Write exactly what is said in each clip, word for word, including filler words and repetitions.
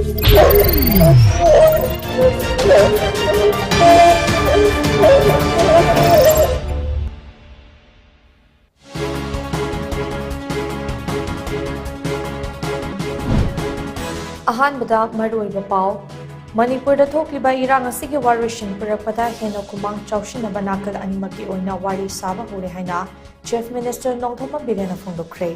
ꯑꯍꯥꯟꯕꯗ ꯃꯔꯨꯑꯣꯏꯕ ꯄꯥꯎ꯫ ꯃꯅꯤꯄꯨꯔꯗ ꯊꯣꯛꯂꯤꯕ ꯏꯔꯥꯡ ꯑꯁꯤꯒꯤ ꯋꯥꯔꯣꯏꯁꯤꯟ ꯄꯨꯔꯛꯄꯗ ꯍꯦꯟꯅ ꯈꯨꯃꯥꯡ ꯆꯥꯎꯁꯤꯟꯅꯕ ꯅꯥꯀꯜ ꯑꯅꯤꯃꯛꯀꯤ ꯑꯣꯏꯅ ꯋꯥꯔꯤ ꯁꯥꯕ ꯍꯧꯔꯦ ꯍꯥꯏꯅ Chief Minister ꯅꯣꯡꯊꯣꯝꯕꯝ ꯕꯤꯔꯦꯟꯅ ꯐꯣꯡꯗꯣꯛꯈ꯭ꯔꯦ꯫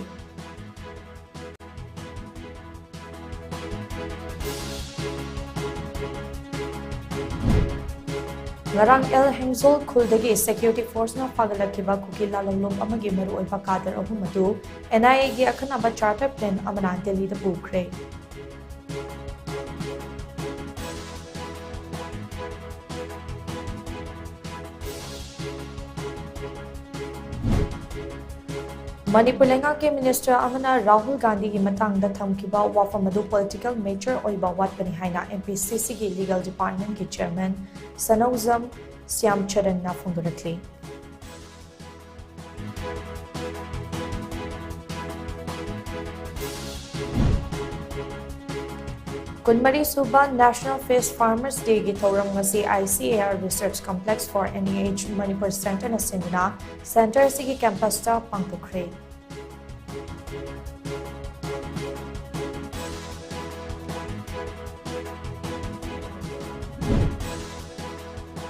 ꯉꯔꯥꯡ ꯑꯦꯜ ꯍꯦꯡꯖꯣꯜ ꯈꯨꯜꯗꯒꯤ security forceꯅ ꯐꯥꯒꯠꯂꯛꯈꯤꯕ ꯀꯨꯀꯤ ꯂꯥꯂꯣꯡꯂꯣꯝ ꯑꯃꯒꯤ ꯃꯔꯨꯑꯣꯏꯕ cadre ꯑꯍꯨꯝ ꯑꯗꯨ NIAꯒꯤ ꯑꯈꯟꯅꯕ charter plane ꯑꯃꯅ ꯗꯦꯜꯂꯤꯗ ꯄꯨꯈ꯭ꯔꯦ꯫ ꯃꯅꯤꯄꯨꯔ ꯂꯩꯉꯥꯛꯀꯤ minister ꯑꯃꯅ ꯔꯥꯍꯨꯜ ꯒꯥꯟꯙꯤꯒꯤ ꯃꯇꯥꯡꯗ ꯊꯝꯈꯤꯕ ꯋꯥꯐꯝ ꯑꯗꯨ political mature ꯑꯣꯏꯕ ꯋꯥꯠꯄꯅꯤ ꯍꯥꯏꯅ MPCCꯒꯤ legal departmentꯀꯤ chairman ꯁꯅꯧꯖꯝ ꯁ꯭ꯌꯥꯝꯆꯔꯟꯅ ꯐꯣꯡꯗꯣꯔꯛꯂꯤ꯫ ꯀꯨꯟꯃꯔꯤ ꯁꯨꯕ National Fish Farmers Dayꯒꯤ ꯊꯧꯔꯝ ꯉꯁꯤ ICAR Research Complex for NEH Manipur Centreꯅ ꯁꯤꯟꯗꯨꯅ centre ꯑꯁꯤꯒꯤ campusꯇ ꯄꯥꯡꯊꯣꯛꯈ꯭ꯔꯦ꯫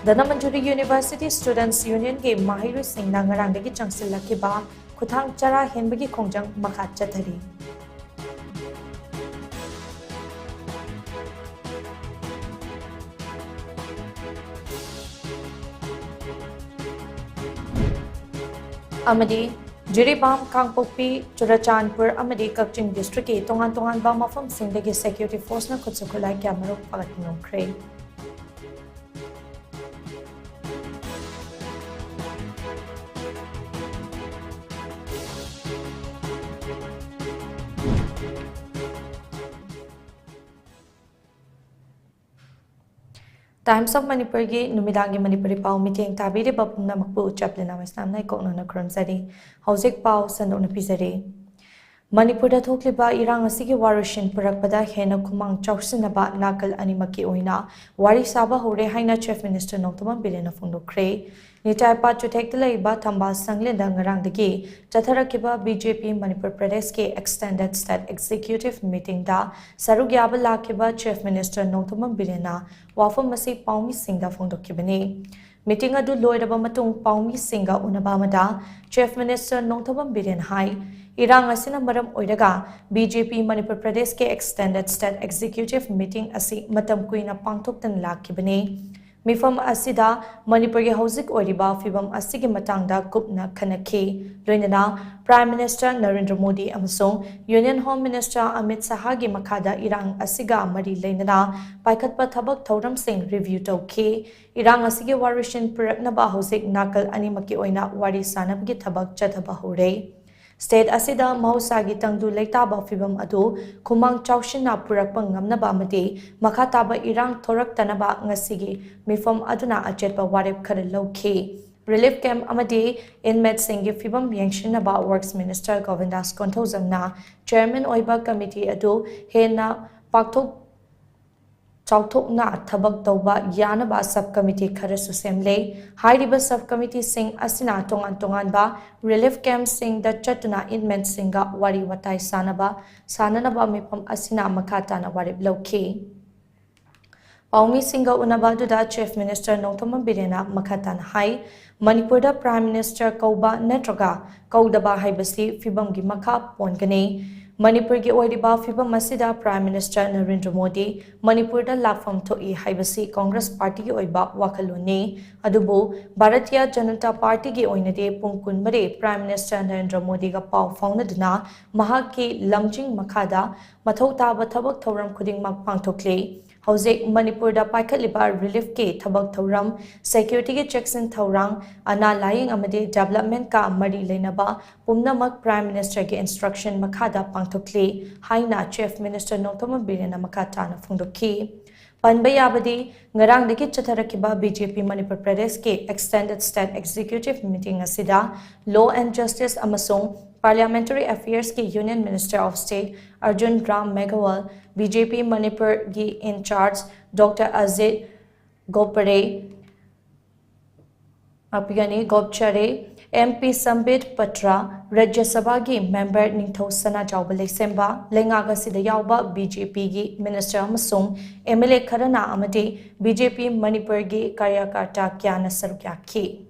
ꯙꯅꯃꯟꯖꯨꯔꯤ University Students Unionꯒꯤ ꯃꯍꯩꯔꯣꯏꯁꯤꯡꯅ ꯉꯔꯥꯡꯗꯒꯤ ꯆꯪꯁꯤꯜꯂꯛꯈꯤꯕ ꯈꯨꯊꯥꯡ ꯆꯔꯥ ꯍꯦꯟꯕꯒꯤ ꯈꯣꯡꯖꯪ ꯃꯈꯥ ꯆꯠꯊꯔꯤ꯫ ꯑꯃꯗꯤ ꯖꯤꯔꯤꯕꯥꯝ, ꯀꯥꯡꯄꯣꯛꯄꯤ, ꯆꯨꯔꯆꯥꯟꯄꯨꯔ ꯑꯃꯗꯤ ꯀꯛꯆꯤꯡ districtꯀꯤ ꯇꯣꯉꯥꯟ ꯇꯣꯉꯥꯟꯕ ꯃꯐꯝꯁꯤꯡꯗꯒꯤ security forceꯅ ꯈꯨꯠꯁꯨ ꯈꯨꯠꯂꯥꯏ ꯀꯌꯥꯃꯔꯨꯝ ꯐꯥꯒꯠꯄ ꯉꯝꯈ꯭ꯔꯦ꯫ Times of Manipurꯒꯤ ꯅꯨꯃꯤꯗꯥꯡꯒꯤ ꯃꯅꯤꯄꯨꯔꯤ ꯄꯥꯎ ꯃꯤꯠꯌꯦꯡ ꯇꯥꯕꯤꯔꯤꯕ ꯄꯨꯝꯅꯃꯛꯄꯨ ꯆꯥꯄ꯭ꯂꯤꯟ ꯑꯃꯁꯅꯥꯝꯅ ꯏꯀꯣꯛꯅꯅ ꯈꯨꯔꯨꯝꯖꯔꯤ꯫ ꯍꯧꯖꯤꯛ ꯄꯥꯎ ꯁꯟꯗꯣꯛꯅ ꯄꯤꯖꯔꯤ꯫ ꯃꯅꯤꯄꯨꯔꯗ ꯊꯣꯛꯂꯤꯕ ꯏꯔꯥꯡ ꯑꯁꯤꯒꯤ ꯋꯥꯔꯣꯏꯁꯤꯟ ꯄꯨꯔꯛꯄꯗ ꯍꯦꯟꯅ ꯈꯨꯃꯥꯡ ꯆꯥꯎꯁꯤꯟꯅꯕ ꯅꯥꯀꯜ ꯑꯅꯤꯃꯛꯀꯤ ꯑꯣꯏꯅ ꯋꯥꯔꯤ ꯁꯥꯕ ꯍꯧꯔꯦ ꯍꯥꯏꯅ Chief Minister ꯅꯣꯡꯊꯣꯝꯕꯝ ꯕꯤꯔꯦꯟꯅ ꯐꯣꯡꯗꯣꯛꯈ꯭ꯔꯦ꯫ ꯅꯤꯇꯥꯏꯄꯥꯠ ꯆꯨꯊꯦꯛꯇ ꯂꯩꯕ ꯊꯝꯕꯥꯜ ꯁꯪꯂꯦꯟꯗ ꯉꯔꯥꯡꯗꯒꯤ ꯆꯠꯊꯔꯛꯈꯤꯕ B J P ꯃꯅꯤꯄꯨꯔ ꯄ꯭ꯔꯗꯦꯁꯀꯤ Extended State Executive Meetingꯗ ꯁꯔꯨꯛ ꯌꯥꯕ ꯂꯥꯛꯈꯤꯕ Chief Minister ꯅꯣꯡꯊꯣꯝꯕꯝ ꯕꯤꯔꯦꯟꯅ ꯋꯥꯐꯝ ꯑꯁꯤ ꯄꯥꯎꯃꯤꯁꯤꯡꯗ ꯐꯣꯡꯗꯣꯛꯈꯤꯕꯅꯤ꯫ Meeting ꯑꯗꯨ ꯂꯣꯏꯔꯕ ꯃꯇꯨꯡ ꯄꯥꯎꯃꯤꯁꯤꯡꯒ ꯎꯅꯕ ꯑꯃꯗ Chief Minister ꯅꯣꯡꯊꯣꯝꯕꯝ ꯕꯤꯔꯦꯟ ꯍꯥꯏ, ꯏꯔꯥꯡ ꯑꯁꯤꯅ ꯃꯔꯝ ꯑꯣꯏꯔꯒ B J P ꯃꯅꯤꯄꯨꯔ ꯄ꯭ꯔꯗꯦꯁꯀꯤ Extended State Executive Meeting ꯑꯁꯤ ꯃꯇꯝ ꯀꯨꯏꯅ ꯄꯥꯡꯊꯣꯛꯇꯅ ꯂꯥꯛꯈꯤꯕꯅꯤ꯫ ꯃꯤꯐꯝ ꯑꯁꯤꯗ ꯃꯅꯤꯄꯨꯔꯒꯤ ꯍꯧꯖꯤꯛ ꯑꯣꯏꯔꯤꯕ ꯐꯤꯚꯝ ꯑꯁꯤꯒꯤ ꯃꯇꯥꯡꯗ ꯀꯨꯞꯅ ꯈꯟꯅꯈꯤ꯫ ꯂꯣꯏꯅꯅ Prime Minister ꯅꯔꯦꯟꯗ꯭ꯔ ꯃꯣꯗꯤ ꯑꯃꯁꯨꯡ Union Home Minister ꯑꯃꯤꯠ ꯁꯍꯥꯒꯤ ꯃꯈꯥꯗ ꯏꯔꯥꯡ ꯑꯁꯤꯒ ꯃꯔꯤ ꯂꯩꯅꯅ ꯄꯥꯏꯈꯠꯄ ꯊꯕꯛ ꯊꯧꯔꯝꯁꯤꯡ review ꯇꯧꯈꯤ꯫ ꯏꯔꯥꯡ ꯑꯁꯤꯒꯤ ꯋꯥꯔꯣꯏꯁꯤꯟ ꯄꯨꯔꯛꯅꯕ ꯍꯧꯖꯤꯛ ꯅꯥꯀꯜ ꯑꯅꯤꯃꯛꯀꯤ ꯑꯣꯏꯅ ꯋꯥꯔꯤ ꯁꯥꯅꯕꯒꯤ ꯊꯕꯛ ꯆꯠꯊꯕ ꯍꯧꯔꯦ꯫ State ꯑꯁꯤꯗ ꯃꯍꯧꯁꯥꯒꯤ ꯇꯪꯗꯨ ꯂꯩꯇꯥꯕ ꯐꯤꯚꯝ ꯑꯗꯨ ꯈꯨꯃꯥꯡ ꯆꯥꯎꯁꯤꯟꯅ ꯄꯨꯔꯛꯄ ꯉꯝꯅꯕ ꯑꯃꯗꯤ ꯃꯈꯥ ꯇꯥꯕ ꯏꯔꯥꯡ ꯊꯣꯔꯛꯇꯅꯕ ꯉꯁꯤꯒꯤ ꯃꯤꯐꯝ ꯑꯗꯨꯅ ꯑꯆꯦꯠꯄ ꯋꯥꯔꯦꯞ ꯈꯔ ꯂꯧꯈꯤ꯫ Relief camp ꯑꯃꯗꯤ inmateꯁꯤꯡꯒꯤ ꯐꯤꯚꯝ ꯌꯦꯡꯁꯤꯟꯅꯕ Works Minister ꯒꯣꯕꯤꯟꯗꯥꯁ ꯀꯣꯟꯊꯧꯖꯝꯅ chairman ꯑꯣꯏꯕ committee ꯑꯗꯨ ꯍꯦꯟꯅ ꯄꯥꯛꯊꯣꯛ ꯆꯥꯎꯊꯣꯛꯅ ꯊꯕꯛ ꯇꯧꯕ ꯌꯥꯅꯕ sub committee ꯈꯔꯁꯨ ꯁꯦꯝꯂꯦ꯫ ꯍꯥꯏꯔꯤꯕ sub committeeꯁꯤꯡ ꯑꯁꯤꯅ ꯇꯣꯉꯥꯟ ꯇꯣꯉꯥꯟꯕ relief campꯁꯤꯡꯗ ꯆꯠꯇꯨꯅ inmateꯁꯤꯡꯒ ꯋꯥꯔꯤ ꯋꯥꯇꯥꯏ ꯁꯥꯅꯕ, ꯁꯥꯅꯅꯕ ꯃꯤꯐꯝ ꯑꯁꯤꯅ ꯃꯈꯥ ꯇꯥꯅ ꯋꯥꯔꯦꯞ ꯂꯧꯈꯤ꯫ ꯄꯥꯎꯃꯤꯁꯤꯡꯒ ꯎꯅꯕ ꯑꯗꯨꯗ Chief Minister ꯅꯣꯡꯊꯣꯝꯕꯝ ꯕꯤꯔꯦꯟꯅ ꯃꯈꯥ ꯇꯥꯅ ꯍꯥꯏ, ꯃꯅꯤꯄꯨꯔꯗ Prime Minister ꯀꯧꯕ ꯅꯠꯇ꯭ꯔꯒ ꯀꯧꯗꯕ ꯍꯥꯏꯕꯁꯤ ꯐꯤꯚꯝꯒꯤ ꯃꯈꯥ ꯄꯣꯟꯒꯅꯤ꯫ ꯃꯅꯤꯄꯨꯔꯒꯤ ꯑꯣꯏꯔꯤꯕ ꯐꯤꯚꯝ ꯑꯁꯤꯗ Prime Minister ꯅꯔꯦꯟꯗ꯭ꯔ ꯃꯣꯗꯤ ꯃꯅꯤꯄꯨꯔꯗ ꯂꯥꯛꯐꯝ ꯊꯣꯛꯏ ꯍꯥꯏꯕꯁꯤ Congress Partyꯒꯤ ꯑꯣꯏꯕ ꯋꯥꯈꯜꯂꯣꯟꯅꯤ꯫ ꯑꯗꯨꯕꯨ Bharatiya Janata Partyꯒꯤ ꯑꯣꯏꯅꯗꯤ ꯄꯨꯡ ꯀꯨꯟꯃꯔꯤ Prime Minister ꯅꯔꯦꯟꯗ꯭ꯔ ꯃꯣꯗꯤꯒ ꯄꯥꯎ ꯐꯥꯎꯅꯗꯨꯅ ꯃꯍꯥꯛꯀꯤ ꯂꯝꯖꯤꯡ ꯃꯈꯥꯗ ꯃꯊꯧ ꯇꯥꯕ ꯊꯕꯛ ꯊꯧꯔꯝ ꯈꯨꯗꯤꯡꯃꯛ ꯄꯥꯡꯊꯣꯛꯂꯤ꯫ ꯍꯧꯖꯤꯛ ꯃꯅꯤꯄꯨꯔꯗ ꯄꯥꯏꯈꯠꯂꯤꯕ reliefꯀꯤ ꯊꯕꯛ ꯊꯧꯔꯝ, securityꯒꯤ ꯆꯦꯛꯁꯤꯟ ꯊꯧꯔꯥꯡ, ꯑꯅꯥ ꯂꯥꯌꯦꯡ ꯑꯃꯗꯤ developmentꯀ ꯃꯔꯤ ꯂꯩꯅꯕ ꯄꯨꯝꯅꯃꯛ Prime Ministerꯒꯤ instruction ꯃꯈꯥꯗ ꯄꯥꯡꯊꯣꯛꯂꯤ ꯍꯥꯏꯅ Chief Minister ꯅꯣꯡꯊꯣꯝꯕꯝ ꯕꯤꯔꯦꯟꯅ ꯃꯈꯥ ꯇꯥꯅ ꯐꯣꯡꯗꯣꯛꯈꯤ꯫ ꯄꯟꯕ ꯌꯥꯕꯗꯤ, ꯉꯔꯥꯡꯗꯒꯤ ꯆꯠꯊꯔꯛꯈꯤꯕ ꯕꯤ ꯖꯦ ꯄꯤ ꯃꯅꯤꯄꯨꯔ ꯄ꯭ꯔꯗꯦꯁꯀꯤ Extended State Executive Meeting ꯑꯁꯤꯗ Law and Justice ꯑꯃꯁꯨꯡ Parliamentary Affairsꯀꯤ Union Minister of State Arjun Ram Meghwal, B J P ꯃꯅꯤꯄꯨꯔꯒꯤ in charge Doctor Ajit Gopchade, ꯃꯥꯛꯄꯤꯒꯅꯤ, Gopchade, M P Sambit Patra, ꯔꯥꯖ꯭ꯌ ꯁꯚꯥꯒꯤ member ꯅꯤꯡꯊꯧ ꯁꯅꯥꯖꯥꯎꯕ ꯂꯩꯁꯦꯝꯕ, ꯂꯩꯉꯥꯛ ꯑꯁꯤꯗ ꯌꯥꯎꯕ ꯕꯤ ꯖꯦ ꯄꯤꯒꯤ minister ꯑꯃꯁꯨꯡ M L A ꯈꯔꯅ ꯑꯃꯗꯤ ꯕꯤ ꯖꯦ ꯄꯤ ꯃꯅꯤꯄꯨꯔꯒꯤ ꯀꯥꯔꯌꯀꯔꯇꯥ ꯀꯌꯥꯅ ꯁꯔꯨꯛ ꯌꯥꯈꯤ꯫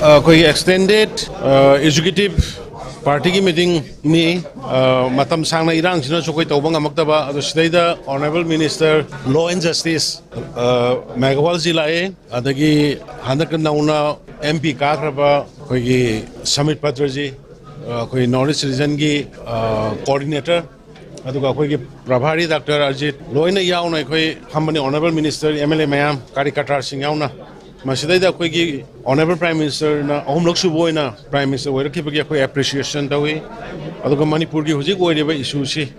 ꯑꯩꯈꯣꯏꯒꯤ Extended Executive Partyꯒꯤ meetingꯅꯤ꯫ ꯃꯇꯝ ꯁꯥꯡꯅ ꯏꯔꯥꯡꯁꯤꯅꯁꯨ ꯑꯩꯈꯣꯏ ꯇꯧꯕ ꯉꯝꯃꯛꯇꯕ, ꯑꯗꯣ ꯁꯤꯗꯩꯗ Honourable Minister Law and Justice ꯃꯦꯘꯋꯥꯜꯖꯤ ꯂꯥꯛꯑꯦ꯫ ꯑꯗꯒꯤ ꯍꯟꯗꯛ ꯅꯧꯅ M P ꯀꯥꯈ꯭ꯔꯕ ꯑꯩꯈꯣꯏꯒꯤ ꯁꯃꯤꯠ ꯄꯇ꯭ꯔꯖꯤ, ꯑꯩꯈꯣꯏ North East Regionꯒꯤ coordinator, ꯑꯗꯨꯒ ꯑꯩꯈꯣꯏꯒꯤ ꯄ꯭ꯔꯚꯥꯔꯤ ꯗꯥꯛꯇꯔ ꯑꯖꯤꯠ ꯂꯣꯏꯅ ꯌꯥꯎꯅ ꯑꯩꯈꯣꯏ ꯐꯝꯕꯅꯤ, Honourable Minister, M L A ꯃꯌꯥꯝ, ꯀꯥꯔꯤꯀꯔꯇꯥꯁꯤꯡ ꯌꯥꯎꯅ꯫ ꯃꯁꯤꯗꯩꯗ ꯑꯩꯈꯣꯏꯒꯤ Honourable Prime Ministerꯅ ꯑꯍꯨꯝꯂꯛ ꯁꯨꯕ ꯑꯣꯏꯅ Prime Minister ꯑꯣꯏꯔꯛꯈꯤꯕꯒꯤ ꯑꯩꯈꯣꯏ appreciation ꯇꯧꯏ꯫ ꯑꯗꯨꯒ ꯃꯅꯤꯄꯨꯔꯒꯤ ꯍꯧꯖꯤꯛ ꯑꯣꯏꯔꯤꯕ issueꯁꯤ,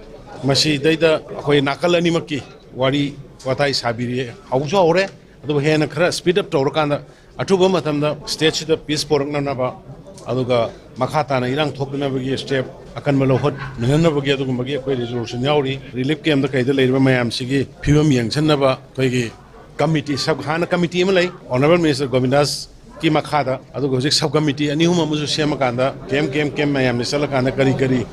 ꯃꯁꯤꯗꯩꯗ ꯑꯩꯈꯣꯏ ꯅꯥꯀꯜ ꯑꯅꯤꯃꯛꯀꯤ ꯋꯥꯔꯤ ꯋꯥꯇꯥꯏ ꯁꯥꯕꯤꯔꯤ, ꯍꯧꯁꯨ ꯍꯧꯔꯦ, ꯑꯗꯨꯕꯨ ꯍꯦꯟꯅ ꯈꯔ speed up ꯇꯧꯔꯀꯥꯟꯗ ꯑꯊꯨꯕ ꯃꯇꯝꯗ stateꯁꯤꯗ peace ꯄꯣꯔꯛꯅꯅꯕ, ꯑꯗꯨꯒ ꯃꯈꯥ ꯇꯥꯅ ꯏꯔꯥꯡ ꯊꯣꯛꯇꯅꯕꯒꯤ step ꯑꯀꯟꯕ ꯂꯧꯈꯠꯃꯤꯟꯅꯅꯕꯒꯤ ꯑꯗꯨꯒꯨꯝꯕꯒꯤ ꯑꯩꯈꯣꯏ resolution ꯌꯥꯎꯔꯤ꯫ Relief campꯇ ꯀꯩꯗ ꯂꯩꯔꯤꯕ ꯃꯌꯥꯝꯁꯤꯒꯤ ꯐꯤꯕꯝ ꯌꯦꯡꯁꯤꯟꯅꯕ ꯑꯩꯈꯣꯏꯒꯤ committee, sub, ꯍꯥꯟꯅ committee ꯑꯃ ꯂꯩ, Honourable Minister ꯒꯣꯕꯤꯟꯗꯥꯁꯀꯤ ꯃꯈꯥꯗ, ꯑꯗꯨꯒ ꯍꯧꯖꯤꯛ sub committee ꯑꯅꯤ ꯑꯍꯨꯝ ꯑꯃꯁꯨ ꯁꯦꯝꯃꯀꯥꯟꯗ camp, camp, camp ꯃꯌꯥꯝꯗ ꯆꯠꯂꯀꯥꯟꯗ ꯀꯔꯤ ꯀꯔꯤ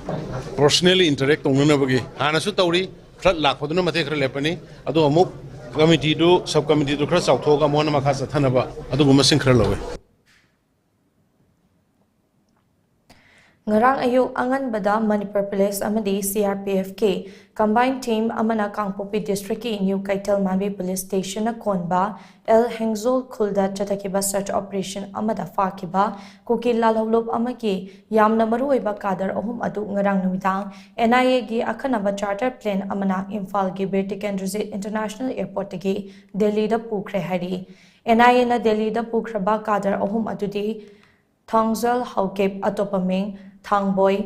personally interact ꯇꯧꯅꯅꯕꯒꯤ ꯍꯥꯟꯅꯁꯨ ꯇꯧꯔꯤ꯫ Flood ꯂꯥꯛꯄꯗꯨꯅ ꯃꯇꯦꯛ ꯈꯔ ꯂꯦꯞꯄꯅꯤ, ꯑꯗꯣ ꯑꯃꯨꯛ committeeꯗꯨ, sub committeeꯗꯨ ꯈꯔ ꯆꯥꯎꯊꯣꯛꯑꯒ ꯑꯃꯨꯛ ꯍꯦꯟꯅ ꯃꯈꯥ ꯆꯠꯊꯅꯕ ꯑꯗꯨꯒꯨꯝꯕꯁꯤꯡ ꯈꯔ ꯂꯧꯋꯤ꯫ ꯉꯔꯥꯡ ꯑꯌꯨꯛ ꯑꯉꯟꯕꯗ ꯃꯅꯤꯄꯨꯔ ꯄꯨꯂꯤꯁ ꯑꯃꯗꯤ C R P Fꯀꯤ combined team ꯑꯃꯅ ꯀꯥꯡꯄꯣꯛꯄꯤ districtꯀꯤ New ꯀꯩꯊꯦꯜ ꯃꯥꯟꯕꯤ police stationꯅ ꯀꯣꯟꯕ ꯑꯦꯜ ꯍꯦꯡꯖꯣꯜ ꯈꯨꯜꯗ ꯆꯠꯊꯈꯤꯕ search operation ꯑꯃꯗ ꯐꯥꯈꯤꯕ ꯀꯨꯀꯤ ꯂꯥꯜꯍꯧꯂꯨꯞ ꯑꯃꯒꯤ ꯌꯥꯝꯅ ꯃꯔꯨꯑꯣꯏꯕ cadre ꯑꯍꯨꯝ ꯑꯗꯨ ꯉꯔꯥꯡ ꯅꯨꯃꯤꯗꯥꯡ N I Aꯒꯤ ꯑꯈꯟꯅꯕ charter plane ꯑꯃꯅ ꯏꯝꯐꯥꯜꯒꯤ ꯕꯤꯔ ꯇꯤꯀꯦꯟꯗ꯭ꯔꯖꯤꯠ International Airportꯇꯒꯤ ꯗꯦꯜꯂꯤꯗ ꯄꯨꯈ꯭ꯔꯦ ꯍꯥꯏꯔꯤ꯫ N I Aꯅ ꯗꯦꯜꯂꯤꯗ ꯄꯨꯈ꯭ꯔꯕ cadre ꯑꯍꯨꯝ ꯑꯗꯨꯗꯤ ꯊꯥꯡꯖꯜ ꯍꯧꯀꯤꯞ, ꯑꯇꯣꯞꯄ ꯃꯤꯡ ꯊꯥꯡꯕꯣꯏ,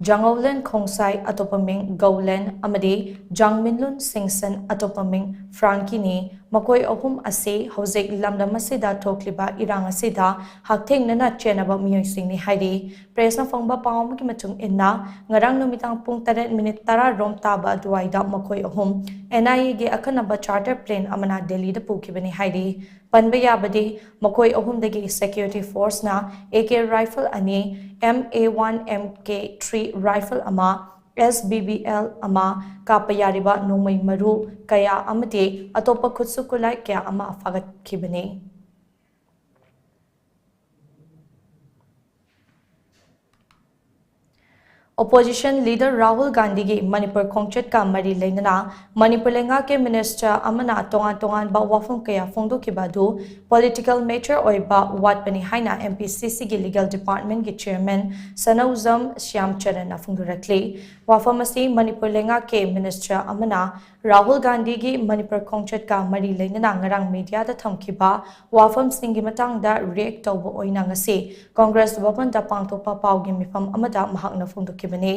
ꯖꯥꯡꯉꯧꯂꯦꯟ ꯈꯣꯡꯁꯥꯏ, ꯑꯇꯣꯞꯄ ꯃꯤꯡ ꯒꯧꯂꯦꯟ, ꯑꯃꯗꯤ ꯖꯥꯡꯃꯤꯟꯂꯨꯟ ꯁꯤꯡꯁꯟ, ꯑꯇꯣꯞꯄ ꯃꯤꯡ ꯐ꯭ꯔꯥꯡꯀꯤꯅꯤ꯫ ꯃꯈꯣꯏ ꯑꯍꯨꯝ ꯑꯁꯤ ꯍꯧꯖꯤꯛ ꯂꯝꯗꯝ ꯑꯁꯤꯗ ꯊꯣꯛꯂꯤꯕ ꯏꯔꯥꯡ ꯑꯁꯤꯗ ꯍꯛꯊꯦꯡꯅꯅ ꯆꯦꯟꯅꯕ ꯃꯤꯑꯣꯏꯁꯤꯡꯅꯤ ꯍꯥꯏꯔꯤ꯫ ꯄ꯭ꯔꯦꯁꯅ ꯐꯪꯕ ꯄꯥꯎ ꯑꯃꯒꯤ ꯃꯇꯨꯡ ꯏꯟꯅ, ꯉꯔꯥꯡ ꯅꯨꯃꯤꯗꯥꯡ ꯄꯨꯡ ꯇꯔꯦꯠ ꯃꯤꯅꯤꯠ ꯇꯔꯥ ꯔꯣꯝ ꯇꯥꯕ ꯑꯗꯨꯋꯥꯏꯗ ꯃꯈꯣꯏ ꯑꯍꯨꯝ ꯑꯦꯟ ꯑꯥꯏ ꯑꯦꯒꯤ ꯑꯈꯟꯅꯕ ꯆꯥꯔꯇꯔ ꯄ꯭ꯂꯦꯟ ꯑꯃꯅ ꯗꯦꯜꯂꯤꯗ ꯄꯨꯈꯤꯕꯅꯤ ꯍꯥꯏꯔꯤ꯫ ꯄꯟꯕ ꯌꯥꯕꯗꯤ, ꯃꯈꯣꯏ ꯑꯍꯨꯝꯗꯒꯤ ꯁꯦꯀ꯭ꯌꯨꯔꯤꯇꯤ ꯐꯣꯔꯁꯅ ꯑꯦ ꯀꯦ ꯔꯥꯏꯐꯜ ꯑꯅꯤ, M A one M K three rifle ꯑꯃ, ꯑꯦꯁ ꯕꯤ ꯕꯤ ꯑꯦꯜ ꯑꯃ, ꯀꯥꯞꯄ ꯌꯥꯔꯤꯕ ꯅꯣꯡꯃꯩ ꯃꯔꯨ ꯀꯌꯥ ꯑꯃꯗꯤ ꯑꯇꯣꯞꯄ ꯈꯨꯠꯁꯨ ꯈꯨꯠꯂꯥꯏ ꯀꯌꯥ ꯑꯃ ꯐꯥꯒꯠꯈꯤꯕꯅꯤ꯫ ꯑꯣꯄꯣꯖꯤꯁꯟ ꯂꯤꯗꯔ ꯔꯥꯍꯨꯜ ꯒꯥꯟꯙꯤꯒꯤ ꯃꯅꯤꯄꯨꯔ ꯈꯣꯡꯆꯠꯀ ꯃꯔꯤ ꯂꯩꯅꯅ ꯃꯅꯤꯄꯨꯔ ꯂꯩꯉꯥꯛꯀꯤ ꯃꯤꯅꯤꯁꯇꯔ ꯑꯃꯅ ꯇꯣꯉꯥꯟ ꯇꯣꯉꯥꯟꯕ ꯋꯥꯐꯝ ꯀꯌꯥ ꯐꯣꯡꯗꯣꯛꯈꯤꯕ ꯑꯗꯨ ꯄꯣꯂꯤꯇꯤꯀꯦꯜ ꯃꯦꯇꯔ ꯑꯣꯏꯕ ꯋꯥꯠꯄꯅꯤ ꯍꯥꯏꯅ ꯑꯦꯝ ꯄꯤ ꯁꯤ ꯁꯤꯒꯤ ꯂꯤꯒꯦꯜ ꯗꯤꯄꯥꯔꯠꯃꯦꯟꯒꯤ ꯆꯦꯌꯔꯃꯦꯟ ꯁꯅꯧꯖꯝ ꯁ꯭ꯌꯥꯝ ꯆꯔꯟꯅ ꯐꯣꯡꯗꯣꯔꯛꯂꯤ꯫ ꯋꯥꯐꯝ ꯑꯁꯤ ꯃꯅꯤꯄꯨꯔ ꯂꯩꯉꯥꯛꯀꯤ ꯃꯤꯅꯤꯁꯇꯔ ꯑꯃꯅ ꯔꯥꯍꯨꯜ ꯒꯥꯟꯙꯤꯒꯤ ꯃꯅꯤꯄꯨꯔ ꯈꯣꯡꯆꯠꯀ ꯃꯔꯤ ꯂꯩꯅꯅ ꯉꯔꯥꯡ ꯃꯤꯗꯤꯌꯥꯗ ꯊꯝꯈꯤꯕ ꯋꯥꯐꯝꯁꯤꯡꯒꯤ ꯃꯇꯥꯡꯗ ꯔꯤꯌꯦꯛ ꯇꯧꯕ ꯑꯣꯏꯅ ꯉꯁꯤ ꯀꯣꯡꯒ꯭ꯔꯦꯁ ꯚꯕꯟꯗ ꯄꯥꯡꯊꯣꯛꯄ ꯄꯥꯎꯒꯤ ꯃꯤꯐꯝ ꯑꯃꯗ ꯃꯍꯥꯛꯅ ꯐꯣꯡꯗꯣꯛꯈꯤꯕꯅꯤ꯫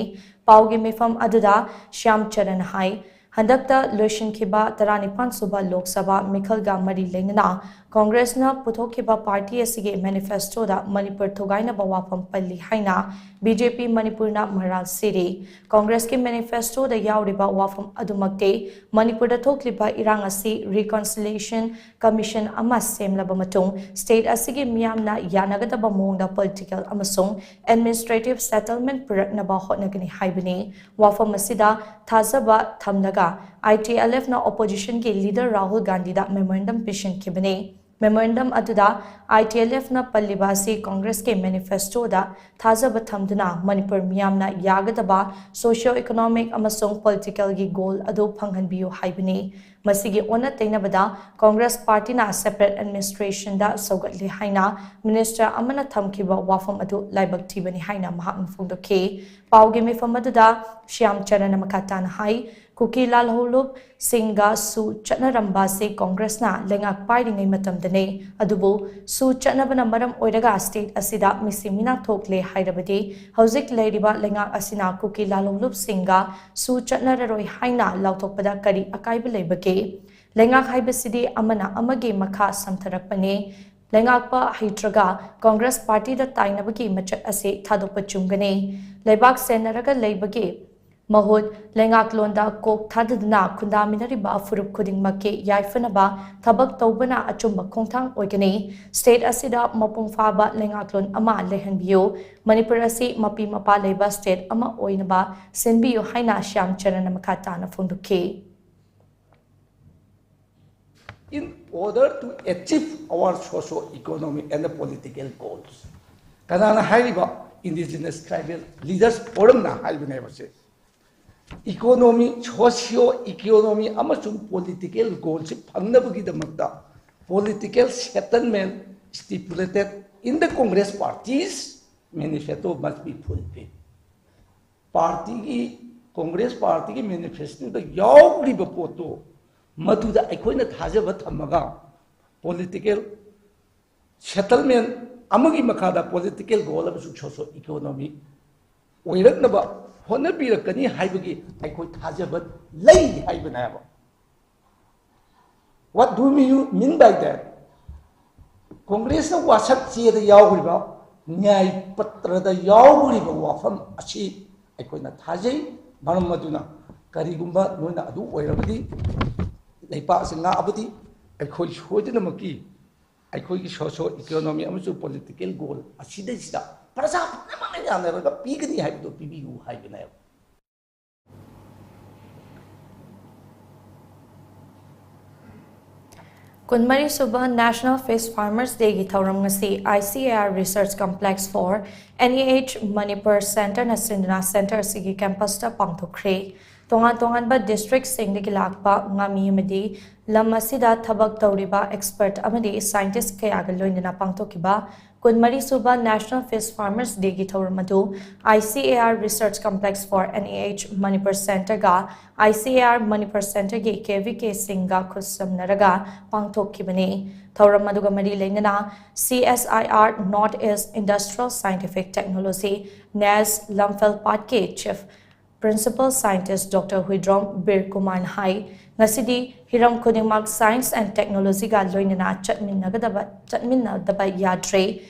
ꯄꯥꯎꯒꯤ ꯃꯤꯐꯝ ꯑꯗꯨꯗ ꯁ꯭ꯌꯥꯝ ꯆꯔꯟ ꯍꯥꯏ, ꯍꯟꯗꯛꯇ ꯂꯣꯏꯁꯤꯟꯈꯤꯕ ꯇꯔꯥꯅꯤꯄꯥꯟ ꯁꯨꯕ ꯂꯣꯛ ꯁꯚꯥ ꯃꯤꯈꯜꯒ ꯃꯔꯤ ꯂꯩꯅꯅ ꯀꯣꯡꯒ꯭ꯔꯦꯁꯅ ꯄꯨꯊꯣꯛꯈꯤꯕ ꯄꯥꯔꯇꯤ ꯑꯁꯤꯒꯤ ꯃꯦꯅꯤꯐꯦꯁꯇꯣꯗ ꯃꯅꯤꯄꯨꯔ ꯊꯨꯒꯥꯏꯅꯕ ꯋꯥꯐꯝ ꯄꯜꯂꯤ ꯍꯥꯏꯅ ꯕꯤ ꯖꯦ ꯄꯤ ꯃꯅꯤꯄꯨꯔꯅ ꯃꯔꯥꯜ ꯁꯤꯔꯤ꯫ ꯀꯣꯡꯒ꯭ꯔꯦꯁꯀꯤ ꯃꯦꯅꯤꯐꯦꯁꯇꯣꯗ ꯌꯥꯎꯔꯤꯕ ꯋꯥꯐꯝ ꯑꯗꯨꯃꯛꯇꯤ ꯃꯅꯤꯄꯨꯔꯗ ꯊꯣꯛꯂꯤꯕ ꯏꯔꯥꯡ ꯑꯁꯤ ꯔꯤꯀꯟꯁꯤꯂꯤꯌꯦꯁꯟ ꯀꯃꯤꯁꯟ ꯑꯃ ꯁꯦꯝꯂꯕ ꯃꯇꯨꯡ ꯁ꯭ꯇꯦꯠ ꯑꯁꯤꯒꯤ ꯃꯤꯌꯥꯝꯅ ꯌꯥꯅꯒꯗꯕ ꯃꯑꯣꯡꯗ ꯄꯣꯂꯤꯇꯤꯀꯦꯜ ꯑꯃꯁꯨꯡ ꯑꯦꯗꯃꯤꯅꯤꯁꯇ꯭ꯔꯦꯇꯤꯚ ꯁꯦꯇꯜꯃꯦꯟ ꯄꯨꯔꯛꯅꯕ ꯍꯣꯠꯅꯒꯅꯤ ꯍꯥꯏꯕꯅꯤ꯫ ꯋꯥꯐꯝ ꯑꯁꯤꯗ ꯊꯥꯖꯕ ꯊꯝꯂꯒ ꯑꯥꯏ ꯇꯤ ꯑꯦꯜ ꯑꯦꯐꯅ ꯑꯣꯄꯣꯖꯤꯁꯟꯒꯤ ꯂꯤꯗꯔ ꯔꯥꯍꯨꯜ ꯒꯥꯟꯙꯤꯗ ꯃꯦꯃꯣꯔꯦꯟꯗꯝ ꯄꯤꯁꯤꯟꯈꯤꯕꯅꯤ꯫ ꯃꯦꯃꯣꯔꯦꯟꯗꯝ ꯑꯗꯨꯗ ꯑꯥꯏ ꯇꯤ ꯑꯦꯜ ꯑꯦꯐꯅ ꯄꯜꯂꯤꯕ ꯑꯁꯤ ꯀꯣꯡꯒ꯭ꯔꯦꯁꯀꯤ ꯃꯦꯅꯤꯐꯦꯁꯇꯣꯗ ꯊꯥꯖꯕ ꯊꯝꯗꯨꯅ ꯃꯅꯤꯄꯨꯔ ꯃꯤꯌꯥꯝꯅ ꯌꯥꯒꯗꯕ ꯁꯣꯁꯤꯌꯣ ꯏꯀꯣꯅꯣꯃꯤꯛ ꯑꯃꯁꯨꯡ ꯄꯣꯂꯤꯇꯤꯀꯦꯜꯒꯤ ꯒꯣꯜ ꯑꯗꯨ ꯐꯪꯍꯟꯕꯤꯌꯨ ꯍꯥꯏꯕꯅꯤ꯫ ꯃꯁꯤꯒꯤ ꯑꯣꯟꯅ ꯇꯩꯅꯕꯗ ꯀꯣꯡꯒ꯭ꯔꯦꯁ ꯄꯥꯔꯇꯤꯅ ꯁꯦꯄꯔꯦꯠ ꯑꯦꯗꯃꯤꯅꯤꯁꯇ꯭ꯔꯦꯁꯟꯗ ꯁꯧꯒꯠꯂꯤ ꯍꯥꯏꯅ ꯃꯤꯅꯤꯁꯇꯔ ꯑꯃꯅ ꯊꯝꯈꯤꯕ ꯋꯥꯐꯝ ꯑꯗꯨ ꯂꯥꯏꯕꯛ ꯊꯤꯕꯅꯤ ꯍꯥꯏꯅ ꯃꯍꯥꯛꯅ ꯐꯣꯡꯗꯣꯛꯈꯤ꯫ ꯄꯥꯎꯒꯤ ꯃꯤꯐꯝ ꯑꯗꯨꯗ ꯁ꯭ꯌꯥꯝ ꯆꯔꯟꯅ ꯃꯈꯥ ꯇꯥꯅ ꯍꯥꯏ, ꯀꯨꯀꯤ ꯂꯥꯜꯍꯧꯂꯨꯞꯁꯤꯡꯒ ꯁꯨ ꯆꯠꯅꯔꯝꯕ ꯑꯁꯤ ꯀꯣꯡꯒ꯭ꯔꯦꯁꯅ ꯂꯩꯉꯥꯛ ꯄꯥꯏꯔꯤꯉꯩ ꯃꯇꯝꯗꯅꯤ꯫ ꯑꯗꯨꯕꯨ ꯁꯨ ꯆꯠꯅꯕꯅ ꯃꯔꯝ ꯑꯣꯏꯔꯒ ꯁ꯭ꯇꯦꯠ ꯑꯁꯤꯗ ꯃꯤꯁꯤ ꯃꯤꯅꯥ ꯊꯣꯛꯂꯦ ꯍꯥꯏꯔꯕꯗꯤ ꯍꯧꯖꯤꯛ ꯂꯩꯔꯤꯕ ꯂꯩꯉꯥꯛ ꯑꯁꯤꯅ ꯀꯨꯀꯤ ꯂꯥꯜꯍꯧꯂꯨꯞꯁꯤꯡꯒ ꯁꯨ ꯆꯠꯅꯔꯔꯣꯏ ꯍꯥꯏꯅ ꯂꯥꯎꯊꯣꯛꯄꯗ ꯀꯔꯤ ꯑꯀꯥꯏꯕ ꯂꯩꯕꯒꯦ? ꯂꯩꯉꯥꯛ ꯍꯥꯏꯕꯁꯤꯗꯤ ꯑꯃꯅ ꯑꯃꯒꯤ ꯃꯈꯥ ꯁꯝꯊꯔꯛꯄꯅꯤ꯫ ꯂꯩꯉꯥꯛꯄ ꯍꯩꯇ꯭ꯔꯒ ꯀꯣꯡꯒ꯭ꯔꯦꯁ ꯄꯥꯔꯇꯤꯗ ꯇꯥꯏꯅꯕꯒꯤ ꯃꯆꯠ ꯑꯁꯤ ꯊꯥꯗꯣꯛꯄ ꯆꯨꯝꯒꯅꯤ꯫ ꯂꯩꯕꯥꯛ ꯁꯦꯟꯅꯔꯒ ꯂꯩꯕꯒꯤ ꯃꯍꯨꯠ ꯂꯩꯉꯥꯛꯂꯣꯟꯗ ꯀꯣꯛ ꯊꯥꯗꯗꯨꯅ ꯈꯨꯟꯗꯥꯃꯤꯟꯅꯔꯤꯕ ꯐꯨꯔꯨꯞ ꯈꯨꯗꯤꯡꯃꯛꯀꯤ ꯌꯥꯏꯐꯅꯕ ꯊꯕꯛ ꯇꯧꯕꯅ ꯑꯆꯨꯝꯕ ꯈꯣꯡꯊꯥꯡ ꯑꯣꯏꯒꯅꯤ꯫ ꯁ꯭ꯇꯦꯠ ꯑꯁꯤꯗ ꯃꯄꯨꯡ ꯐꯥꯕ ꯂꯩꯉꯥꯛꯂꯣꯟ ꯑꯃ ꯂꯩꯍꯟꯕꯤꯌꯨ꯫ ꯃꯅꯤꯄꯨꯔ ꯑꯁꯤ ꯃꯄꯤ ꯃꯄꯥ ꯂꯩꯕ ꯁ꯭ꯇꯦꯠ ꯑꯃ ꯑꯣꯏꯅꯕ ꯁꯤꯟꯕꯤꯌꯨ ꯍꯥꯏꯅ ꯁ꯭ꯌꯥꯝ ꯆꯔꯟꯅ ꯃꯈꯥ ꯇꯥꯅ ꯐꯣꯡꯗꯣꯛꯈꯤ꯫ In order to achieve our socio-economic and political goals, ꯀꯅꯥꯅ ꯍꯥꯏꯔꯤꯕ? Indigenous Tribal Leaders Forumꯅ ꯍꯥꯏꯕꯅꯦꯕ꯫ ꯁꯦ economy, socio economy ꯑꯃꯁꯨꯡ political goalꯁꯤ ꯐꯪꯅꯕꯒꯤꯗꯃꯛꯇ political settlement stipulated in the Congress Party's manifesto must be fulfilled. ꯄꯥꯔꯇꯤꯒꯤ, ꯀꯣꯡꯒ꯭ꯔꯦꯁ ꯄꯥꯔꯇꯤꯒꯤ ꯃꯦꯅꯤꯐꯦꯁꯇꯣꯗ ꯌꯥꯎꯔꯤꯕ ꯄꯣꯠꯇꯣ ꯃꯗꯨꯗ ꯑꯩꯈꯣꯏꯅ ꯊꯥꯖꯕ ꯊꯝꯃꯒ political settlement ꯑꯃꯒꯤ ꯃꯈꯥꯗ political goal ꯑꯃꯁꯨꯡ socio economic ꯑꯣꯏꯔꯛꯅꯕ ꯍꯣꯠꯅꯕꯤꯔꯛꯀꯅꯤ ꯍꯥꯏꯕꯒꯤ ꯑꯩꯈꯣꯏ ꯊꯥꯖꯕ ꯂꯩ ꯍꯥꯏꯕꯅꯦꯕ꯫ What do you mean by that? ꯀꯣꯡꯒ꯭ꯔꯦꯁꯅ ꯋꯥꯁꯛ ꯆꯦꯗ ꯌꯥꯎꯔꯤꯕ, ꯅ꯭ꯌꯥꯏ ꯄꯇ꯭ꯔꯗ ꯌꯥꯎꯔꯤꯕ ꯋꯥꯐꯝ ꯑꯁꯤ ꯑꯩꯈꯣꯏꯅ ꯊꯥꯖꯩ꯫ ꯃꯔꯝ ꯑꯗꯨꯅ ꯀꯔꯤꯒꯨꯝꯕ ꯅꯣꯏꯅ ꯑꯗꯨ ꯑꯣꯏꯔꯕꯗꯤ ꯂꯩꯄꯥꯛ ꯑꯁꯤ ꯉꯥꯛꯑꯕꯗꯤ ꯑꯩꯈꯣꯏ ꯁꯣꯏꯗꯅꯃꯛꯀꯤ ꯑꯩꯈꯣꯏꯒꯤ socio economic ꯑꯃꯁꯨꯡ political goal ꯑꯁꯤꯗꯩꯁꯤꯗ ꯄ꯭ꯔꯖꯥ ꯄꯨꯝꯅꯃꯛꯅ ꯌꯥꯅꯔꯒ ꯄꯤꯒꯅꯤ ꯍꯥꯏꯕꯗꯨ ꯄꯤꯕꯤꯌꯨ ꯍꯥꯏꯕꯅꯦꯕ꯫ ꯀꯨꯟꯃꯔꯤ ꯁꯨꯕ National Fish Farmers Dayꯒꯤ ꯊꯧꯔꯝ ꯉꯁꯤ I C A R Research Complex for N E H Manipur Centreꯅ ꯁꯤꯟꯗꯨꯅ centre ꯑꯁꯤꯒꯤ campusꯇ ꯄꯥꯡꯊꯣꯛꯈ꯭ꯔꯦ꯫ ꯇꯣꯉꯥꯟ ꯇꯣꯉꯥꯟꯕ districtꯁꯤꯡꯗꯒꯤ ꯂꯥꯛꯄ ꯉꯥꯃꯤ ꯑꯃꯗꯤ ꯂꯝ ꯑꯁꯤꯗ ꯊꯕꯛ ꯇꯧꯔꯤꯕ expert ꯑꯃꯗꯤ scientist ꯀꯌꯥꯒ ꯂꯣꯏꯅꯅ ꯄꯥꯡꯊꯣꯛꯈꯤꯕ ꯀꯨꯟꯃꯔꯤ ꯁꯨꯕ National Fish Farmers Dayꯒꯤ ꯊꯧꯔꯝ ꯑꯗꯨ I C A R Research Complex for N I H Manipur Centreꯒ I C A R Manipur Centreꯒꯤ K V K ꯁꯤꯡꯒ ꯈꯨꯠꯁꯝꯅꯔꯒ ꯄꯥꯡꯊꯣꯛꯈꯤꯕꯅꯤ꯫ ꯊꯧꯔꯝ ꯑꯗꯨꯒ ꯃꯔꯤ ꯂꯩꯅꯅ C S I R North East Industrial Scientific Technology, ꯅꯦꯁ, ꯂꯝꯐꯦꯜ ꯄꯥꯠꯀꯤ Chief Principal Scientist Doctor Huidrom Bir ꯀꯨꯃꯥꯔꯅ ꯍꯥꯏ, ꯉꯁꯤꯗꯤ ꯍꯤꯔꯝ ꯈꯨꯗꯤꯡꯃꯛ Science and Technologyꯒ ꯂꯣꯏꯅꯅ ꯆꯠꯃꯤꯟꯅꯒꯗꯕ, ꯆꯠꯃꯤꯟꯅꯗꯕ ꯌꯥꯗ꯭ꯔꯦ꯫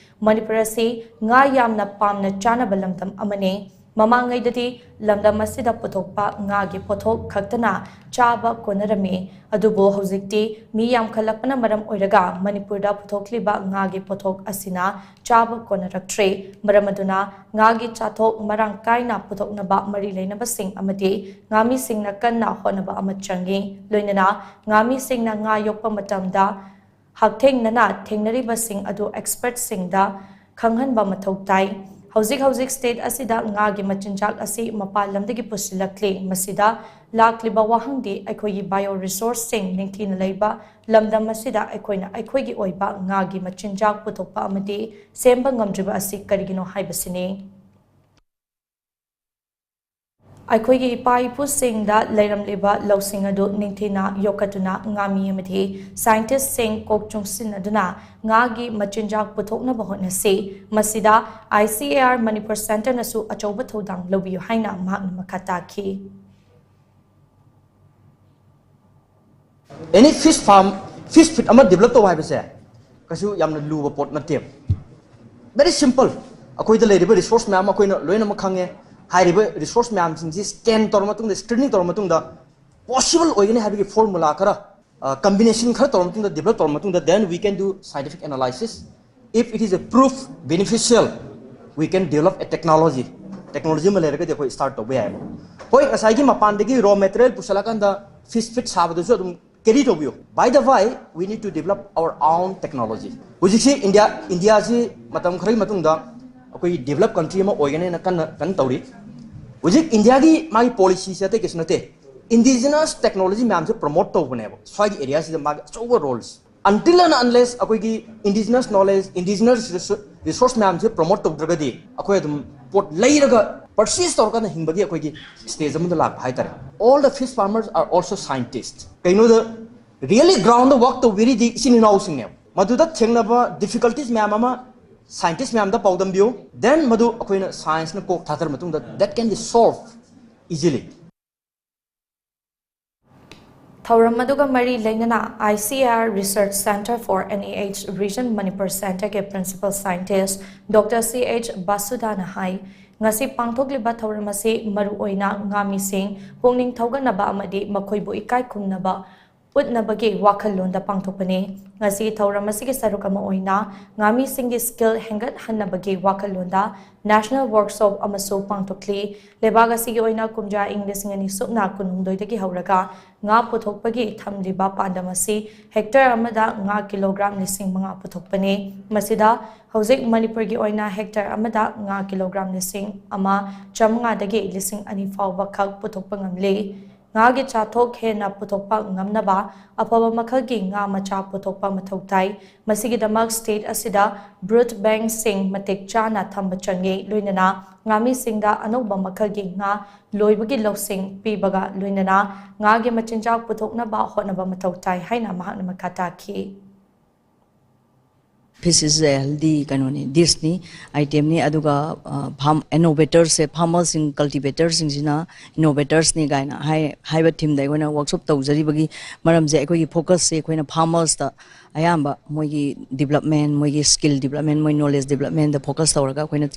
ꯃꯅꯤꯄꯨꯔ ꯑꯁꯤ ꯉꯥ ꯌꯥꯝꯅ ꯄꯥꯝꯅ ꯆꯥꯅꯕ ꯂꯝꯗꯝ ꯑꯃꯅꯤ꯫ ꯃꯃꯥꯡꯉꯩꯗꯗꯤ ꯂꯝꯗꯝ ꯑꯁꯤꯗ ꯄꯨꯊꯣꯛꯄ ꯉꯥꯒꯤ ꯄꯣꯠꯊꯣꯛ ꯈꯛꯇꯅ ꯆꯥꯕ ꯀꯣꯟꯅꯔꯝꯃꯤ꯫ ꯑꯗꯨꯕꯨ ꯍꯧꯖꯤꯛꯇꯤ ꯃꯤ ꯌꯥꯝꯈꯠꯂꯛꯄꯅ ꯃꯔꯝ ꯑꯣꯏꯔꯒ ꯃꯅꯤꯄꯨꯔꯗ ꯄꯨꯊꯣꯛꯂꯤꯕ ꯉꯥꯒꯤ ꯄꯣꯠꯊꯣꯛ ꯑꯁꯤꯅ ꯆꯥꯕ ꯀꯣꯟꯅꯔꯛꯇ꯭ꯔꯦ꯫ ꯃꯔꯝ ꯑꯗꯨꯅ ꯉꯥꯒꯤ ꯆꯥꯊꯣꯛ ꯃꯔꯥꯡ ꯀꯥꯏꯅ ꯄꯨꯊꯣꯛꯅꯕ ꯃꯔꯤ ꯂꯩꯅꯕꯁꯤꯡ ꯑꯃꯗꯤ ꯉꯥꯃꯤꯁꯤꯡꯅ ꯀꯟꯅ ꯍꯣꯠꯅꯕ ꯑꯃ ꯆꯪꯏ꯫ ꯂꯣꯏꯅꯅ ꯉꯥꯃꯤꯁꯤꯡꯅ ꯉꯥ ꯌꯣꯛꯄ ꯃꯇꯝꯗ ꯍꯛꯊꯦꯡꯅꯅ ꯊꯦꯡꯅꯔꯤꯕꯁꯤꯡ ꯑꯗꯨ expertꯁꯤꯡꯗ ꯈꯪꯍꯟꯕ ꯃꯊꯧ ꯇꯥꯏ꯫ ꯍꯧꯖꯤꯛ ꯍꯧꯖꯤꯛ state ꯑꯁꯤꯗ ꯉꯥꯒꯤ ꯃꯆꯤꯟꯖꯥꯛ ꯑꯁꯤ ꯃꯄꯥꯟ ꯂꯝꯗꯒꯤ ꯄꯨꯁꯤꯜꯂꯛꯂꯤ꯫ ꯃꯁꯤꯗ ꯂꯥꯛꯂꯤꯕ ꯋꯥꯍꯪꯗꯤ ꯑꯩꯈꯣꯏꯒꯤ bio resourceꯁꯤꯡ ꯅꯤꯡꯊꯤꯅ ꯂꯩꯕ ꯂꯝꯗꯝ ꯑꯁꯤꯗ ꯑꯩꯈꯣꯏꯅ ꯑꯩꯈꯣꯏꯒꯤ ꯑꯣꯏꯕ ꯉꯥꯒꯤ ꯃꯆꯤꯟꯖꯥꯛ ꯄꯨꯊꯣꯛꯄ ꯑꯃꯗꯤ ꯁꯦꯝꯕ ꯉꯝꯗ꯭ꯔꯤꯕ ꯑꯁꯤ ꯀꯔꯤꯒꯤꯅꯣ ꯍꯥꯏꯕꯁꯤꯅꯤ꯫ ꯑꯩꯈꯣꯏꯒꯤ ꯏꯄꯥ ꯏꯄꯨꯁꯤꯡꯗ ꯂꯩꯔꯝꯂꯤꯕ ꯂꯧꯁꯤꯡ ꯑꯗꯨ ꯅꯤꯡꯊꯤꯅ ꯌꯣꯛꯈꯠꯇꯨꯅ ꯉꯥꯃꯤ ꯑꯃꯗꯤ scientistꯁꯤꯡ ꯀꯣꯛ ꯆꯨꯡꯁꯤꯟꯅꯗꯨꯅ ꯉꯥꯒꯤ ꯃꯆꯤꯟꯖꯥꯛ ꯄꯨꯊꯣꯛꯅꯕ ꯍꯣꯠꯅꯁꯤ꯫ ꯃꯁꯤꯗ I C A R Manipur Centreꯅꯁꯨ ꯑꯆꯧꯕ ꯊꯧꯗꯥꯡ ꯂꯧꯕꯤꯌꯨ ꯍꯥꯏꯅ ꯃꯍꯥꯛꯅ ꯃꯈꯥ ꯇꯥꯈꯤ꯫ Any fish farm, fish feed ꯑꯃ develop ꯇꯧꯕ ꯍꯥꯏꯕꯁꯦ ꯀꯩꯁꯨ ꯌꯥꯝꯅ ꯂꯨꯕ ꯄꯣꯠ ꯅꯠꯇꯦꯕ꯫ Very simple. ꯑꯩꯈꯣꯏꯗ ꯂꯩꯔꯤꯕ resource ꯃꯌꯥꯝ ꯑꯩꯈꯣꯏꯅ ꯂꯣꯏꯅꯃꯛ ꯈꯪꯉꯦ꯫ ꯍꯥꯏꯔꯤꯕ resource ꯃꯌꯥꯝꯁꯤꯡꯁꯤ scan ꯇꯧꯔ ꯃꯇꯨꯡꯗ, screening ꯇꯧꯔ ꯃꯇꯨꯡꯗ possible ꯑꯣꯏꯒꯅꯤ ꯍꯥꯏꯕꯒꯤ formula ꯈꯔ, combination ꯈꯔ ꯇꯧꯔ ꯃꯇꯨꯡꯗ, develop ꯇꯧꯔ ꯃꯇꯨꯡꯗ, then we can do scientific analysis. If it is a proof beneficial, we can develop a technology. Technology ꯑꯃ ꯂꯩꯔꯒꯗꯤ ꯑꯩꯈꯣꯏ start ꯇꯧꯕ ꯌꯥꯏꯕ꯫ ꯍꯣꯏ, ꯉꯁꯥꯏꯒꯤ ꯃꯄꯥꯟꯗꯒꯤ raw material ꯄꯨꯁꯜꯂꯀꯥꯟꯗ fish feed ꯁꯥꯕꯗꯨꯁꯨ ꯑꯗꯨꯝ carry ꯇꯧꯕꯤꯌꯨ꯫ By the way, we need to develop our own technology. ꯍꯧꯖꯤꯛꯁꯤ ꯏꯟꯗꯤꯌꯥ, ꯏꯟꯗꯤꯌꯥꯁꯤ ꯃꯇꯝ ꯈꯔꯒꯤ ꯃꯇꯨꯡꯗ ꯑꯩꯈꯣꯏꯒꯤ develop country ꯑꯃ ꯑꯣꯏꯒꯅꯦꯅ ꯀꯟꯅ, ꯀꯟꯅ ꯇꯧꯔꯤ꯫ ꯍꯧꯖꯤꯛ ꯏꯟꯗꯤꯌꯥꯒꯤ ꯃꯥꯒꯤ policyꯁꯦ ꯑꯇꯩ ꯀꯩꯁꯨ ꯅꯠꯇꯦ, indigenous technology ꯃꯌꯥꯝꯁꯦ promote ꯇꯧꯕꯅꯦꯕ꯫ ꯁ꯭ꯋꯥꯏꯒꯤ areaꯁꯤꯗ ꯃꯥꯒꯤ ꯑꯆꯧꯕ roles꯫ Until and unless ꯑꯩꯈꯣꯏꯒꯤ indigenous knowledge, indigenous resource ꯃꯌꯥꯝꯁꯦ promote ꯇꯧꯗ꯭ꯔꯒꯗꯤ ꯑꯩꯈꯣꯏ ꯑꯗꯨꯝ ꯄꯣꯠ ꯂꯩꯔꯒ purchase ꯇꯧꯔꯀꯥꯟꯗ ꯍꯤꯡꯕꯒꯤ ꯑꯩꯈꯣꯏꯒꯤ stage ꯑꯃꯗ ꯂꯥꯛꯄ ꯍꯥꯏꯇꯥꯔꯦ. All the fish farmers are also scientists. ꯀꯩꯅꯣꯗ really ground work ꯇꯧꯕꯤꯔꯤꯗꯤ ꯏꯆꯤꯟ ꯏꯅꯥꯎꯁꯤꯡꯅꯦꯕ. ꯃꯗꯨꯗ ꯊꯦꯡꯅꯕ difficulties ꯃꯌꯥꯝ ꯑꯃ scientist ꯃꯌꯥꯝꯗ ꯄꯥꯎꯗꯝꯕꯤꯌꯨ. Then ꯃꯗꯨ ꯑꯩꯈꯣꯏꯅ science ꯅ ꯀꯣꯛ ꯊꯥꯊꯔ ꯃꯇꯨꯡꯗ that can be solved easily. ꯊꯧꯔꯝ ꯑꯗꯨꯒ ꯃꯔꯤ ꯂꯩꯅꯅ I C A R Research Centre for N E H Region Manipur Centre ꯒꯤ Principal Scientist Doctor C H ꯕꯥꯁꯨꯗꯥꯅ ꯍꯥꯏ, ꯉꯁꯤ ꯄꯥꯡꯊꯣꯛꯂꯤꯕ ꯊꯧꯔꯝ ꯑꯁꯤ ꯃꯔꯨꯑꯣꯏꯅ ꯉꯥꯃꯤꯁꯤꯡ ꯄꯨꯛꯅꯤꯡ ꯊꯧꯒꯠꯅꯕ ꯑꯃꯗꯤ ꯃꯈꯣꯏꯕꯨ ꯏꯀꯥꯏ ꯈꯨꯝꯅꯕ ꯎꯠꯅꯕꯒꯤ ꯋꯥꯈꯜꯂꯣꯟꯗ ꯄꯥꯡꯊꯣꯛꯄꯅꯤ꯫ ꯉꯁꯤ ꯊꯧꯔꯝ ꯑꯁꯤꯒꯤ ꯁꯔꯨꯛ ꯑꯃ ꯑꯣꯏꯅ ꯉꯥꯃꯤꯁꯤꯡꯒꯤ skill ꯍꯦꯟꯒꯠꯍꯟꯅꯕꯒꯤ ꯋꯥꯈꯜꯂꯣꯟꯗ National Workshop ꯑꯃꯁꯨ ꯄꯥꯡꯊꯣꯛꯂꯤ꯫ ꯂꯩꯕꯥꯛ ꯑꯁꯤꯒꯤ ꯑꯣꯏꯅ ꯀꯨꯝꯖꯥ ꯏꯪ ꯂꯤꯁꯤꯡ ꯑꯅꯤ ꯁꯨꯞꯅ ꯀꯨꯟꯍꯨꯝꯗꯣꯏꯗꯒꯤ ꯍꯧꯔꯒ ꯉꯥ ꯄꯨꯊꯣꯛꯄꯒꯤ ꯊꯝꯂꯤꯕ ꯄꯥꯟꯗꯝ ꯑꯁꯤ hectare ꯑꯃꯗ ꯉꯥ kilogram ꯂꯤꯁꯤꯡ ꯃꯉꯥ ꯄꯨꯊꯣꯛꯄꯅꯤ꯫ ꯃꯁꯤꯗ ꯍꯧꯖꯤꯛ ꯃꯅꯤꯄꯨꯔꯒꯤ ꯑꯣꯏꯅ hectare ꯑꯃꯗ ꯉꯥ kilogram ꯂꯤꯁꯤꯡ ꯑꯃ ꯆꯥꯃꯉꯥꯗꯒꯤ ꯂꯤꯁꯤꯡ ꯑꯅꯤ ꯐꯥꯎꯕ ꯈꯛ ꯄꯨꯊꯣꯛꯄ ꯉꯝꯂꯤ꯫ ꯉꯥꯒꯤ ꯆꯥꯊꯣꯛ ꯍꯦꯟꯅ ꯄꯨꯊꯣꯛꯄ ꯉꯝꯅꯕ ꯑꯐꯕ ꯃꯈꯜꯒꯤ ꯉꯥ ꯃꯆꯥ ꯄꯨꯊꯣꯛꯄ ꯃꯊꯧ ꯇꯥꯏ꯫ ꯃꯁꯤꯒꯤꯗꯃꯛ state ꯑꯁꯤꯗ brood bank ꯁꯤꯡ ꯃꯇꯤꯛ ꯆꯥꯅ ꯊꯝꯕ ꯆꯪꯏ, ꯂꯣꯏꯅꯅ ꯉꯥꯃꯤꯁꯤꯡꯗ ꯑꯅꯧꯕ ꯃꯈꯜꯒꯤ ꯉꯥ ꯂꯣꯏꯕꯒꯤ ꯂꯧꯁꯤꯡ ꯄꯤꯕꯒ ꯂꯣꯏꯅꯅ ꯉꯥꯒꯤ ꯃꯆꯤꯟꯖꯥꯛ ꯄꯨꯊꯣꯛꯅꯕ ꯍꯣꯠꯅꯕ ꯃꯊꯧ ꯇꯥꯏ ꯍꯥꯏꯅ ꯃꯍꯥꯛꯅ ꯃꯈꯥ ꯇꯥꯈꯤ꯫ Fish is a healthy ꯀꯩꯅꯣꯅꯤ, dish ꯅꯤ, item ꯅꯤ꯫ ꯑꯗꯨꯒ farm innovators ꯁꯦ farmers ꯁꯤꯡ, cultivator ꯁꯤꯡꯁꯤꯅ innovators ꯅꯤ ꯀꯥꯏꯅ ꯍꯥꯏ ꯍꯥꯏꯕ theme ꯗ ꯑꯩꯈꯣꯏꯅ workshop ꯇꯧꯖꯔꯤꯕꯒꯤ ꯃꯔꯝꯁꯦ ꯑꯩꯈꯣꯏꯒꯤ focus ꯁꯦ ꯑꯩꯈꯣꯏꯅ farmers ꯇ ꯑꯌꯥꯝꯕ ꯃꯣꯏꯒꯤ development, ꯃꯣꯏꯒꯤ skill development, ꯃꯣꯏ knowledge development ꯗ focus ꯇꯧꯔꯒ ꯑꯩꯈꯣꯏꯅ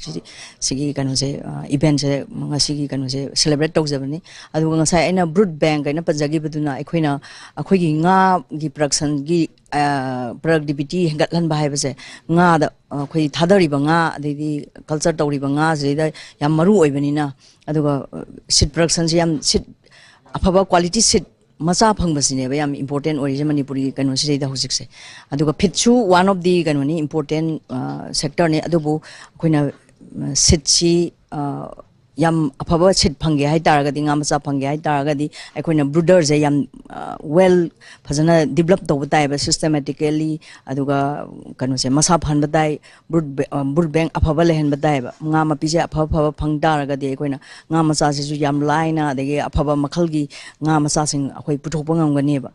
ꯁꯤꯒꯤ ꯀꯩꯅꯣꯁꯦ, event ꯁꯦ, ꯉꯁꯤꯒꯤ ꯀꯩꯅꯣꯁꯦ celebrate ꯇꯧꯖꯕꯅꯤ꯫ ꯑꯗꯨꯒ ꯉꯁꯥꯏ ꯑꯩꯅ brood bank ꯍꯥꯏꯅ ꯄꯟꯖꯈꯤꯕꯗꯨꯅ ꯑꯩꯈꯣꯏꯅ ꯑꯩꯈꯣꯏꯒꯤ ꯉꯥꯒꯤ production ꯒꯤ productivity ꯍꯦꯟꯒꯠꯍꯟꯕ ꯍꯥꯏꯕꯁꯦ ꯉꯥꯗ, ꯑꯩꯈꯣꯏ ꯊꯥꯗꯔꯤꯕ ꯉꯥ ꯑꯗꯩꯗꯤ culture ꯇꯧꯔꯤꯕ ꯉꯥꯁꯤꯗꯩꯗ ꯌꯥꯝ ꯃꯔꯨ ꯑꯣꯏꯕꯅꯤꯅ, ꯑꯗꯨꯒ seed production ꯁꯦ ꯌꯥꯝ, seed ꯑꯐꯕ quality seed ꯃꯆꯥ ꯐꯪꯕꯁꯤꯅꯦꯕ ꯌꯥꯝ important ꯑꯣꯏꯔꯤꯁꯦ ꯃꯅꯤꯄꯨꯔꯒꯤ ꯀꯩꯅꯣꯁꯤꯗꯩꯗ ꯍꯧꯖꯤꯛꯁꯦ꯫ ꯑꯗꯨꯒ feed ꯁꯨ one of the ꯀꯩꯅꯣꯅꯤ, important sector ꯅꯤ꯫ ꯑꯗꯨꯕꯨ ꯑꯩꯈꯣꯏꯅ seed ꯁꯤ ꯌꯥꯝ ꯑꯐꯕ ꯁꯤꯠ ꯐꯪꯒꯦ ꯍꯥꯏ ꯇꯥꯔꯒꯗꯤ, ꯉꯥ ꯃꯆꯥ ꯐꯪꯒꯦ ꯍꯥꯏ ꯇꯥꯔꯒꯗꯤ, ꯑꯩꯈꯣꯏꯅ ꯕ꯭ꯔꯨꯗꯔꯁꯦ ꯌꯥꯝ ꯋꯦꯜ, ꯐꯖꯅ ꯗꯤꯕꯂꯞ ꯇꯧꯕ ꯇꯥꯏꯕ, ꯁꯤꯁꯇꯦꯃꯦꯇꯤꯀꯦꯂꯤ꯫ ꯑꯗꯨꯒ ꯀꯩꯅꯣꯁꯦ ꯃꯁꯥ ꯐꯍꯟꯕ ꯇꯥꯏ꯫ ꯕ꯭ꯔꯨꯠ ꯕꯦ-, ꯑ, ꯕ꯭ꯔꯨꯠ ꯕꯦꯡ ꯑꯐꯕ ꯂꯩꯍꯟꯕ ꯇꯥꯏꯕ꯫ ꯉꯥ ꯃꯄꯤꯁꯦ ꯑꯐ ꯑꯐꯕ ꯐꯪ ꯇꯥꯔꯒꯗꯤ ꯑꯩꯈꯣꯏꯅ ꯉꯥ ꯃꯆꯥꯁꯤꯁꯨ ꯌꯥꯝ ꯂꯥꯏꯅ, ꯑꯗꯒꯤ ꯑꯐꯕ ꯃꯈꯜꯒꯤ ꯉꯥ ꯃꯆꯥꯁꯤꯡ ꯑꯩꯈꯣꯏ ꯄꯨꯊꯣꯛꯄ ꯉꯝꯒꯅꯦꯕ꯫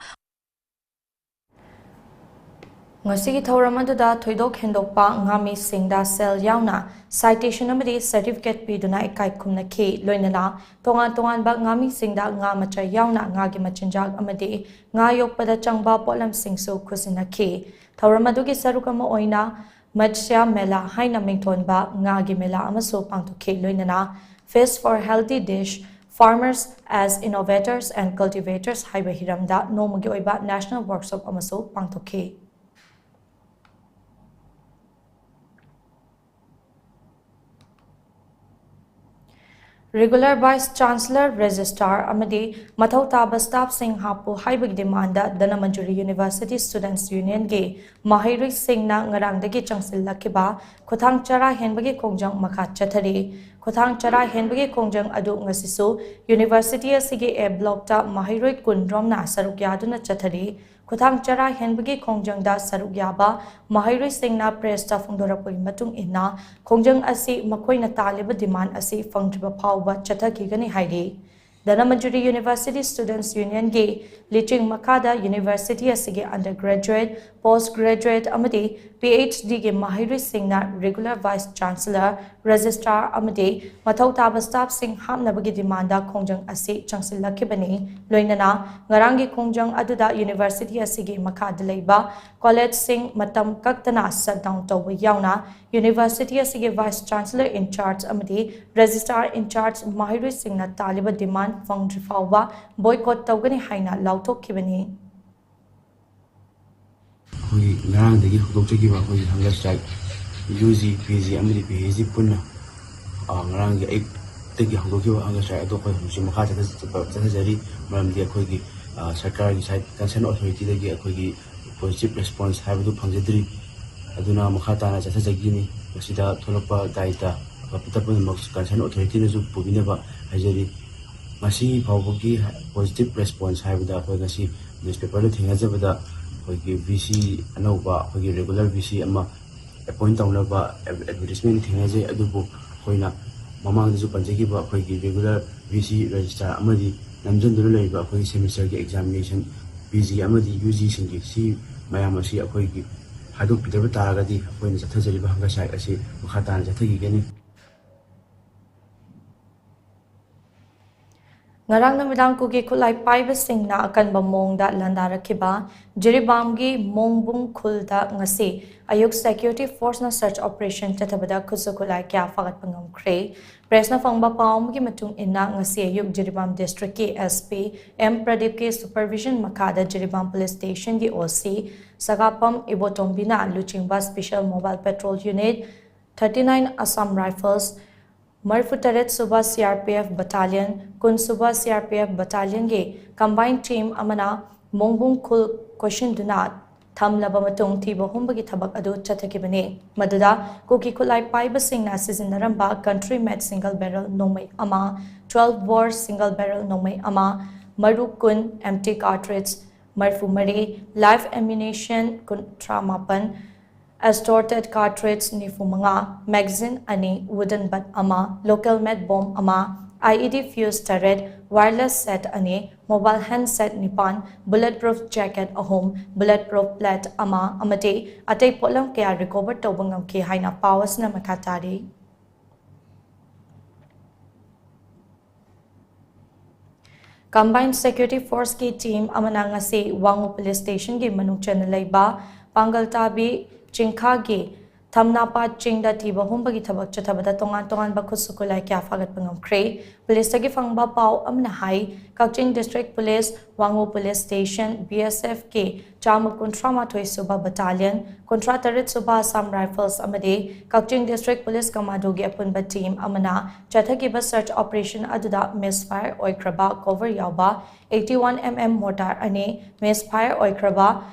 ꯉꯁꯤꯒꯤ ꯊꯧꯔꯝ ꯑꯗꯨꯗ ꯊꯣꯏꯗꯣꯛ ꯍꯦꯟꯗꯣꯛꯄ ꯉꯥꯃꯤꯁꯤꯡꯗ ꯁꯦꯜ ꯌꯥꯎꯅ ꯁꯥꯏꯇꯦꯁꯟ ꯑꯃꯗꯤ ꯁꯔꯇꯤꯐꯤꯀꯦꯠ ꯄꯤꯗꯨꯅ ꯏꯀꯥꯏ ꯈꯨꯝꯅꯈꯤ꯫ ꯂꯣꯏꯅꯅ ꯇꯣꯉꯥꯟ ꯇꯣꯉꯥꯟꯕ ꯉꯥꯃꯤꯁꯤꯡꯗ ꯉꯥ ꯃꯆꯥ ꯌꯥꯎꯅ ꯉꯥꯒꯤ ꯃꯆꯤꯟꯖꯥꯛ ꯑꯃꯗꯤ ꯉꯥ ꯌꯣꯛꯄꯗ ꯆꯪꯕ ꯄꯣꯠꯂꯝꯁꯤꯡꯁꯨ ꯈꯨꯠꯁꯤꯟꯅꯈꯤ꯫ ꯊꯧꯔꯝ ꯑꯗꯨꯒꯤ ꯁꯔꯨꯛ ꯑꯃ ꯑꯣꯏꯅ ꯃꯠꯁ꯭ꯌ ꯃꯦꯂꯥ ꯍꯥꯏꯅ ꯃꯤꯡꯊꯣꯟꯕ ꯉꯥꯒꯤ ꯃꯦꯂꯥ ꯑꯃꯁꯨ ꯄꯥꯡꯊꯣꯛꯈꯤ꯫ ꯂꯣꯏꯅꯅ Fish for Healthy Dish, Farmers as Innovators and Cultivators ꯍꯥꯏꯕ ꯍꯤꯔꯝꯗ ꯅꯣꯡꯃꯒꯤ ꯑꯣꯏꯕ ꯅꯦꯁꯅꯦꯜ ꯋꯥꯔꯛꯁꯣꯞ ꯑꯃꯁꯨ ꯄꯥꯡꯊꯣꯛꯈꯤ꯫ Regular Vice Chancellor, Registrar ꯑꯃꯗꯤ ꯃꯊꯧ ꯇꯥꯕ staffꯁꯤꯡ ꯍꯥꯞꯄꯨ ꯍꯥꯏꯕꯒꯤ ꯗꯤꯃꯥꯟꯗ ꯙꯅꯃꯟꯖꯨꯔꯤ University Students Unionꯒꯤ ꯃꯍꯩꯔꯣꯏꯁꯤꯡꯅ ꯉꯔꯥꯡꯗꯒꯤ ꯆꯪꯁꯤꯜꯂꯛꯈꯤꯕ ꯈꯨꯊꯥꯡ ꯆꯔꯥ ꯍꯦꯟꯕꯒꯤ ꯈꯣꯡꯖꯪ ꯃꯈꯥ ꯆꯠꯊꯔꯤ꯫ ꯈꯨꯊꯥꯡ ꯆꯔꯥ ꯍꯦꯟꯕꯒꯤ ꯈꯣꯡꯖꯪ ꯑꯗꯨ ꯉꯁꯤꯁꯨ University ꯑꯁꯤꯒꯤ A blockꯇ ꯃꯍꯩꯔꯣꯏ ꯀꯨꯟ ꯔꯣꯝꯅ ꯁꯔꯨꯛ ꯌꯥꯗꯨꯅ ꯆꯠꯊꯔꯤ꯫ ꯈꯨꯊꯥꯡ ꯆꯔꯥ ꯍꯦꯟꯕꯒꯤ ꯈꯣꯡꯖꯪꯗ ꯁꯔꯨꯛ ꯌꯥꯕ ꯃꯍꯩꯔꯣꯏꯁꯤꯡꯅ pressꯇ ꯐꯣꯡꯗꯣꯔꯛꯄꯒꯤ ꯃꯇꯨꯡ ꯏꯟꯅ, ꯈꯣꯡꯖꯪ ꯑꯁꯤ ꯃꯈꯣꯏꯅ ꯇꯥꯜꯂꯤꯕ demand ꯑꯁꯤ ꯐꯪꯗ꯭ꯔꯤꯕ ꯐꯥꯎꯕ ꯆꯠꯊꯈꯤꯒꯅꯤ ꯍꯥꯏꯔꯤ꯫ ꯙꯅꯃꯟꯖꯨꯔꯤ University Students Unionꯒꯤ ꯂꯤꯆꯤꯡ ꯃꯈꯥꯗ university ꯑꯁꯤꯒꯤ undergraduate, postgraduate ꯑꯃꯗꯤ PhDꯒꯤ ꯃꯍꯩꯔꯣꯏꯁꯤꯡꯅ regular vice chancellor, registrar ꯑꯃꯗꯤ ꯃꯊꯧ ꯇꯥꯕ staffꯁꯤꯡ ꯍꯥꯞꯅꯕꯒꯤ demandꯗ ꯈꯣꯡꯖꯪ ꯑꯁꯤ ꯆꯪꯁꯤꯜꯂꯛꯈꯤꯕꯅꯤ꯫ ꯂꯣꯏꯅꯅ ꯉꯔꯥꯡꯒꯤ ꯈꯣꯡꯖꯪ ꯑꯗꯨꯗ university ꯑꯁꯤꯒꯤ ꯃꯈꯥꯗ ꯂꯩꯕ collegeꯁꯤꯡ ꯃꯇꯝ ꯀꯛꯇꯅ shutdown ꯇꯧꯕ ꯌꯥꯎꯅ university ꯑꯁꯤꯒꯤ vice chancellor in charge ꯑꯃꯗꯤ registrar in charge ꯃꯍꯩꯔꯣꯏꯁꯤꯡꯅ ꯇꯥꯜꯂꯤꯕ demand ꯐꯪꯗ꯭ꯔꯤ ꯐꯥꯎꯕ boycott ꯇꯧꯒꯅꯤ ꯍꯥꯏꯅ ꯂꯥꯎꯊꯣꯛꯈꯤꯕꯅꯤ꯫ ꯑꯩꯈꯣꯏꯒꯤ ꯉꯔꯥꯡꯗꯒꯤ ꯍꯧꯗꯣꯛꯆꯈꯤꯕ ꯑꯩꯈꯣꯏꯒꯤ hunger strike, UG, PG ꯑꯃꯗꯤ PhD ꯄꯨꯟꯅ, ꯑ, ꯉꯔꯥꯡꯒꯤ ꯑꯌꯨꯛꯇꯒꯤ ꯍꯧꯗꯣꯛꯈꯤꯕ hunger strike ꯑꯗꯨ ꯑꯩꯈꯣꯏ ꯍꯧꯖꯤꯛ ꯃꯈꯥ ꯆꯠꯊ-, ꯆꯠꯊꯖꯔꯤ꯫ ꯃꯔꯝꯗꯤ ꯑꯩꯈꯣꯏꯒꯤ, ꯑ, ꯁꯔꯀꯥꯔꯒꯤ side, concern authorityꯗꯒꯤ ꯑꯩꯈꯣꯏꯒꯤ positive response ꯍꯥꯏꯕꯗꯨ ꯐꯪꯖꯗ꯭ꯔꯤ꯫ ꯑꯗꯨꯅ ꯃꯈꯥ ꯇꯥꯅ ꯆꯠꯊꯖꯈꯤꯅꯤ꯫ ꯃꯁꯤꯗ ꯊꯣꯛꯂꯛꯄ ꯗꯥꯏꯇ ꯄꯨꯝꯅꯃꯛ ꯀꯟꯁꯔꯟ ꯑꯣꯊꯣꯔꯤꯇꯤꯅꯁꯨ ꯄꯨꯕꯤꯅꯕ ꯍꯥꯏꯖꯔꯤ꯫ ꯉꯁꯤ ꯐꯥꯎꯕꯒꯤ ꯄꯣꯖꯤꯇꯤꯚ ꯔꯦꯁꯄꯣꯟꯁ ꯍꯥꯏꯕꯗ ꯑꯩꯈꯣꯏ ꯉꯁꯤ ꯅ꯭ꯌꯨꯁꯄꯦꯄꯔꯗ ꯊꯦꯡꯅꯖꯕꯗ ꯑꯩꯈꯣꯏꯒꯤ ꯚꯤ ꯁꯤ ꯑꯅꯧꯕ, ꯑꯩꯈꯣꯏꯒꯤ ꯔꯤꯒꯨꯂꯔ ꯚꯤ ꯁꯤ ꯑꯃ ꯑꯦꯄꯣꯏꯟ ꯇꯧꯅꯕ ꯑꯦꯗꯚꯔꯇꯤꯁꯃꯦꯟ ꯊꯦꯡꯅꯖꯩ꯫ ꯑꯗꯨꯕꯨ ꯑꯩꯈꯣꯏꯅ ꯃꯃꯥꯡꯗꯁꯨ ꯄꯟꯖꯈꯤꯕ ꯑꯩꯈꯣꯏꯒꯤ ꯔꯤꯒꯨꯂꯔ ꯚꯤ ꯁꯤ ꯔꯦꯖꯤꯁꯇ꯭ꯔꯥꯔ ꯑꯃꯗꯤ ꯅꯝꯖꯟꯗꯨꯅ ꯂꯩꯔꯤꯕ ꯑꯩꯈꯣꯏꯒꯤ ꯁꯦꯃꯤꯁꯇꯔꯒꯤ ꯑꯦꯛꯖꯥꯃꯤꯅꯦꯁꯟ, ꯄꯤ ꯖꯤ ꯑꯃꯗꯤ ꯌꯨ ꯖꯤꯁꯤꯡꯒꯤ ꯁꯤ ꯃꯌꯥꯝ ꯑꯁꯤ ꯑꯩꯈꯣꯏꯒꯤ ꯍꯥꯏꯗꯣꯛꯄꯤꯗꯕ ꯇꯥꯔꯒꯗꯤ ꯑꯩꯈꯣꯏꯅ ꯆꯠꯊꯖꯔꯤꯕ ꯍꯪꯒꯥꯏ ꯁꯥꯏ ꯑꯁꯤ ꯃꯈꯥ ꯇꯥꯅ ꯆꯠꯊꯈꯤꯒꯅꯤ꯫ ꯉꯔꯥꯡ ꯅꯨꯃꯤꯗꯥꯡ ꯀꯨꯀꯤ ꯈꯨꯠꯂꯥꯏ ꯄꯥꯏꯕꯁꯤꯡꯅ ꯑꯀꯟꯕ ꯃꯑꯣꯡꯗ ꯂꯥꯟꯗꯥꯔꯛꯈꯤꯕ ꯖꯤꯔꯤꯕꯥꯝꯒꯤ ꯃꯣꯡꯕꯨꯡ ꯈꯨꯜꯗ ꯉꯁꯤ ꯑꯌꯨꯛ ꯁꯦꯀ꯭ꯌꯨꯔꯤꯇꯤ ꯐꯣꯔꯁꯅ ꯁꯔꯆ ꯑꯣꯄꯔꯦꯁꯟ ꯆꯠꯊꯕꯗ ꯈꯨꯠꯁꯨ ꯈꯨꯠꯂꯥꯏ ꯀꯌꯥ ꯐꯥꯒꯠꯄ ꯉꯝꯈ꯭ꯔꯦ꯫ ꯄ꯭ꯔꯦꯁꯅ ꯐꯪꯕ ꯄꯥꯎ ꯑꯃꯒꯤ ꯃꯇꯨꯡ ꯏꯟꯅ, ꯉꯁꯤ ꯑꯌꯨꯛ ꯖꯤꯔꯤꯕꯥꯝ ꯗꯤꯁꯇ꯭ꯔꯤꯛꯀꯤ ꯑꯦꯁ ꯄꯤ ꯑꯦꯝ ꯄ꯭ꯔꯗꯤꯞꯀꯤ ꯁꯨꯄꯔꯚꯤꯖꯟ ꯃꯈꯥꯗ ꯖꯤꯔꯤꯕꯥꯝ ꯄꯨꯂꯤꯁ ꯁ꯭ꯇꯦꯁꯟꯒꯤ ꯑꯣ ꯁꯤ ꯁꯒꯥꯄꯝ ꯏꯕꯣꯇꯣꯝꯕꯤꯅ ꯂꯨꯆꯤꯡꯕ special mobile petrol unit, thirty nine Assam rifles, ꯃꯔꯤꯐꯨ ꯇꯔꯦꯠ ꯁꯨꯕ C R P F battalion, ꯀꯨꯟ ꯁꯨꯕ ꯁꯤ ꯑꯥꯔ ꯄꯤ ꯑꯦꯐ ꯕꯠꯇꯥꯂꯤꯌꯟꯒꯤ ꯀꯝꯕꯥꯏꯟ ꯇꯤꯝ ꯑꯃꯅ ꯃꯣꯡꯕꯨꯡ ꯈꯨꯜ ꯀꯣꯏꯁꯤꯟꯗꯨꯅ ꯊꯝꯂꯕ ꯃꯇꯨꯡ ꯊꯤꯕ ꯍꯨꯝꯕꯒꯤ ꯊꯕꯛ ꯑꯗꯨ ꯆꯠꯊꯈꯤꯕꯅꯤ꯫ ꯃꯗꯨꯗ ꯀꯨꯀꯤ ꯈꯨꯠꯂꯥꯏ ꯄꯥꯏꯕꯁꯤꯡꯅ ꯁꯤꯖꯤꯟꯅꯔꯝꯕ ꯀꯟꯇ꯭ꯔꯤ ꯃꯦꯠ ꯁꯤꯡꯒꯜ ꯕꯦꯔꯦꯜ ꯅꯣꯡꯃꯩ ꯑꯃ, ꯇ꯭ꯋꯦꯜꯐ ꯕꯣꯔ ꯁꯤꯡꯒꯜ ꯕꯦꯔꯦꯜ ꯅꯣꯡꯃꯩ ꯑꯃ, ꯃꯔꯨ ꯀꯨꯟ, ꯑꯦꯝꯇꯤ ꯀꯥꯔꯇ꯭ꯔꯤꯖ ꯃꯔꯤꯐꯨ ꯃꯔꯤ, ꯂꯥꯏꯐ ꯑꯦꯃꯨꯅꯤꯁꯟ ꯀꯨꯟꯊ꯭ꯔꯥ ꯃꯥꯄꯟ, ꯑꯦꯁꯇꯣꯔꯇꯦꯠ ꯀꯥꯔꯇ꯭ꯔꯤꯖ ꯅꯤꯐꯨ ꯃꯉꯥ, ꯃꯦꯒꯥꯖꯤꯟ ꯑꯅꯤ, ꯋꯨꯗꯟ ꯕꯠ ꯑꯃ, ꯂꯣꯀꯦꯜ ꯃꯦꯠ ꯕꯣꯝ ꯑꯃ, ꯑꯥꯏ ꯏ ꯗꯤ ꯐ꯭ꯌꯨꯁ ꯇꯔꯦꯠ, ꯋꯥꯌꯔꯂꯦꯁ ꯁꯦꯠ ꯑꯅꯤ, ꯃꯣꯕꯥꯏꯜ ꯍꯦꯟꯗꯁꯦꯠ ꯅꯤꯄꯥꯟ, ꯕꯨꯂꯦꯠ ꯄ꯭ꯔꯨꯐ ꯖꯦꯀꯦꯠ ꯑꯍꯨꯝ, ꯕꯨꯂꯦꯠ ꯄ꯭ꯔꯨꯐ ꯄ꯭ꯂꯦꯠ ꯑꯃ ꯑꯃꯗꯤ ꯑꯇꯩ ꯄꯣꯠꯂꯝ ꯀꯌꯥ ꯔꯤꯀꯣꯚꯔ ꯇꯧꯕ ꯉꯝꯈꯤ ꯍꯥꯏꯅ ꯄꯥꯎ ꯑꯁꯤꯅ ꯃꯈꯥ ꯇꯥꯔꯤ꯫ ꯀꯝꯕꯥꯏꯟ ꯁꯦꯀ꯭ꯌꯨꯔꯤꯇꯤ ꯐꯣꯔꯁꯀꯤ ꯇꯤꯝ ꯑꯃꯅ ꯉꯁꯤ ꯋꯥꯉꯨ ꯄꯨꯂꯤꯁ ꯁ꯭ꯇꯦꯁꯟꯒꯤ ꯃꯅꯨꯡ ꯆꯟꯅ ꯂꯩꯕ ꯄꯥꯡꯒꯜ ꯇꯥꯕꯤ ꯆꯤꯡꯈꯥꯒꯤ ꯊꯝꯅꯥꯄꯥꯠ ꯆꯤꯡꯗ ꯊꯤꯕ ꯍꯨꯝꯕꯒꯤ ꯊꯕꯛ ꯆꯠꯊꯕꯗ ꯇꯣꯉꯥꯟ ꯇꯣꯉꯥꯟꯕ ꯈꯨꯠꯁꯨ ꯈꯨꯠꯂꯥꯏ ꯀꯌꯥ ꯐꯥꯒꯠꯄ ꯉꯝꯈ꯭ꯔꯦ꯫ ꯄꯨꯂꯤꯁꯇꯒꯤ ꯐꯪꯕ ꯄꯥꯎ ꯑꯃꯅ ꯍꯥꯏ, Kakching district police, Wangoo police station, B S ꯑꯦꯐꯀꯤ ꯆꯥꯝꯃ ꯀꯨꯟꯊ꯭ꯔꯥ ꯃꯥꯊꯣꯏ ꯁꯨꯕ ꯕꯠꯇꯥꯂꯤꯌꯟ, ꯀꯨꯟꯊ꯭ꯔꯥ ꯇꯔꯦꯠ ꯁꯨꯕ ꯑꯁꯥꯝ ꯔꯥꯏꯐꯜꯁ ꯑꯃꯗꯤ ꯀꯛꯆꯤꯡ ꯗꯤꯁꯇ꯭ꯔꯤꯛ ꯄꯨꯂꯤꯁ ꯀꯃꯥꯟꯗꯣꯒꯤ ꯑꯄꯨꯟꯕ ꯇꯤꯝ ꯑꯃꯅ ꯆꯠꯊꯈꯤꯕ ꯁꯔꯆ ꯑꯣꯄꯔꯦꯁꯟ ꯑꯗꯨꯗ ꯃꯤꯁꯐꯥꯌꯔ ꯑꯣꯏꯈ꯭ꯔꯕ ꯀꯣꯚꯔ ꯌꯥꯎꯕ ꯑꯩꯠꯇꯤ ꯋꯥꯟ ꯑꯦꯝ ꯑꯦꯝ ꯃꯣꯔꯇꯥꯔ ꯑꯅꯤ, ꯃꯤꯁꯐꯥꯌꯔ ꯑꯣꯏꯈ꯭ꯔꯕ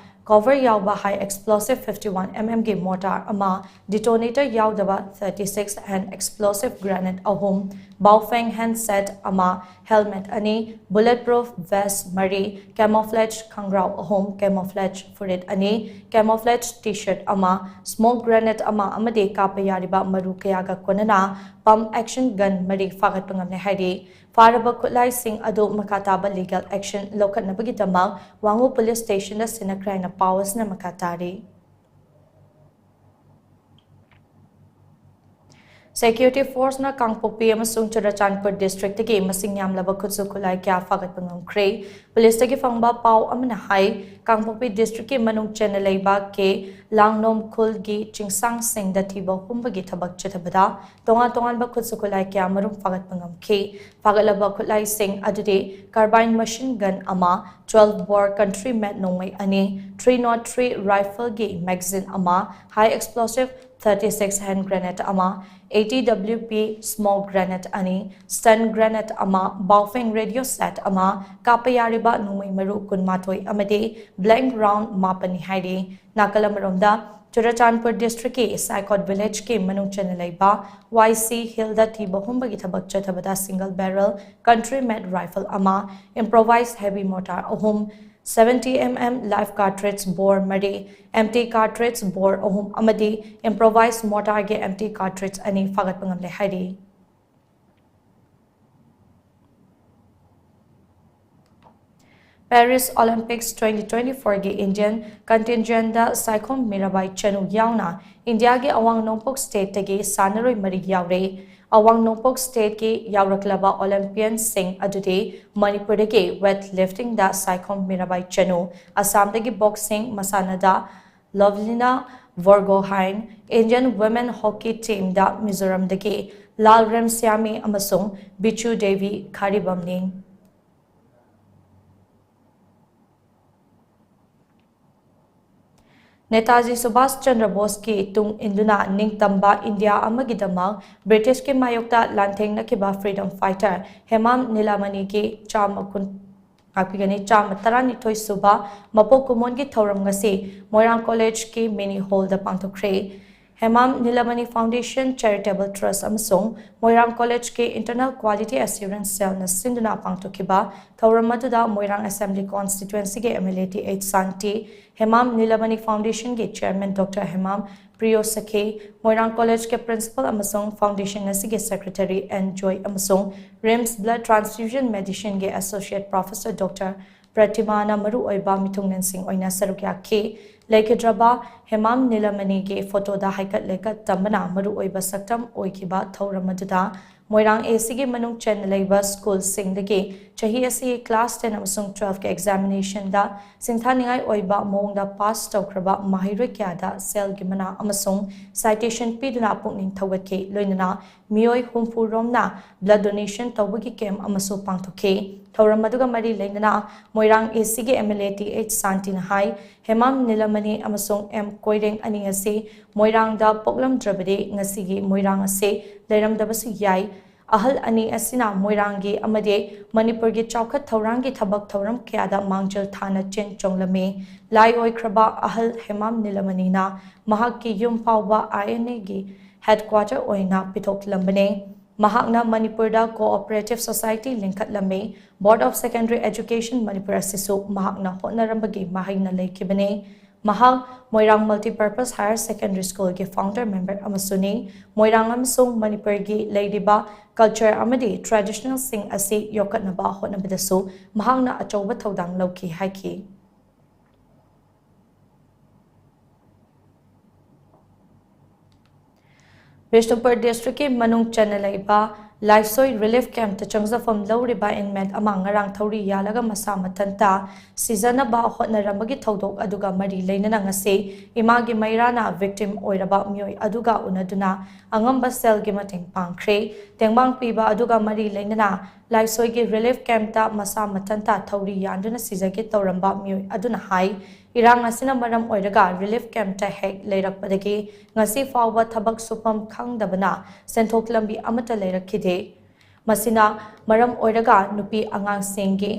Cover ꯌꯥꯎꯕ high explosive fifty one mm ꯒꯤ mortar ꯑꯃ, detonator ꯌꯥꯎꯗꯕ thirty six hand explosive grenade ꯑꯍꯨꯝ, Baofeng handset ꯑꯃ, helmet ꯑꯅꯤ, bulletproof vest ꯃꯔꯤ, camouflage ꯈꯪꯒ꯭ꯔꯥꯎ ꯑꯍꯨꯝ, camouflage ꯐꯨꯔꯤꯠ ꯑꯅꯤ, camouflage T-shirt ꯑꯃ, smoke grenade ꯑꯃ ꯑꯃꯗꯤ ꯀꯥꯞꯄ ꯌꯥꯔꯤꯕ ꯃꯔꯨ ꯀꯌꯥꯒ ꯀꯣꯟꯅꯅ pump action gun ꯃꯔꯤ ꯐꯥꯒꯠꯄ ꯉꯝꯂꯦ ꯍꯥꯏꯔꯤ꯫ ꯐꯥꯔꯕ ꯈꯨꯠꯂꯥꯏꯁꯤꯡ ꯑꯗꯨ ꯃꯈꯥ ꯇꯥꯕ legal action ꯂꯧꯈꯠꯅꯕꯒꯤꯗꯃꯛ ꯋꯥꯉꯨ police station ꯗ ꯁꯤꯟꯅꯈ꯭ꯔꯦ ꯍꯥꯏꯅ ꯄꯥꯎ ꯑꯁꯤꯅ ꯃꯈꯥ ꯇꯥꯔꯤ꯫ Security force ꯅ ꯀꯥꯡꯄꯣꯛꯄꯤ ꯑꯃꯁꯨꯡ ꯆꯨꯔꯆꯥꯟꯄꯨꯔ district ꯇꯒꯤ ꯃꯁꯤꯡ ꯌꯥꯝꯂꯕ ꯈꯨꯠꯁꯨ ꯈꯨꯠꯂꯥꯏ ꯀꯌꯥ ꯐꯥꯒꯠꯄ ꯉꯝꯈ꯭ꯔꯦ꯫ Police ꯇꯒꯤ ꯐꯪꯕ ꯄꯥꯎ ꯑꯃꯅ ꯍꯥꯏ, ꯀꯥꯡꯄꯣꯛꯄꯤ district ꯀꯤ ꯃꯅꯨꯡ ꯆꯟꯅ ꯂꯩꯕ ꯀꯦ ꯂꯥꯡꯅꯣꯝ ꯈꯨꯜꯒꯤ ꯆꯤꯡꯁꯥꯡꯁꯤꯡꯗ ꯊꯤꯕ ꯍꯨꯝꯕꯒꯤ ꯊꯕꯛ ꯆꯠꯊꯕꯗ ꯇꯣꯉꯥꯟ ꯇꯣꯉꯥꯟꯕ ꯈꯨꯠꯁꯨ ꯈꯨꯠꯂꯥꯏ ꯀꯌꯥ ꯃꯔꯨꯝ ꯐꯥꯒꯠꯄ ꯉꯝꯈꯤ꯫ ꯐꯥꯒꯠꯂꯕ ꯈꯨꯠꯂꯥꯏꯁꯤꯡ ꯑꯗꯨꯗꯤ carbine machine gun ꯑꯃ, twelve bore country made ꯅꯣꯡꯃꯩ ꯑꯅꯤ, three nought three rifle ꯒꯤ magazine ꯑꯃ, high explosive thirty six hand grenade ꯑꯃ, eighty W P smoke grenade ꯑꯅꯤ, stun grenade ꯑꯃ, Baofeng radio set ꯑꯃ, ꯀꯥꯞꯄ ꯌꯥꯔꯤꯕ ꯅꯣꯡꯃꯩ ꯃꯔꯨ ꯀꯨꯟꯃꯥꯊꯣꯏ ꯑꯃꯗꯤ blank round ꯃꯥꯄꯟꯅꯤ ꯍꯥꯏꯔꯤ꯫ ꯅꯥꯀꯜ ꯑꯃꯔꯣꯝꯗ, ꯆꯨꯔꯆꯥꯟꯄꯨꯔ district ꯀꯤ ꯁꯥꯏꯈꯣꯠ village ꯀꯤ ꯃꯅꯨꯡ ꯆꯟꯅ ꯂꯩꯕ ꯋꯥꯏ ꯁꯤ ꯍꯤꯜꯗ ꯊꯤꯕ ꯍꯨꯝꯕꯒꯤ ꯊꯕꯛ ꯆꯠꯊꯕꯗ single barrel country made rifle ꯑꯃ, improvised heavy mortar ꯑꯍꯨꯝ, seventy M M live cartridge bore ꯃꯔꯤ, empty cartridge bore ꯑꯍꯨꯝ ꯑꯃꯗꯤ improvised mortar ꯒꯤ empty cartridge ꯑꯅꯤ ꯐꯥꯒꯠꯄ ꯉꯝꯂꯦ ꯍꯥꯏꯔꯤ꯫ Paris Olympics twenty twenty four ꯒꯤ Indian contingent ꯗ ꯁꯥꯏꯈꯣꯝ ꯃꯤꯔꯥꯕꯥꯏ ꯆꯅꯨ ꯌꯥꯎꯅ ꯏꯟꯗꯤꯌꯥꯒꯤ ꯑꯋꯥꯡ ꯅꯣꯡꯄꯣꯛ state ꯇꯒꯤ ꯁꯥꯟꯅꯔꯣꯏ ꯃꯔꯤ ꯌꯥꯎꯔꯤ꯫ ꯑꯋꯥꯡ ꯅꯣꯡꯄꯣꯛ state ꯀꯤ ꯌꯥꯎꯔꯛꯂꯕ Olympian ꯁꯤꯡ ꯑꯗꯨꯗꯤ ꯃꯅꯤꯄꯨꯔꯗꯒꯤ weight lifting ꯗ Saikhom Mirabai Chanu, ꯑꯁꯥꯝꯗꯒꯤ boxing ꯃꯁꯥꯟꯅꯗ ꯂꯚꯂꯤꯅꯥ Borgohain, Indian women hockey team ꯗ ꯃꯤꯖꯣꯔꯥꯝꯗꯒꯤ ꯂꯥꯜ ꯔꯦꯝꯁ꯭ꯌꯥꯃꯤ ꯑꯃꯁꯨꯡ ꯕꯤꯆꯨ ꯗꯦꯕꯤ ꯈꯥꯔꯤꯕꯝꯅꯤ꯫ ꯅꯦꯇꯥꯖꯤ ꯁꯨꯚꯥꯁ ꯆꯟꯗ꯭ꯔ ꯕꯣꯁꯀꯤ ꯇꯨꯡ ꯏꯟꯗꯨꯅ ꯅꯤꯡꯇꯝꯕ ꯏꯟꯗꯤꯌꯥ ꯑꯃꯒꯤꯗꯃꯛ ꯕ꯭ꯔꯤꯇꯤꯁꯀꯤ ꯃꯥꯌꯣꯛꯇ ꯂꯥꯟꯊꯦꯡꯅꯈꯤꯕ freedom fighter ꯍꯦꯃꯥꯝ ꯅꯤꯂꯥꯃꯅꯤꯒꯤ ꯆꯥꯝꯃ ꯀꯨꯟ, ꯉꯥꯛꯄꯤꯒꯅꯤ꯫ ꯆꯥꯝꯃ ꯇꯔꯥꯅꯤꯊꯣꯏ ꯁꯨꯕ ꯃꯄꯣꯛ ꯀꯨꯝꯑꯣꯟꯒꯤ ꯊꯧꯔꯝ ꯉꯁꯤ ꯃꯣꯏꯔꯥꯡ ꯀꯣꯂꯦꯖꯀꯤ ꯃꯤꯅꯤ ꯍꯣꯜꯗ ꯄꯥꯡꯊꯣꯛꯈ꯭ꯔꯦ꯫ ꯍꯦꯃꯥꯝ ꯅꯤꯂꯃꯅꯤ ꯐꯥꯎꯟꯗꯦꯁꯟ ꯆꯦꯔꯤꯇꯦꯕꯜ ꯇ꯭ꯔꯁ ꯑꯃꯁꯨꯡ ꯃꯣꯏꯔꯥꯡ ꯀꯣꯂꯦꯖꯀꯤ ꯏꯟꯇꯔꯅꯦꯜ ꯀ꯭ꯋꯥꯂꯤꯇꯤ ꯑꯦꯁꯨꯔꯦꯟꯁ ꯁꯦꯜꯅ ꯁꯤꯟꯗꯨꯅ ꯄꯥꯡꯊꯣꯛꯈꯤꯕ ꯊꯧꯔꯝ ꯑꯗꯨꯗ ꯃꯣꯏꯔꯥꯡ ꯑꯦꯁꯦꯝꯕ꯭ꯂꯤ ꯀꯣꯟꯁꯇꯤꯇ꯭ꯋꯦꯟꯁꯤꯒꯤ M L A T H Shanti, Hemam Nilamani ꯐꯥꯎꯟꯗꯦꯁꯟꯒꯤ ꯆꯦꯌꯔꯃꯦꯟ ꯗꯣꯛꯇꯔ ꯍꯦꯃꯥꯝ ꯄ꯭ꯔꯤꯌꯣ ꯁꯈꯤ, ꯃꯣꯏꯔꯥꯡ ꯀꯣꯂꯦꯖꯀꯤ ꯄ꯭ꯔꯤꯟꯁꯤꯄꯜ ꯑꯃꯁꯨꯡ ꯐꯥꯎꯟꯗꯦꯁꯟ ꯑꯁꯤꯒꯤ ꯁꯦꯀ꯭ꯔꯦꯇꯔꯤ ꯑꯦꯟ ꯖꯣꯏ ꯑꯃꯁꯨꯡ ꯔꯤꯝꯁ ꯕ꯭ꯂꯗ ꯇ꯭ꯔꯥꯟꯁꯐ꯭ꯌꯨꯖꯟ ꯃꯦꯗꯤꯁꯤꯟꯒꯤ ꯑꯦꯁꯣꯁꯤꯌꯦꯠ ꯄ꯭ꯔꯣꯐꯦꯁꯔ ꯗꯣꯛꯇꯔ ꯄ꯭ꯔꯇꯤꯃꯥꯅ ꯃꯔꯨꯑꯣꯏꯕ ꯃꯤꯊꯨꯡꯂꯦꯟꯁꯤꯡ ꯑꯣꯏꯅ ꯁꯔꯨꯛ ꯌꯥꯈꯤ꯫ ꯂꯩꯈꯤꯗ꯭ꯔꯕ ꯍꯦꯃꯥꯝ ꯅꯤꯂꯃꯅꯤꯒꯤ ꯐꯣꯇꯣꯗ ꯍꯥꯏꯀꯠ ꯂꯩꯀꯠ ꯇꯝꯕꯅ ꯃꯔꯨꯑꯣꯏꯕ ꯁꯛꯇꯝ ꯑꯣꯏꯈꯤꯕ ꯊꯧꯔꯝ ꯑꯗꯨꯗ ꯃꯣꯏꯔꯥꯡ ꯑꯦ ꯁꯤꯒꯤ ꯃꯅꯨꯡ ꯆꯟꯅ ꯂꯩꯕ ꯁ꯭ꯀꯨꯜꯁꯤꯡꯗꯒꯤ ꯆꯍꯤ ꯑꯁꯤꯒꯤ ꯀ꯭ꯂꯥꯁ ꯇꯦꯟ ꯑꯃꯁꯨꯡ ꯇꯨꯋꯦꯜꯐꯀꯤ ꯑꯦꯛꯖꯥꯃꯤꯅꯦꯁꯟꯗ ꯁꯤꯡꯊꯥꯅꯤꯡꯉꯥꯏ ꯑꯣꯏꯕ ꯃꯑꯣꯡꯗ ꯄꯥꯁ ꯇꯧꯈ꯭ꯔꯕ ꯃꯍꯩꯔꯣꯏ ꯀꯌꯥꯗ ꯁꯦꯜꯒꯤ ꯃꯅꯥ ꯑꯃꯁꯨꯡ ꯁꯥꯏꯇꯦꯁꯟ ꯄꯤꯗꯨꯅ ꯄꯨꯛꯅꯤꯡ ꯊꯧꯒꯠꯈꯤ꯫ ꯂꯣꯏꯅꯅ ꯃꯤꯑꯣꯏ ꯍꯨꯝꯐꯨ ꯔꯣꯝꯅ ꯕ꯭ꯂꯗ ꯗꯣꯅꯦꯁꯟ ꯇꯧꯕꯒꯤ ꯀꯦꯝꯞ ꯑꯃꯁꯨ ꯄꯥꯡꯊꯣꯛꯈꯤ꯫ ꯊꯧꯔꯝ ꯑꯗꯨꯒ ꯃꯔꯤ ꯂꯩꯅꯅ ꯃꯣꯏꯔꯥꯡ ꯑꯦ ꯁꯤꯒꯤ M L A T H ꯁꯥꯟꯇꯤꯅ ꯍꯥꯏ, ꯍꯦꯃꯥꯝ ꯅꯤꯂꯃꯅꯤ ꯑꯃꯁꯨꯡ ꯑꯦꯝ ꯀꯣꯏꯔꯦꯡ ꯑꯅꯤ ꯑꯁꯤ ꯃꯣꯏꯔꯥꯡꯗ ꯄꯣꯛꯂꯝꯗ꯭ꯔꯕꯗꯤ ꯉꯁꯤꯒꯤ ꯃꯣꯏꯔꯥꯡ ꯑꯁꯤ ꯂꯩꯔꯝꯗꯕꯁꯨ ꯌꯥꯏ꯫ ꯑꯍꯜ ꯑꯅꯤ ꯑꯁꯤꯅ ꯃꯣꯏꯔꯥꯡꯒꯤ ꯑꯃꯗꯤ ꯃꯅꯤꯄꯨꯔꯒꯤ ꯆꯥꯎꯈꯠ ꯊꯧꯔꯥꯡꯒꯤ ꯊꯕꯛ ꯊꯧꯔꯝ ꯀꯌꯥꯗ ꯃꯥꯡꯖꯤꯜ ꯊꯥꯅ ꯆꯦꯟ ꯆꯣꯡꯂꯝꯃꯤ꯫ ꯂꯥꯏ ꯑꯣꯏꯈ꯭ꯔꯕ ꯑꯍꯜ ꯍꯦꯃꯥꯝ ꯅꯤꯂꯃꯅꯤꯅ ꯃꯍꯥꯛꯀꯤ ꯌꯨꯝ ꯐꯥꯎꯕ ꯑꯥꯏ ꯑꯦꯟ ꯑꯦꯒꯤ ꯍꯦꯗꯀ꯭ꯋꯥꯇꯔ ꯑꯣꯏꯅ ꯄꯤꯊꯣꯛꯂꯝꯕꯅꯤ꯫ ꯃꯍꯥꯛꯅ ꯃꯅꯤꯄꯨꯔꯗ ꯀꯣꯑꯣꯄꯔꯦꯇꯤꯚ ꯁꯣꯁꯥꯏꯇꯤ ꯂꯤꯡꯈꯠꯂꯝꯃꯤ꯫ Board of secondary education Manipur ꯑꯁꯤꯁꯨ ꯃꯍꯥꯛꯅ ꯍꯣꯠꯅꯔꯝꯕꯒꯤ ꯃꯍꯩꯅ ꯂꯩꯈꯤꯕꯅꯤ꯫ ꯃꯍꯥꯛ ꯃꯣꯏꯔꯥꯡ ꯃꯜꯇꯤꯄꯔꯄꯁ ꯍꯥꯌꯔ ꯁꯦꯀꯦꯟꯗꯔꯤ ꯁ꯭ꯀꯨꯜꯒꯤ ꯐꯥꯎꯟꯗꯔ ꯃꯦꯝꯕꯔ ꯑꯃꯁꯨꯅꯤ꯫ ꯃꯣꯏꯔꯥꯡ ꯑꯃꯁꯨꯡ ꯃꯅꯤꯄꯨꯔꯒꯤ ꯂꯩꯔꯤꯕ ꯀꯜꯆꯔ ꯑꯃꯗꯤ ꯇ꯭ꯔꯦꯗꯤꯁꯅꯦꯜꯁꯤꯡ ꯑꯁꯤ ꯌꯣꯛꯈꯠꯅꯕ ꯍꯣꯠꯅꯕꯗꯁꯨ ꯃꯍꯥꯛꯅ ꯑꯆꯧꯕ ꯊꯧꯗꯥꯡ ꯂꯧꯈꯤ ꯍꯥꯏꯈꯤ꯫ ꯕꯤꯁꯅꯨꯄꯨꯔ ꯗꯤꯁꯇ꯭ꯔꯤꯛꯀꯤ ꯃꯅꯨꯡ ꯆꯟꯅ ꯂꯩꯕ ꯂꯥꯏꯁꯣꯏ ꯔꯤꯂꯤꯐ ꯀꯦꯝꯞꯇ ꯆꯪꯖꯐꯝ ꯂꯧꯔꯤꯕ ꯏꯟꯃꯦꯠ ꯑꯃ ꯉꯔꯥꯡ ꯊꯧꯔꯤ ꯌꯥꯜꯂꯒ ꯃꯁꯥ ꯃꯊꯟꯇ ꯁꯤꯖꯅꯕ ꯍꯣꯠꯅꯔꯝꯕꯒꯤ ꯊꯧꯗꯣꯛ ꯑꯗꯨꯒ ꯃꯔꯤ ꯂꯩꯅꯅ ꯉꯁꯤ ꯏꯃꯥꯒꯤ ꯃꯩꯔꯥꯅ ꯚꯤꯛꯇꯤꯝ ꯑꯣꯏꯔꯕ ꯃꯤꯑꯣꯏ ꯑꯗꯨꯒ ꯎꯅꯗꯨꯅ ꯑꯉꯝꯕ ꯁꯦꯜꯒꯤ ꯃꯇꯦꯡ ꯄꯥꯡꯈ꯭ꯔꯦ꯫ ꯇꯦꯡꯕꯥꯡ ꯄꯤꯕ ꯑꯗꯨꯒ ꯃꯔꯤ ꯂꯩꯅꯅ ꯂꯥꯏꯁꯣꯏꯒꯤ ꯔꯤꯂꯤꯐ ꯀꯦꯝꯞꯇ ꯃꯁꯥ ꯃꯊꯟꯇ ꯊꯧꯔꯤ ꯌꯥꯟꯗꯨꯅ ꯁꯤꯖꯒꯦ ꯇꯧꯔꯝꯕ ꯃꯤꯑꯣꯏ ꯑꯗꯨꯅ ꯍꯥꯏ, ꯏꯔꯥꯡ ꯑꯁꯤꯅ ꯃꯔꯝ ꯑꯣꯏꯔꯒ ꯔꯤꯂꯤꯐ ꯀꯦꯝꯞꯇ ꯍꯦꯛ ꯂꯩꯔꯛꯄꯗꯒꯤ ꯉꯁꯤ ꯐꯥꯎꯕ ꯊꯕꯛ ꯁꯨꯐꯝ ꯈꯪꯗꯕꯅ ꯁꯦꯟꯊꯣꯛ ꯂꯝꯕꯤ ꯑꯃꯠꯇ ꯂꯩꯔꯛꯈꯤꯗꯦ꯫ ꯃꯁꯤꯅ ꯃꯔꯝ ꯑꯣꯏꯔꯒ ꯅꯨꯄꯤ ꯑꯉꯥꯡꯁꯤꯡꯒꯤ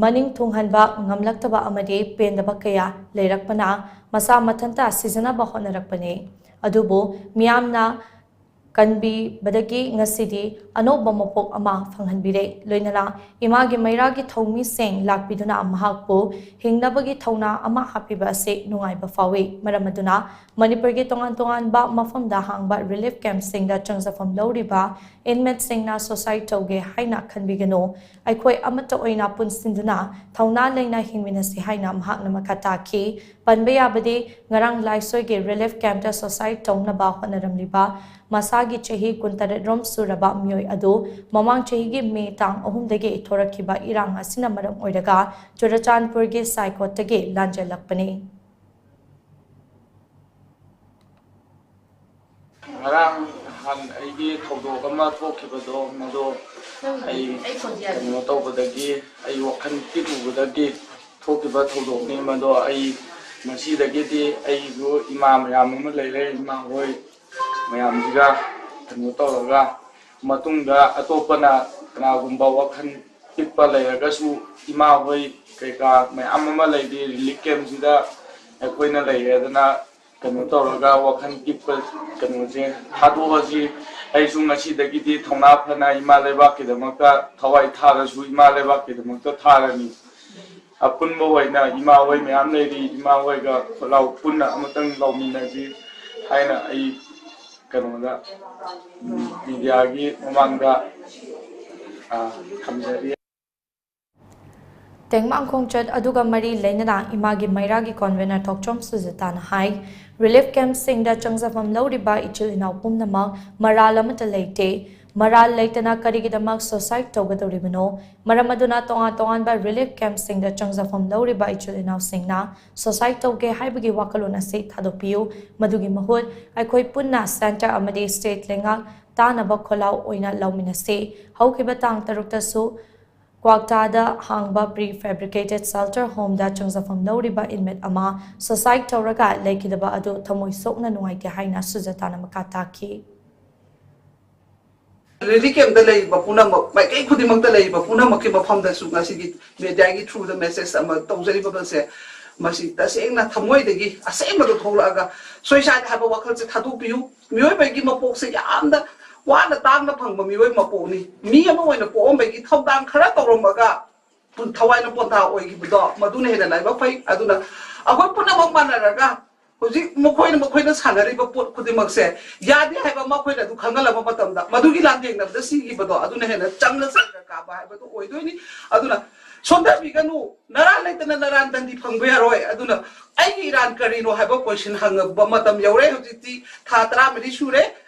ꯃꯅꯤꯡ ꯊꯨꯡꯍꯟꯕ ꯉꯝꯂꯛꯇꯕ ꯑꯃꯗꯤ ꯄꯦꯟꯗꯕ ꯀꯌꯥ ꯂꯩꯔꯛꯄꯅ ꯃꯁꯥ ꯃꯊꯟꯇ ꯁꯤꯖꯤꯟꯅꯕ ꯍꯣꯠꯅꯔꯛꯄꯅꯤ꯫ ꯑꯗꯨꯕꯨ ꯃꯤꯌꯥꯝꯅ ꯀꯟꯕꯤꯕꯗꯒꯤ ꯉꯁꯤꯗꯤ ꯑꯅꯧꯕ ꯃꯄꯣꯛ ꯑꯃ ꯐꯪꯍꯟꯕꯤꯔꯦ꯫ ꯂꯣꯏꯅꯅ ꯏꯃꯥꯒꯤ ꯃꯩꯔꯥꯒꯤ ꯊꯧꯃꯤꯁꯤꯡ ꯂꯥꯛꯄꯤꯗꯨꯅ ꯃꯍꯥꯛꯄꯨ ꯍꯤꯡꯅꯕꯒꯤ ꯊꯧꯅꯥ ꯑꯃ ꯍꯥꯞꯄꯤꯕ ꯑꯁꯤ ꯅꯨꯡꯉꯥꯏꯕ ꯐꯥꯎꯏ꯫ ꯃꯔꯝ ꯑꯗꯨꯅ ꯃꯅꯤꯄꯨꯔꯒꯤ ꯇꯣꯉꯥꯟ ꯇꯣꯉꯥꯟꯕ ꯃꯐꯝꯗ ꯍꯥꯡꯕ relief campꯁꯤꯡꯗ ꯆꯪꯖꯐꯝ ꯂꯧꯔꯤꯕ inmateꯁꯤꯡꯅ suicide ꯇꯧꯒꯦ ꯍꯥꯏꯅ ꯈꯟꯕꯤꯒꯅꯨ꯫ ꯑꯩꯈꯣꯏ ꯑꯃꯠꯇ ꯑꯣꯏꯅ ꯄꯨꯟꯁꯤꯟꯗꯨꯅ ꯊꯧꯅꯥ ꯂꯩꯅ ꯍꯤꯡꯃꯤꯟꯅꯁꯤ ꯍꯥꯏꯅ ꯃꯍꯥꯛꯅ ꯃꯈꯥ ꯇꯥꯈꯤ꯫ ꯄꯟꯕ ꯌꯥꯕꯗꯤ ꯉꯔꯥꯡ ꯂꯥꯏꯁꯣꯏꯒꯤ relief campꯇ suicide ꯇꯧꯅꯕ ꯍꯣꯠꯅꯔꯝꯂꯤꯕ ꯃꯁꯥꯒꯤ ꯆꯍꯤ ꯀꯨꯟꯇꯔꯦꯠ ꯔꯣꯝ ꯁꯨꯔꯕ ꯃꯤꯑꯣꯏ ꯑꯗꯨ ꯃꯃꯥꯡ ꯆꯍꯤꯒꯤ ꯃꯦ ꯇꯥꯡ ꯑꯍꯨꯝꯗꯒꯤ ꯊꯣꯔꯛꯈꯤꯕ ꯏꯔꯥꯡ ꯑꯁꯤꯅ ꯃꯔꯝ ꯑꯣꯏꯔꯒ ꯆꯨꯔꯆꯥꯟꯄꯨꯔꯒꯤ ꯁꯥꯏꯀꯣꯠꯇꯒꯤ ꯂꯥꯟꯖꯦꯜꯂꯛꯄꯅꯤ꯫ ꯉꯔꯥꯡ ꯅꯍꯥꯟ ꯑꯩꯒꯤ ꯊꯧꯗꯣꯛ ꯑꯃ ꯊꯣꯛꯈꯤꯕꯗꯣ, ꯃꯗꯣ ꯑꯩ ꯀꯩꯅꯣ ꯇꯧꯕꯗꯒꯤ, ꯑꯩ ꯋꯥꯈꯜ ꯄꯤꯛꯂꯨꯕꯗꯒꯤ ꯊꯣꯛꯈꯤꯕ ꯊꯧꯗꯣꯛꯅꯤ꯫ ꯃꯗꯣ ꯑꯩ ꯉꯁꯤꯗꯒꯤꯗꯤ ꯑꯩꯁꯨ ꯏꯃꯥ ꯃꯌꯥꯝ ꯑꯃ ꯂꯩꯔꯦ, ꯏꯃꯥ ꯍꯣꯏ ꯃꯌꯥꯝꯁꯤꯒ ꯀꯩꯅꯣ ꯇꯧꯔꯒ, ꯃꯇꯨꯡꯗ ꯑꯇꯣꯞꯄꯅ ꯀꯅꯥꯒꯨꯝꯕ ꯋꯥꯈꯜ ꯄꯤꯛꯄ ꯂꯩꯔꯒꯁꯨ, ꯏꯃꯥ ꯍꯣꯏ ꯀꯩꯀꯥ ꯃꯌꯥꯝ ꯑꯃ ꯂꯩꯔꯤ relief campꯁꯤꯗ ꯑꯩꯈꯣꯏꯅ ꯂꯩꯔꯦꯗꯅ ꯀꯩꯅꯣ ꯇꯧꯔꯒ ꯋꯥꯈꯜ ꯄꯤꯛꯄ ꯀꯩꯅꯣꯁꯦ ꯊꯥꯗꯣꯛꯑꯁꯤ꯫ ꯑꯩꯁꯨ ꯉꯁꯤꯗꯒꯤꯗꯤ ꯊꯧꯅꯥ ꯐꯅ ꯏꯃꯥ ꯂꯩꯕꯥꯛꯀꯤꯗꯃꯛꯇ ꯊꯋꯥꯏ ꯊꯥꯔꯁꯨ ꯏꯃꯥ ꯂꯩꯕꯥꯛꯀꯤꯗꯃꯛꯇ ꯊꯥꯔꯅꯤ꯫ ꯑꯄꯨꯟꯕ ꯑꯣꯏꯅ ꯏꯃꯥ ꯍꯣꯏ ꯃꯌꯥꯝ ꯂꯩꯔꯤ, ꯏꯃꯥ ꯍꯣꯏꯒ ꯈꯨꯠꯂꯥꯎ ꯄꯨꯟꯅ ꯑꯃꯇꯪ ꯂꯥꯎꯃꯤꯟꯅꯁꯤ ꯍꯥꯏꯅ ꯑꯩ ꯀꯩꯅꯣꯗ, ꯎꯝ, mediaꯒꯤ ꯃꯃꯥꯡꯗ, ꯑ, ꯊꯝꯖꯔꯤ꯫ ꯇꯦꯡꯕꯥꯡ ꯈꯣꯡꯆꯠ ꯑꯗꯨꯒ ꯃꯔꯤ ꯂꯩꯅꯅ ꯏꯃꯥꯒꯤ ꯃꯩꯔꯥꯒꯤ convener ꯊꯣꯛꯆꯣꯝ ꯁꯨꯖꯇꯥꯅ ꯍꯥꯏ, relief campꯁꯤꯡꯗ ꯆꯪꯖꯐꯝ ꯂꯧꯔꯤꯕ ꯏꯆꯤꯜ ꯏꯅꯥꯎ ꯄꯨꯝꯅꯃꯛ ꯃꯔꯥꯜ ꯑꯃꯠꯇ ꯂꯩꯇꯦ꯫ ꯃꯔꯥꯜ ꯂꯩꯇꯅ ꯀꯔꯤꯒꯤꯗꯃꯛ suicide ꯇꯧꯒꯗꯧꯔꯤꯕꯅꯣ? ꯃꯔꯝ ꯑꯗꯨꯅ ꯇꯣꯉꯥꯟ ꯇꯣꯉꯥꯟꯕ relief campꯁꯤꯡꯗ ꯆꯪꯖꯐꯝ ꯂꯧꯔꯤꯕ ꯏꯆꯤꯜ ꯏꯅꯥꯎꯁꯤꯡꯅ suicide ꯇꯧꯒꯦ ꯍꯥꯏꯕꯒꯤ ꯋꯥꯈꯜꯂꯣꯟ ꯑꯁꯤ ꯊꯥꯗꯣꯛꯄꯤꯌꯨ꯫ ꯃꯗꯨꯒꯤ ꯃꯍꯨꯠ ꯑꯩꯈꯣꯏ ꯄꯨꯟꯅ center ꯑꯃꯗꯤ state ꯂꯩꯉꯥꯛ ꯇꯥꯅꯕ ꯈꯣꯜꯂꯥꯎ ꯑꯣꯏꯅ ꯂꯧꯃꯤꯟꯅꯁꯤ꯫ ꯍꯧꯈꯤꯕ ꯇꯥꯡ ꯇꯔꯨꯛꯇꯁꯨ ꯀ꯭ꯋꯥꯛꯇꯥꯗ ꯍꯥꯡꯕ prefabricated shelter homeꯗ ꯆꯪꯖꯐꯝ ꯂꯧꯔꯤꯕ inmate ꯑꯃ suicide ꯇꯧꯔꯒ ꯂꯩꯈꯤꯗꯕ ꯑꯗꯨ ꯊꯃꯣꯏ ꯁꯣꯛꯅ ꯅꯨꯡꯉꯥꯏꯇꯦ ꯍꯥꯏꯅ ꯁꯨꯖꯇꯥꯅ ꯃꯈꯥ ꯇꯥꯈꯤ꯫ ꯔꯦꯂꯤ ꯀꯦꯝꯞꯇ ꯂꯩꯔꯤꯕ ꯄꯨꯝꯅꯃꯛ, ꯃꯥꯏꯀꯩ ꯈꯨꯗꯤꯡꯃꯛꯇ ꯂꯩꯔꯤꯕ ꯄꯨꯝꯅꯃꯛꯀꯤ ꯃꯐꯝꯗꯁꯨ ꯉꯁꯤꯒꯤ ꯃꯦꯗꯤꯌꯥꯒꯤ ꯊ꯭ꯔꯨꯗ ꯃꯦꯁꯦꯖ ꯑꯃ ꯇꯧꯖꯔꯤꯕꯁꯦ, ꯃꯁꯤ ꯇꯁꯦꯡꯅ ꯊꯃꯣꯏꯗꯒꯤ ꯑꯁꯦꯡꯕꯗꯣ ꯊꯣꯛꯂꯛꯑꯒ ꯁꯨꯏꯁꯥꯏꯗ ꯍꯥꯏꯕ ꯋꯥꯈꯜꯁꯦ ꯊꯥꯗꯣꯛꯄꯤꯌꯨ꯫ ꯃꯤꯑꯣꯏꯕꯒꯤ ꯃꯄꯣꯛꯁꯦ ꯌꯥꯝꯅ ꯋꯥꯅ ꯇꯥꯡꯅ ꯐꯪꯕ ꯃꯤꯑꯣꯏ ꯃꯄꯣꯛꯅꯤ꯫ ꯃꯤ ꯑꯃ ꯑꯣꯏꯅ ꯄꯣꯛꯑꯝꯕꯒꯤ ꯊꯧꯗꯥꯡ ꯈꯔ ꯇꯧꯔꯝꯃꯒ ꯊꯋꯥꯏꯅ ꯄꯣꯟꯊꯥ ꯑꯣꯏꯈꯤꯕꯗꯣ, ꯃꯗꯨꯅ ꯍꯦꯟꯅ ꯂꯥꯏꯕꯛ ꯐꯩ꯫ ꯑꯗꯨꯅ ꯑꯩꯈꯣꯏ ꯄꯨꯝꯅꯃꯛ ꯃꯥꯟꯅꯔꯒ ꯍꯧꯖꯤꯛ ꯃꯈꯣꯏꯅ, ꯃꯈꯣꯏꯅ ꯁꯥꯟꯅꯔꯤꯕ ꯄꯣꯠ ꯈꯨꯗꯤꯡꯃꯛꯁꯦ ꯌꯥꯗꯦ ꯍꯥꯏꯕ ꯃꯈꯣꯏꯅ ꯑꯗꯨ ꯈꯪꯍꯜꯂꯕ ꯃꯇꯝꯗ ꯃꯗꯨꯒꯤ ꯂꯥꯟꯊꯦꯡꯅꯕꯗ ꯁꯤꯈꯤꯕꯗꯣ ꯑꯗꯨꯅ ꯍꯦꯟꯅ ꯆꯪꯅ ꯆꯪꯅ ꯀꯥꯕ ꯍꯥꯏꯕꯗꯨ ꯑꯣꯏꯗꯣꯏꯅꯤ꯫ ꯑꯗꯨꯅ ꯁꯣꯟꯊꯕꯤꯒꯅꯨ, ꯅꯔꯥꯟ ꯂꯩꯇꯅ ꯅꯔꯥꯟ ꯗꯟꯗꯤ ꯐꯪꯕ ꯌꯥꯔꯣꯏ꯫ ꯑꯗꯨꯅ ꯑꯩꯒꯤ ꯏꯔꯥꯟ ꯀꯔꯤꯅꯣ ꯍꯥꯏꯕ ꯀꯣꯏꯁꯟ ꯍꯪꯕ ꯃꯇꯝ ꯌꯧꯔꯦ꯫ ꯍꯧꯖꯤꯛꯇꯤ ꯊꯥ ꯇꯔꯥꯃꯔꯤ ꯁꯨꯔꯦ,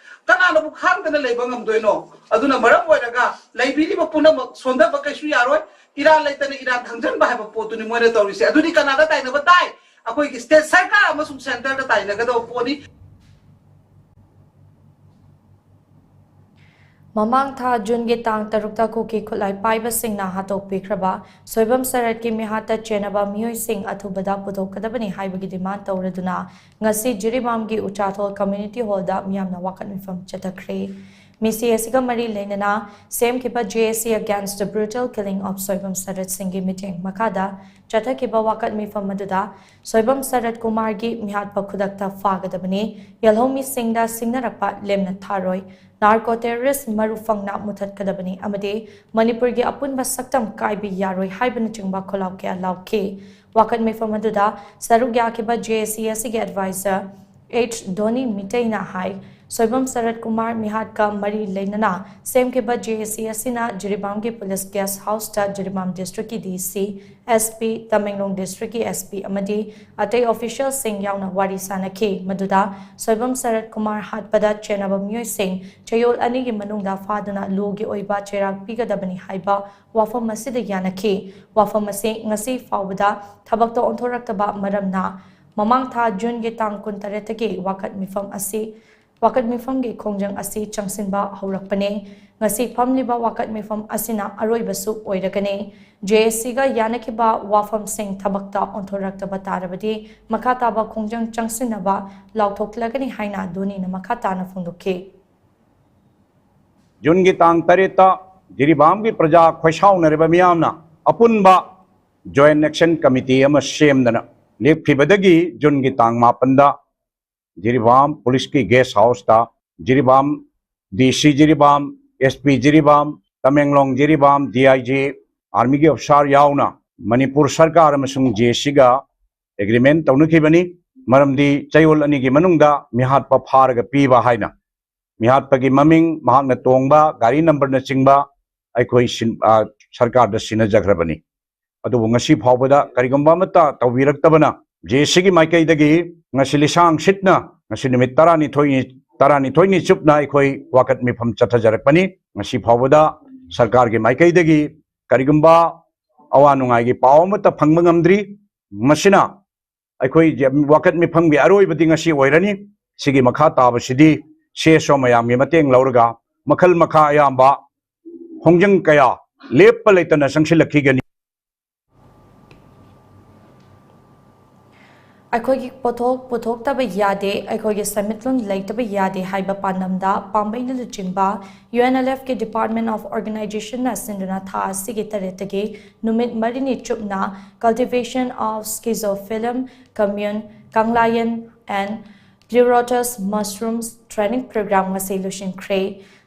ꯀꯅꯥꯅꯕꯨ ꯈꯥꯡꯗꯅ ꯂꯩꯕ ꯉꯝꯗꯣꯏꯅꯣ? ꯑꯗꯨꯅ ꯃꯔꯝ ꯑꯣꯏꯔꯒ ꯂꯩꯕꯤꯔꯤꯕ ꯄꯨꯝꯅꯃꯛ ꯁꯣꯟꯊꯕ ꯀꯩꯁꯨ ꯌꯥꯔꯣꯏ꯫ ꯏꯔꯥꯟ ꯂꯩꯇꯅ ꯏꯔꯥꯟ ꯊꯪꯖꯟꯕ ꯍꯥꯏꯕ ꯄꯣꯠꯇꯨꯅꯤ ꯃꯣꯏꯅ ꯇꯧꯔꯤꯁꯦ꯫ ꯑꯗꯨꯗꯤ ꯀꯅꯥꯗ ꯇꯥꯏꯅꯕ ꯇꯥꯏ? ꯑꯩꯈꯣꯏꯒꯤ ꯁ꯭ꯇꯦꯠ ꯁꯔꯀꯥꯔ ꯑꯃꯁꯨꯡ ꯁꯦꯟꯇꯔꯗ ꯇꯥꯏꯅꯒꯗꯕ ꯄꯣꯠꯅꯤ꯫ ꯃꯃꯥꯡ ꯊꯥ ꯖꯨꯟꯒꯤ ꯇꯥꯡ ꯇꯔꯨꯛꯇ ꯀꯨꯀꯤ ꯈꯨꯠꯂꯥꯏ ꯄꯥꯏꯕꯁꯤꯡꯅ ꯍꯥꯠꯇꯣꯛꯄꯤꯈ꯭ꯔꯕ ꯁꯣꯏꯕꯝ ꯁꯔꯠꯀꯤ ꯃꯤꯍꯥꯠꯇ ꯆꯦꯟꯅꯕ ꯃꯤꯑꯣꯏꯁꯤꯡ ꯑꯊꯨꯕꯗ ꯄꯨꯊꯣꯛꯀꯗꯕꯅꯤ ꯍꯥꯏꯕꯒꯤ ꯗꯤꯃꯥꯟ ꯇꯧꯔꯗꯨꯅ ꯉꯁꯤ ꯖꯤꯔꯤꯕꯥꯝꯒꯤ ꯎꯆꯥꯊꯣꯜ ꯀꯝꯃ꯭ꯌꯨꯅꯤꯇꯤ ꯍꯣꯜꯗ ꯃꯤꯌꯥꯝꯅ ꯋꯥꯀꯠ ꯃꯤꯐꯝ ꯆꯠꯊꯈ꯭ꯔꯦ꯫ ꯃꯤꯁꯤ ꯑꯁꯤꯒ ꯃꯔꯤ ꯂꯩꯅꯅ ꯁꯦꯝꯈꯤꯕ J A C Against the Brutal Killing of Soibam ꯁꯔꯠꯁꯤꯡꯒꯤ ꯃꯤꯠꯌꯦꯡ ꯃꯈꯥꯗ ꯆꯠꯊꯈꯤꯕ ꯋꯥꯀꯠ ꯃꯤꯐꯝ ꯑꯗꯨꯗ ꯁꯣꯏꯕꯝ ꯁꯔꯠ ꯀꯨꯃꯥꯔꯒꯤ ꯃꯤꯍꯥꯠꯄ ꯈꯨꯗꯛꯇ ꯐꯥꯒꯗꯕꯅꯤ, ꯌꯦꯜꯍꯧꯃꯤꯁꯤꯡꯗ ꯁꯤꯡꯅꯔꯛꯄ ꯂꯦꯝꯅ ꯊꯥꯔꯣꯏ, ꯅꯥꯔꯀꯣ ꯇꯦꯔꯣꯔꯤꯁ꯭ꯠ ꯃꯔꯨ ꯐꯪꯅ ꯃꯨꯊꯠꯀꯗꯕꯅꯤ ꯑꯃꯗꯤ ꯃꯅꯤꯄꯨꯔꯒꯤ ꯑꯄꯨꯟꯕ ꯁꯛꯇꯝ ꯀꯥꯏꯕ ꯌꯥꯔꯣꯏ ꯍꯥꯏꯕꯅꯆꯤꯡꯕ ꯈꯣꯜꯂꯥꯎ ꯀꯌꯥ ꯂꯥꯎꯈꯤ꯫ ꯋꯥꯀꯠ ꯃꯤꯐꯝ ꯑꯗꯨꯗ ꯁꯔꯨꯛ ꯌꯥꯈꯤꯕ J A C ꯑꯁꯤꯒꯤ ꯑꯦꯗꯚꯥꯏꯖꯔ H ꯙꯣꯅꯤ ꯃꯤꯇꯩꯅ ꯍꯥꯏ, ꯁꯣꯏꯕꯝ ꯁꯔꯠ ꯀꯨꯃꯥꯔ ꯃꯤꯍꯥꯠꯀ ꯃꯔꯤ ꯂꯩꯅꯅ ꯁꯦꯝꯈꯤꯕ J A C ꯑꯁꯤꯅ ꯖꯤꯔꯤꯕꯥꯝꯒꯤ ꯄꯨꯂꯤꯁ ꯒꯦꯁ ꯍꯥꯎꯁꯇ ꯖꯤꯔꯤꯕꯥꯝ ꯗꯤꯁꯇ꯭ꯔꯤꯛꯀꯤ D C, S P, Tamenglong ꯗꯤꯁꯇ꯭ꯔꯤꯛꯀꯤ S P ꯑꯃꯗꯤ ꯑꯇꯩ ꯑꯣꯐꯤꯁꯤꯌꯦꯜꯁꯤꯡ ꯌꯥꯎꯅ ꯋꯥꯔꯤ ꯁꯥꯅꯈꯤ꯫ ꯃꯗꯨꯗ ꯁꯣꯏꯕꯝ ꯁꯔꯠ ꯀꯨꯃꯥꯔ ꯍꯥꯠꯄꯗ ꯆꯦꯟꯅꯕ ꯃꯤꯑꯣꯏꯁꯤꯡ ꯆꯌꯣꯜ ꯑꯅꯤꯒꯤ ꯃꯅꯨꯡꯗ ꯐꯥꯗꯨꯅ ꯂꯣꯒꯤ ꯑꯣꯏꯕ ꯆꯩꯔꯥꯛ ꯄꯤꯒꯗꯕꯅꯤ ꯍꯥꯏꯕ ꯋꯥꯐꯝ ꯑꯁꯤꯗ ꯌꯥꯅꯈꯤ꯫ ꯋꯥꯐꯝ ꯑꯁꯤ ꯉꯁꯤ ꯐꯥꯎꯕꯗ ꯊꯕꯛꯇ ꯑꯣꯟꯊꯣꯔꯛꯇꯕ ꯃꯔꯝꯅ ꯃꯃꯥꯡ ꯊꯥ ꯖꯨꯟꯒꯤ ꯇꯥꯡ ꯀꯨꯟꯇꯔꯦꯠꯇꯒꯤ ꯋꯥꯀꯠ ꯃꯤꯐꯝ ꯑꯁꯤ, ꯋꯥꯀꯠ ꯃꯤꯐꯝꯒꯤ ꯈꯣꯡꯖꯪ ꯑꯁꯤ ꯆꯪꯁꯤꯟꯕ ꯍꯧꯔꯛꯄꯅꯤ꯫ ꯉꯁꯤ ꯐꯝꯂꯤꯕ ꯋꯥꯀꯠ ꯃꯤꯐꯝ ꯑꯁꯤꯅ ꯑꯔꯣꯏꯕꯁꯨ ꯑꯣꯏꯔꯒꯅꯤ꯫ J A Cꯒ ꯌꯥꯅꯈꯤꯕ ꯋꯥꯐꯝꯁꯤꯡ ꯊꯕꯛꯇ ꯑꯣꯟꯊꯣꯔꯛꯇꯕ ꯇꯥꯔꯕꯗꯤ ꯃꯈꯥ ꯇꯥꯕ ꯈꯣꯡꯖꯪ ꯆꯪꯁꯤꯟꯅꯕ ꯂꯥꯎꯊꯣꯛꯂꯒꯅꯤ ꯍꯥꯏꯅ ꯙꯣꯅꯤꯅ ꯃꯈꯥ ꯇꯥꯅ ꯐꯣꯡꯗꯣꯛꯈꯤ꯫ ꯖꯨꯟꯒꯤ ꯇꯥꯡ ꯇꯔꯦꯠꯇ ꯖꯤꯔꯤꯕꯥꯝꯒꯤ ꯄ꯭ꯔꯖꯥ ꯈꯣꯏꯁꯥꯎꯅꯔꯤꯕ ꯃꯤꯌꯥꯝꯅ ꯑꯄꯨꯟꯕ Joint Action Committee ꯑꯃ ꯁꯦꯝꯗꯅ ꯂꯦꯞꯈꯤꯕꯗꯒꯤ ꯖꯨꯟꯒꯤ ꯇꯥꯡ ꯃꯥꯄꯟꯗ ꯖꯤꯔꯤꯕꯥꯝ ꯄꯨꯂꯤꯁꯀꯤ ꯒꯦꯁ ꯍꯥꯎꯁꯇ ꯖꯤꯔꯤꯕꯥꯝ, ꯗꯤ ꯁꯤ ꯖꯤꯔꯤꯕꯥꯝ, ꯑꯦꯁ ꯄꯤ ꯖꯤꯔꯤꯕꯥꯝ, ꯇꯃꯦꯡꯂꯣꯡ ꯖꯤꯔꯤꯕꯥꯝ, ꯗꯤ ꯑꯥꯏ ꯖꯤ, ꯑꯥꯔꯃꯤꯒꯤ ꯑꯣꯐꯤꯁꯥꯔ ꯌꯥꯎꯅ ꯃꯅꯤꯄꯨꯔ ꯁꯔꯀꯥꯔ ꯑꯃꯁꯨꯡ ꯖꯦ ꯑꯦꯁ ꯁꯤꯒ ꯑꯦꯒ꯭ꯔꯤꯃꯦꯟ ꯇꯧꯅꯈꯤꯕꯅꯤ꯫ ꯃꯔꯝꯗꯤ ꯆꯌꯣꯜ ꯑꯅꯤꯒꯤ ꯃꯅꯨꯡꯗ ꯃꯤꯍꯥꯠꯄ ꯐꯥꯔꯒ ꯄꯤꯕ ꯍꯥꯏꯅ ꯃꯤꯍꯥꯠꯄꯒꯤ ꯃꯃꯤꯡ, ꯃꯍꯥꯛꯅ ꯇꯣꯡꯕ ꯒꯥꯔꯤ ꯅꯝꯕꯔꯅꯆꯤꯡꯕ ꯑꯩꯈꯣꯏ ꯁꯤꯟ-, ꯑ, ꯁꯔꯀꯥꯔꯗ ꯁꯤꯟꯅꯖꯈ꯭ꯔꯕꯅꯤ꯫ ꯑꯗꯨꯕꯨ ꯉꯁꯤ ꯐꯥꯎꯕꯗ ꯀꯔꯤꯒꯨꯝꯕ ꯑꯃꯠꯇ ꯇꯧꯕꯤꯔꯛꯇꯕꯅ ꯖꯦ ꯑꯦꯁ ꯁꯤꯒꯤ ꯃꯥꯏꯀꯩꯗꯒꯤ ꯉꯁꯤ ꯂꯤꯁꯥꯡ ꯁꯤꯠꯅ ꯉꯁꯤ ꯅꯨꯃꯤꯠ ꯇꯔꯥꯅꯤꯊꯣꯏꯅꯤ, ꯇꯔꯥꯅꯤꯊꯣꯏꯅꯤ ꯆꯨꯞꯅ ꯑꯩꯈꯣꯏ ꯋꯥꯀꯠ ꯃꯤꯐꯝ ꯆꯠꯊꯖꯔꯛꯄꯅꯤ꯫ ꯉꯁꯤ ꯐꯥꯎꯕꯗ ꯁꯔꯀꯥꯔꯒꯤ ꯃꯥꯏꯀꯩꯗꯒꯤ ꯀꯔꯤꯒꯨꯝꯕ ꯑꯋꯥ ꯅꯨꯡꯉꯥꯏꯒꯤ ꯄꯥꯎ ꯑꯃꯠꯇ ꯐꯪꯕ ꯉꯝꯗ꯭ꯔꯤ꯫ ꯃꯁꯤꯅ ꯑꯩꯈꯣꯏ ꯋꯥꯀꯠ ꯃꯤꯐꯝꯒꯤ ꯑꯔꯣꯏꯕꯗꯤ ꯉꯁꯤ ꯑꯣꯏꯔꯅꯤ꯫ ꯁꯤꯒꯤ ꯃꯈꯥ ꯇꯥꯕꯁꯤꯗꯤ ꯁꯤ ꯑꯦꯁ ꯑꯣ ꯃꯌꯥꯝꯒꯤ ꯃꯇꯦꯡ ꯂꯧꯔꯒ ꯃꯈꯜ ꯃꯈꯥ ꯑꯌꯥꯝꯕ ꯈꯣꯡꯖꯪ ꯀꯌꯥ ꯂꯦꯞꯄ ꯂꯩꯇꯅ ꯆꯪꯁꯤꯜꯂꯛꯈꯤꯒꯅꯤ꯫ ꯑꯩꯈꯣꯏꯒꯤ ꯄꯣꯠꯊꯣꯛ ꯄꯨꯊꯣꯛꯇꯕ ꯌꯥꯗꯦ, ꯑꯩꯈꯣꯏꯒꯤ ꯁꯦꯟꯃꯤꯠꯂꯣꯟ ꯂꯩꯇꯕ ꯌꯥꯗꯦ ꯍꯥꯏꯕ ꯄꯥꯟꯗꯝꯗ ꯄꯥꯝꯕꯩꯅ ꯂꯨꯆꯤꯡꯕ ꯌꯨ ꯑꯦꯟ ꯑꯦꯜ ꯑꯦꯐꯀꯤ Department of Organizationꯅ ꯁꯤꯟꯗꯨꯅ ꯊꯥ ꯑꯁꯤꯒꯤ ꯇꯔꯦꯠꯇꯒꯤ ꯅꯨꯃꯤꯠ ꯃꯔꯤꯅꯤ ꯆꯨꯞꯅ Cultivation of Schizophyllum commune, Kanglayen and Pleurotus mushrooms training program ꯉꯁꯤ ꯂꯣꯏꯁꯤꯟꯈ꯭ꯔꯦ꯫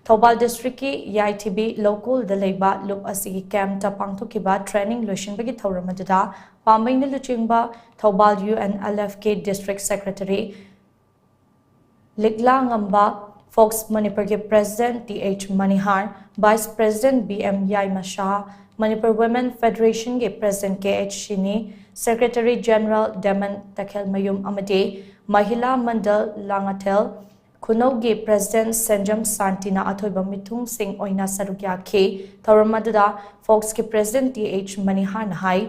ꯊꯧꯕꯥꯜ districtꯀꯤ ꯌꯥꯏꯊꯤꯕꯤ ꯂꯧꯀꯣꯜꯗ ꯂꯩꯕ ꯂꯨꯞ ꯑꯁꯤꯒꯤ campꯇ ꯄꯥꯡꯊꯣꯛꯈꯤꯕ training ꯂꯣꯏꯁꯤꯟꯕꯒꯤ ꯊꯧꯔꯝ ꯑꯗꯨꯗ ꯄꯥꯝꯕꯩꯅ ꯂꯨꯆꯤꯡꯕ ꯊꯧꯕꯥꯜ ꯌꯨ ꯑꯦꯟ ꯑꯦꯜ ꯑꯦꯐꯀꯤ district secretary ꯂꯤꯛꯂꯥ ꯉꯝꯕ, ꯐꯣꯛꯁ ꯃꯅꯤꯄꯨꯔꯒꯤ president T H Manihar, vice president B M Yaima Saha, Manipur Women Federationꯒꯤ president K H Sini, secretary general Deman Takhelmayum ꯑꯃꯗꯤ ꯃꯍꯤꯂꯥ ꯃꯟꯗꯜ ꯂꯥꯡꯉꯊꯦꯜ ꯈꯨꯅꯧꯒꯤ president ꯁꯦꯟꯖꯝ ꯁꯥꯟꯇꯤꯅ ꯑꯊꯣꯏꯕ ꯃꯤꯊꯨꯡꯁꯤꯡ ꯑꯣꯏꯅ ꯁꯔꯨꯛ ꯌꯥꯈꯤ꯫ ꯊꯧꯔꯝ ꯑꯗꯨꯗ ꯐꯣꯛꯁꯀꯤ president ꯇꯤ ꯑꯩꯆ ꯃꯅꯤꯍꯥꯔꯅ ꯍꯥꯏ,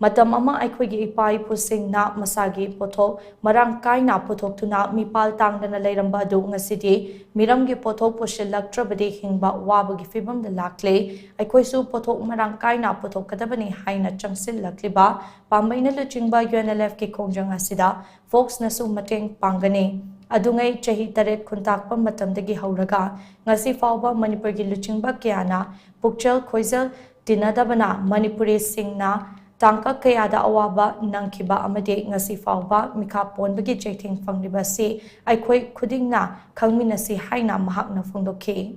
ꯃꯇꯝ ꯑꯃ ꯑꯩꯈꯣꯏꯒꯤ ꯏꯄꯥ ꯏꯄꯨꯁꯤꯡꯅ ꯃꯁꯥꯒꯤ ꯄꯣꯠꯊꯣꯛ ꯃꯔꯥꯡ ꯀꯥꯏꯅ ꯄꯨꯊꯣꯛꯇꯨꯅ ꯃꯤꯄꯥꯜ ꯇꯥꯡꯗꯅ ꯂꯩꯔꯝꯕ ꯑꯗꯨ ꯉꯁꯤꯗꯤ ꯃꯤꯔꯝꯒꯤ ꯄꯣꯠꯊꯣꯛ ꯄꯨꯁꯤꯜꯂꯛꯇ꯭ꯔꯕꯗꯤ ꯍꯤꯡꯕ ꯋꯥꯕꯒꯤ ꯐꯤꯚꯝꯗ ꯂꯥꯛꯂꯦ꯫ ꯑꯩꯈꯣꯏꯁꯨ ꯄꯣꯠꯊꯣꯛ ꯃꯔꯥꯡ ꯀꯥꯏꯅ ꯄꯨꯊꯣꯛꯀꯗꯕꯅꯤ ꯍꯥꯏꯅ ꯆꯪꯁꯤꯜꯂꯛꯂꯤꯕ ꯄꯥꯝꯕꯩꯅ ꯂꯨꯆꯤꯡꯕ ꯌꯨ ꯑꯦꯟ ꯑꯦꯜ ꯑꯦꯐꯀꯤ ꯈꯣꯡꯖꯪ ꯑꯁꯤꯗ ꯐꯣꯛꯁꯅꯁꯨ ꯃꯇꯦꯡ ꯄꯥꯡꯒꯅꯤ꯫ ꯑꯗꯨꯉꯩ ꯆꯍꯤ ꯇꯔꯦꯠ ꯈꯨꯟꯇꯥꯛꯄ ꯃꯇꯝꯗꯒꯤ ꯍꯧꯔꯒ ꯉꯁꯤ ꯐꯥꯎꯕ ꯃꯅꯤꯄꯨꯔꯒꯤ ꯂꯨꯆꯤꯡꯕ ꯀꯌꯥꯅ ꯄꯨꯛꯆꯦꯜ ꯈꯣꯏꯖꯦꯜ ꯇꯤꯟꯅꯗꯕꯅ ꯃꯅꯤꯄꯨꯔꯤꯁꯤꯡꯅ ꯇꯥꯡꯀꯛ ꯀꯌꯥꯗ ꯑꯋꯥꯕ ꯅꯪꯈꯤꯕ ꯑꯃꯗꯤ ꯉꯁꯤ ꯐꯥꯎꯕ ꯃꯤꯈꯥ ꯄꯣꯟꯕꯒꯤ ꯆꯩꯊꯦꯡ ꯐꯪꯂꯤꯕ ꯑꯁꯤ ꯑꯩꯈꯣꯏ ꯈꯨꯗꯤꯡꯅ ꯈꯪꯃꯤꯟꯅꯁꯤ ꯍꯥꯏꯅ ꯃꯍꯥꯛꯅ ꯐꯣꯡꯗꯣꯛꯈꯤ꯫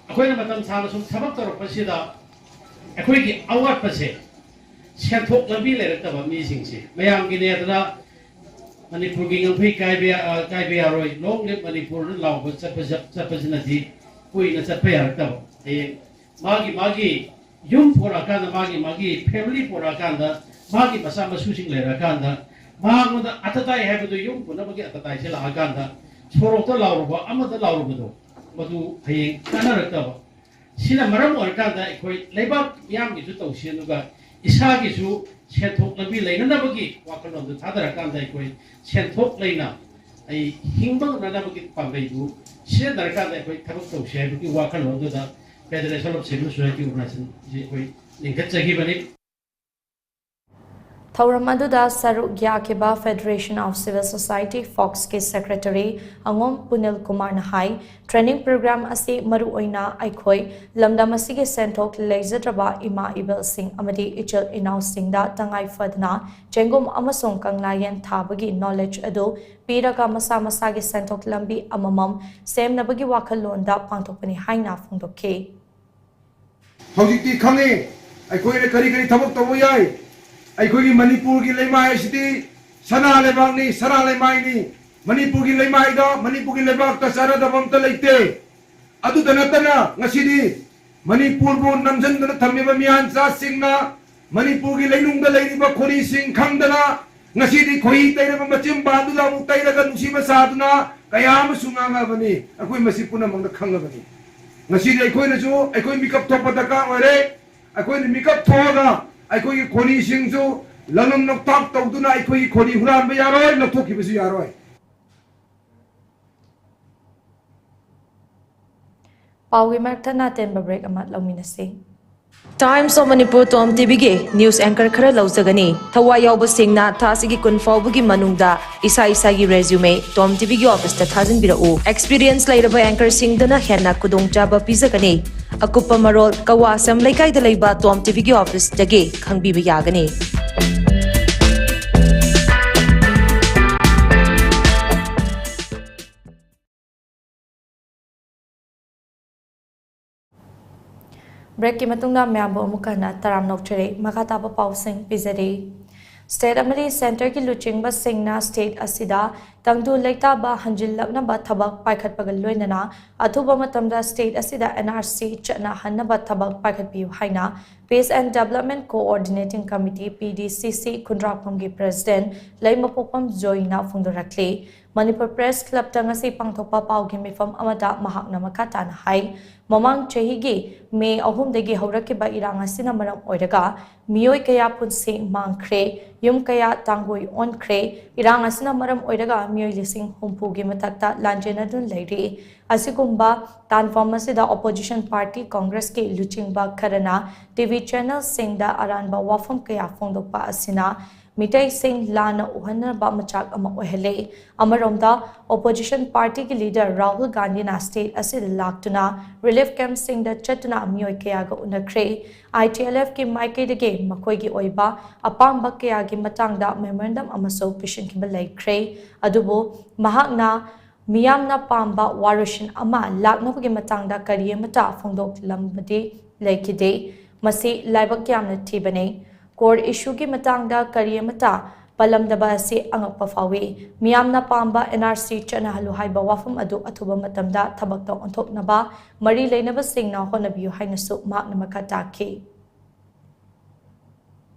ꯑꯩꯈꯣꯏꯅ ꯃꯇꯝ ꯁꯥꯡꯅ ꯁꯨꯝ ꯊꯕꯛ ꯇꯧꯔꯛꯄꯁꯤꯗ ꯑꯩꯈꯣꯏꯒꯤ ꯑꯋꯥꯠꯄꯁꯦ, ꯁꯦꯟꯊꯣꯛ ꯂꯝꯕꯤ ꯂꯩꯔꯛꯇꯕ ꯃꯤꯁꯤꯡꯁꯦ, ꯃꯌꯥꯝꯒꯤꯅꯦꯗꯅ ꯃꯅꯤꯄꯨꯔꯒꯤ ꯉꯝꯈꯩ ꯀꯥꯏꯕ ꯌꯥ-, ꯑ, ꯀꯥꯏꯕ ꯌꯥꯔꯣꯏ, "Long live ꯃꯅꯤꯄꯨꯔꯅ" ꯂꯥꯎꯕ ꯆꯠꯄ-, ꯆꯠꯄꯁꯤꯅꯗꯤ ꯀꯨꯏꯅ ꯆꯠꯄ ꯌꯥꯔꯛꯇꯕ꯫ ꯍꯌꯦꯡ ꯃꯥꯒꯤ ꯃꯥꯒꯤ ꯌꯨꯝ ꯄꯨꯔꯛꯑꯀꯥꯟꯗ, ꯃꯥꯒꯤ ꯃꯥꯒꯤ family ꯄꯨꯔꯛꯑꯀꯥꯟꯗ, ꯃꯥꯒꯤ ꯃꯆꯥ ꯃꯁꯨꯁꯤꯡ ꯂꯩꯔꯛꯑꯀꯥꯟꯗ, ꯃꯉꯣꯟꯗ ꯑꯇꯇꯥꯏ ꯍꯥꯏꯕꯗꯨ, ꯌꯨꯝ ꯄꯨꯅꯕꯒꯤ ꯑꯇꯇꯥꯏꯁꯦ ꯂꯥꯛꯑꯀꯥꯟꯗ, ꯁꯣꯔꯣꯛꯇ ꯂꯥꯎꯔꯨꯕ, ꯑꯃꯗ ꯂꯥꯎꯔꯨꯕꯗꯣ, ꯃꯗꯨ ꯍꯌꯦꯡ ꯀꯥꯟꯅꯔꯛꯇꯕ꯫ ꯁꯤꯅ ꯃꯔꯝ ꯑꯣꯏꯔꯀꯥꯟꯗ ꯑꯩꯈꯣꯏ ꯂꯩꯕꯥꯛ ꯃꯤꯌꯥꯝꯒꯤꯁꯨ ꯇꯧꯁꯤ, ꯑꯗꯨꯒ ꯏꯁꯥꯒꯤꯁꯨ ꯁꯦꯟꯊꯣꯛ ꯂꯝꯕꯤ ꯂꯩꯅꯅꯕꯒꯤ ꯋꯥꯈꯜꯂꯣꯟꯗꯨ ꯊꯥꯗꯔꯀꯥꯟꯗ, ꯑꯩꯈꯣꯏ ꯁꯦꯟꯊꯣꯛ ꯂꯩꯅ ꯑꯩ ꯍꯤꯡꯕ ꯉꯝꯅꯅꯕꯒꯤ ꯄꯥꯝꯕꯩꯗꯨ ꯁꯤꯖꯤꯟꯅꯔꯀꯥꯟꯗ ꯑꯩꯈꯣꯏ ꯊꯕꯛ ꯇꯧꯁꯤ ꯍꯥꯏꯕꯒꯤ ꯋꯥꯈꯜꯂꯣꯟꯗꯨꯗ Federation of Civil Society Organization ꯁꯤ ꯑꯩꯈꯣꯏ ꯂꯤꯡꯈꯠꯆꯈꯤꯕꯅꯤ꯫ ꯊꯧꯔꯝ ꯑꯗꯨꯗ ꯁꯔꯨꯛ ꯌꯥꯈꯤꯕ Federation of Civil Society, ꯐꯣꯛꯁꯀꯤ secretary ꯑꯉꯣꯝ ꯄꯨꯅꯤꯜ ꯀꯨꯃꯥꯔꯅ ꯍꯥꯏ, training program ꯑꯁꯤ ꯃꯔꯨꯑꯣꯏꯅ ꯑꯩꯈꯣꯏ ꯂꯝꯗꯝ ꯑꯁꯤꯒꯤ ꯁꯦꯟꯊꯣꯛ ꯂꯩꯖꯗ꯭ꯔꯕ ꯏꯃꯥ ꯏꯕꯦꯜꯁꯤꯡ ꯑꯃꯗꯤ ꯏꯆꯤꯜ ꯏꯅꯥꯎꯁꯤꯡꯗ ꯇꯉꯥꯏ ꯐꯗꯅ ꯆꯦꯡꯒꯨꯝ ꯑꯃꯁꯨꯡ ꯀꯪꯂꯥ ꯌꯦꯟ ꯊꯥꯕꯒꯤ knowledge ꯑꯗꯨ ꯄꯤꯔꯒ ꯃꯁꯥ ꯃꯁꯥꯒꯤ ꯁꯦꯟꯊꯣꯛ ꯂꯝꯕꯤ ꯑꯃꯃꯝ ꯁꯦꯝꯅꯕꯒꯤ ꯋꯥꯈꯜꯂꯣꯟꯗ ꯄꯥꯡꯊꯣꯛꯄꯅꯤ ꯍꯥꯏꯅ ꯐꯣꯡꯗꯣꯛꯈꯤ꯫ ꯍꯧꯖꯤꯛꯇꯤ ꯈꯪꯉꯤ ꯑꯩꯈꯣꯏꯅ ꯀꯔꯤ ꯀꯔꯤ ꯊꯕꯛ ꯇꯧꯕ ꯌꯥꯏ꯫ ꯑꯩꯈꯣꯏꯒꯤ ꯃꯅꯤꯄꯨꯔꯒꯤ ꯂꯩꯃꯥꯏ ꯑꯁꯤꯗꯤ ꯁꯅꯥ ꯂꯩꯕꯥꯛꯅꯤ, ꯁꯅꯥ ꯂꯩꯃꯥꯏꯅꯤ꯫ ꯃꯅꯤꯄꯨꯔꯒꯤ ꯂꯩꯃꯥꯏꯗ, ꯃꯅꯤꯄꯨꯔꯒꯤ ꯂꯩꯕꯥꯛꯇ ꯆꯥꯟꯅꯗꯕ ꯑꯝꯇ ꯂꯩꯇꯦ꯫ ꯑꯗꯨꯇ ꯅꯠꯇꯅ ꯉꯁꯤꯗꯤ ꯃꯅꯤꯄꯨꯔꯕꯨ ꯅꯝꯁꯤꯟꯗꯨꯅ ꯊꯝꯃꯤꯕ ꯃꯤꯌꯥꯟꯆꯥꯁꯤꯡꯅ ꯃꯅꯤꯄꯨꯔꯒꯤ ꯂꯩꯅꯨꯡꯗ ꯂꯩꯔꯤꯕ ꯈꯣꯔꯤꯁꯤꯡ ꯈꯪꯗꯅ ꯉꯁꯤꯗꯤ ꯈꯣꯏꯍꯤ ꯇꯩꯔꯕ ꯃꯆꯤꯟꯕꯥꯟꯗꯨꯗ ꯑꯃꯨꯛ ꯇꯩꯔꯒ ꯅꯨꯡꯁꯤꯕ ꯁꯥꯗꯨꯅ ꯀꯌꯥ ꯑꯃꯁꯨ ꯉꯥꯡꯉꯕꯅꯤ꯫ ꯑꯩꯈꯣꯏ ꯃꯁꯤ ꯄꯨꯝꯅꯃꯛꯅ ꯈꯪꯉꯕꯅꯤ꯫ ꯉꯁꯤꯗꯤ ꯑꯩꯈꯣꯏꯅꯁꯨ ꯑꯩꯈꯣꯏ ꯃꯤꯀꯞ ꯊꯣꯛꯄ ꯗꯔꯀꯥꯔ ꯑꯣꯏꯔꯦ꯫ ꯑꯩꯈꯣꯏꯅ ꯃꯤꯀꯞ ꯊꯣꯛꯑꯒ ꯑꯩꯈꯣꯏꯒꯤ ꯈꯣꯔꯤꯁꯤꯡꯁꯨ ꯂꯅꯝ ꯂꯣꯛꯇꯥꯛ ꯇꯧꯗꯨꯅ ꯑꯩꯈꯣꯏꯒꯤ ꯈꯣꯔꯤ ꯍꯨꯔꯥꯟꯕ ꯌꯥꯔꯣꯏ, ꯂꯧꯊꯣꯛꯈꯤꯕꯁꯨ ꯌꯥꯔꯣꯏ꯫ ꯄꯥꯎꯒꯤ ꯃꯔꯛꯇ ꯑꯇꯦꯟꯕ break ꯑꯃ ꯂꯧꯃꯤꯟꯅꯁꯤ꯫ Times of Manipur Tom ꯇꯤꯚꯤꯒꯤ news anchor ꯈꯔ ꯂꯧꯖꯒꯅꯤ꯫ ꯊꯋꯥꯏ ꯌꯥꯎꯕꯁꯤꯡꯅ ꯊꯥ ꯑꯁꯤꯒꯤ ꯀꯨꯟ ꯐꯥꯎꯕꯒꯤ ꯃꯅꯨꯡꯗ ꯏꯁꯥ ꯏꯁꯥꯒꯤ resume Tom ꯇꯤꯚꯤꯒꯤ officeꯇ ꯊꯥꯖꯤꯟꯕꯤꯔꯛꯎ꯫ Experience ꯂꯩꯔꯕ anchorꯁꯤꯡꯗꯅ ꯍꯦꯟꯅ ꯈꯨꯗꯣꯡꯆꯥꯕ ꯄꯤꯖꯒꯅꯤ꯫ ꯑꯀꯨꯞꯄ ꯃꯔꯣꯜ ꯀꯋꯥꯁꯝ ꯂꯩꯀꯥꯏꯗ ꯂꯩꯕ Tom ꯇꯤꯚꯤꯒꯤ officeꯇꯒꯤ ꯈꯪꯕꯤꯕ ꯌꯥꯒꯅꯤ꯫ Breakꯀꯤ ꯃꯇꯨꯡꯗ ꯃꯌꯥꯝꯕꯨ ꯑꯃꯨꯛ ꯍꯟꯅ ꯇꯔꯥꯝꯅ ꯑꯣꯛꯆꯔꯤ꯫ ꯃꯈꯥ ꯇꯥꯕ ꯄꯥꯎꯁꯤꯡ ꯄꯤꯖꯔꯤ꯫ State ꯑꯃꯗꯤ centreꯒꯤ ꯂꯨꯆꯤꯡꯕꯁꯤꯡꯅ state ꯑꯁꯤꯗ ꯇꯪꯗꯨ ꯂꯩꯇꯥꯕ ꯍꯟꯖꯤꯜꯂꯛꯅꯕ ꯊꯕꯛ ꯄꯥꯏꯈꯠꯄꯒ ꯂꯣꯏꯅꯅ ꯑꯊꯨꯕ ꯃꯇꯝꯗ state ꯑꯁꯤꯗ NRC ꯆꯠꯅꯍꯟꯅꯕ ꯊꯕꯛ ꯄꯥꯏꯈꯠꯄꯤꯌꯨ ꯍꯥꯏꯅ Peace and Development Coordinating Committee, PDCC, ꯈꯨꯟꯗ꯭ꯔꯥꯛꯄꯝꯒꯤ president ꯂꯩꯃꯄꯣꯛꯄꯝ ꯖꯣꯏꯅ ꯐꯣꯡꯗꯣꯔꯛꯂꯤ꯫ Manipur Press Clubꯇ ꯉꯁꯤ ꯄꯥꯡꯊꯣꯛꯄ ꯄꯥꯎꯒꯤ ꯃꯤꯐꯝ ꯑꯃꯗ ꯃꯍꯥꯛꯅ ꯃꯈꯥ ꯇꯥꯅ ꯍꯥꯏ, ꯃꯃꯥꯡ ꯆꯍꯤꯒꯤ May ꯑꯍꯨꯝꯗꯒꯤ ꯍꯧꯔꯛꯈꯤꯕ ꯏꯔꯥꯡ ꯑꯁꯤꯅ ꯃꯔꯝ ꯑꯣꯏꯔꯒ ꯃꯤꯑꯣꯏ ꯀꯌꯥ ꯄꯨꯟꯁꯤ ꯃꯥꯡꯈ꯭ꯔꯦ, ꯌꯨꯝ ꯀꯌꯥ ꯇꯥꯡꯒꯣꯏ ꯑꯣꯟꯈ꯭ꯔꯦ꯫ ꯏꯔꯥꯡ ꯑꯁꯤꯅ ꯃꯔꯝ ꯑꯣꯏꯔꯒ ꯃꯤꯑꯣꯏ ꯂꯤꯁꯤꯡ ꯍꯨꯝꯐꯨꯒꯤ ꯃꯊꯛꯇ ꯂꯥꯟꯖꯦꯟꯅꯗꯨꯅ ꯂꯩꯔꯤ꯫ ꯑꯁꯤꯒꯨꯝꯕ ꯇꯥꯟꯐꯝ ꯑꯁꯤꯗ opposition party Congressꯀꯤ ꯂꯨꯆꯤꯡꯕ ꯈꯔꯅ TV channelꯁꯤꯡꯗ ꯑꯔꯥꯟꯕ ꯋꯥꯐꯝ ꯀꯌꯥ ꯐꯣꯡꯗꯣꯛꯄ ꯑꯁꯤꯅ ꯃꯤꯇꯩꯁꯤꯡ ꯂꯥꯟꯅ ꯎꯍꯟꯅꯕ ꯃꯆꯥꯛ ꯑꯃ ꯑꯣꯏꯍꯜꯂꯦ꯫ ꯑꯃꯔꯣꯝꯗ, opposition partyꯒꯤ leader ꯔꯥꯍꯨꯜ ꯒꯥꯟꯙꯤꯅ state ꯑꯁꯤꯗ ꯂꯥꯛꯇꯨꯅ relief campꯁꯤꯡꯗ ꯆꯠꯇꯨꯅ ꯃꯤꯑꯣꯏ ꯀꯌꯥꯒ ꯎꯅꯈ꯭ꯔꯦ꯫ ITLFꯀꯤ ꯃꯥꯏꯀꯩꯗꯒꯤ ꯃꯈꯣꯏꯒꯤ ꯑꯣꯏꯕ ꯑꯄꯥꯝꯕ ꯀꯌꯥꯒꯤ ꯃꯇꯥꯡꯗ memorandum ꯑꯃꯁꯨ ꯄꯤꯁꯤꯟꯈꯤꯕ ꯂꯩꯈ꯭ꯔꯦ꯫ ꯑꯗꯨꯕꯨ ꯃꯍꯥꯛꯅ ꯃꯤꯌꯥꯝꯅ ꯄꯥꯝꯕ ꯋꯥꯔꯣꯏꯁꯤꯟ ꯑꯃ ꯂꯥꯛꯅꯕꯒꯤ ꯃꯇꯥꯡꯗ ꯀꯔꯤ ꯑꯃꯠꯇ ꯐꯣꯡꯗꯣꯛꯂꯝꯕꯗꯤ ꯂꯩꯈꯤꯗꯦ꯫ ꯃꯁꯤ ꯂꯥꯏꯕꯛ ꯌꯥꯝꯅ ꯊꯤꯕꯅꯤ꯫ Core issueꯒꯤ ꯃꯇꯥꯡꯗ ꯀꯔꯤ ꯑꯃꯠꯇ ꯄꯜꯂꯝꯗꯕ ꯑꯁꯤ ꯑꯉꯛꯄ ꯐꯥꯎꯏ꯫ ꯃꯤꯌꯥꯝꯅ ꯄꯥꯝꯕ NRC ꯆꯠꯅꯍꯜꯂꯨ ꯍꯥꯏꯕ ꯋꯥꯐꯝ ꯑꯗꯨ ꯑꯊꯨꯕ ꯃꯇꯝꯗ ꯊꯕꯛꯇ ꯑꯣꯟꯊꯣꯛꯅꯕ ꯃꯔꯤ ꯂꯩꯅꯕꯁꯤꯡꯅ ꯍꯣꯠꯅꯕꯤꯌꯨ ꯍꯥꯏꯅꯁꯨ ꯃꯍꯥꯛꯅ ꯃꯈꯥ ꯇꯥꯈꯤ꯫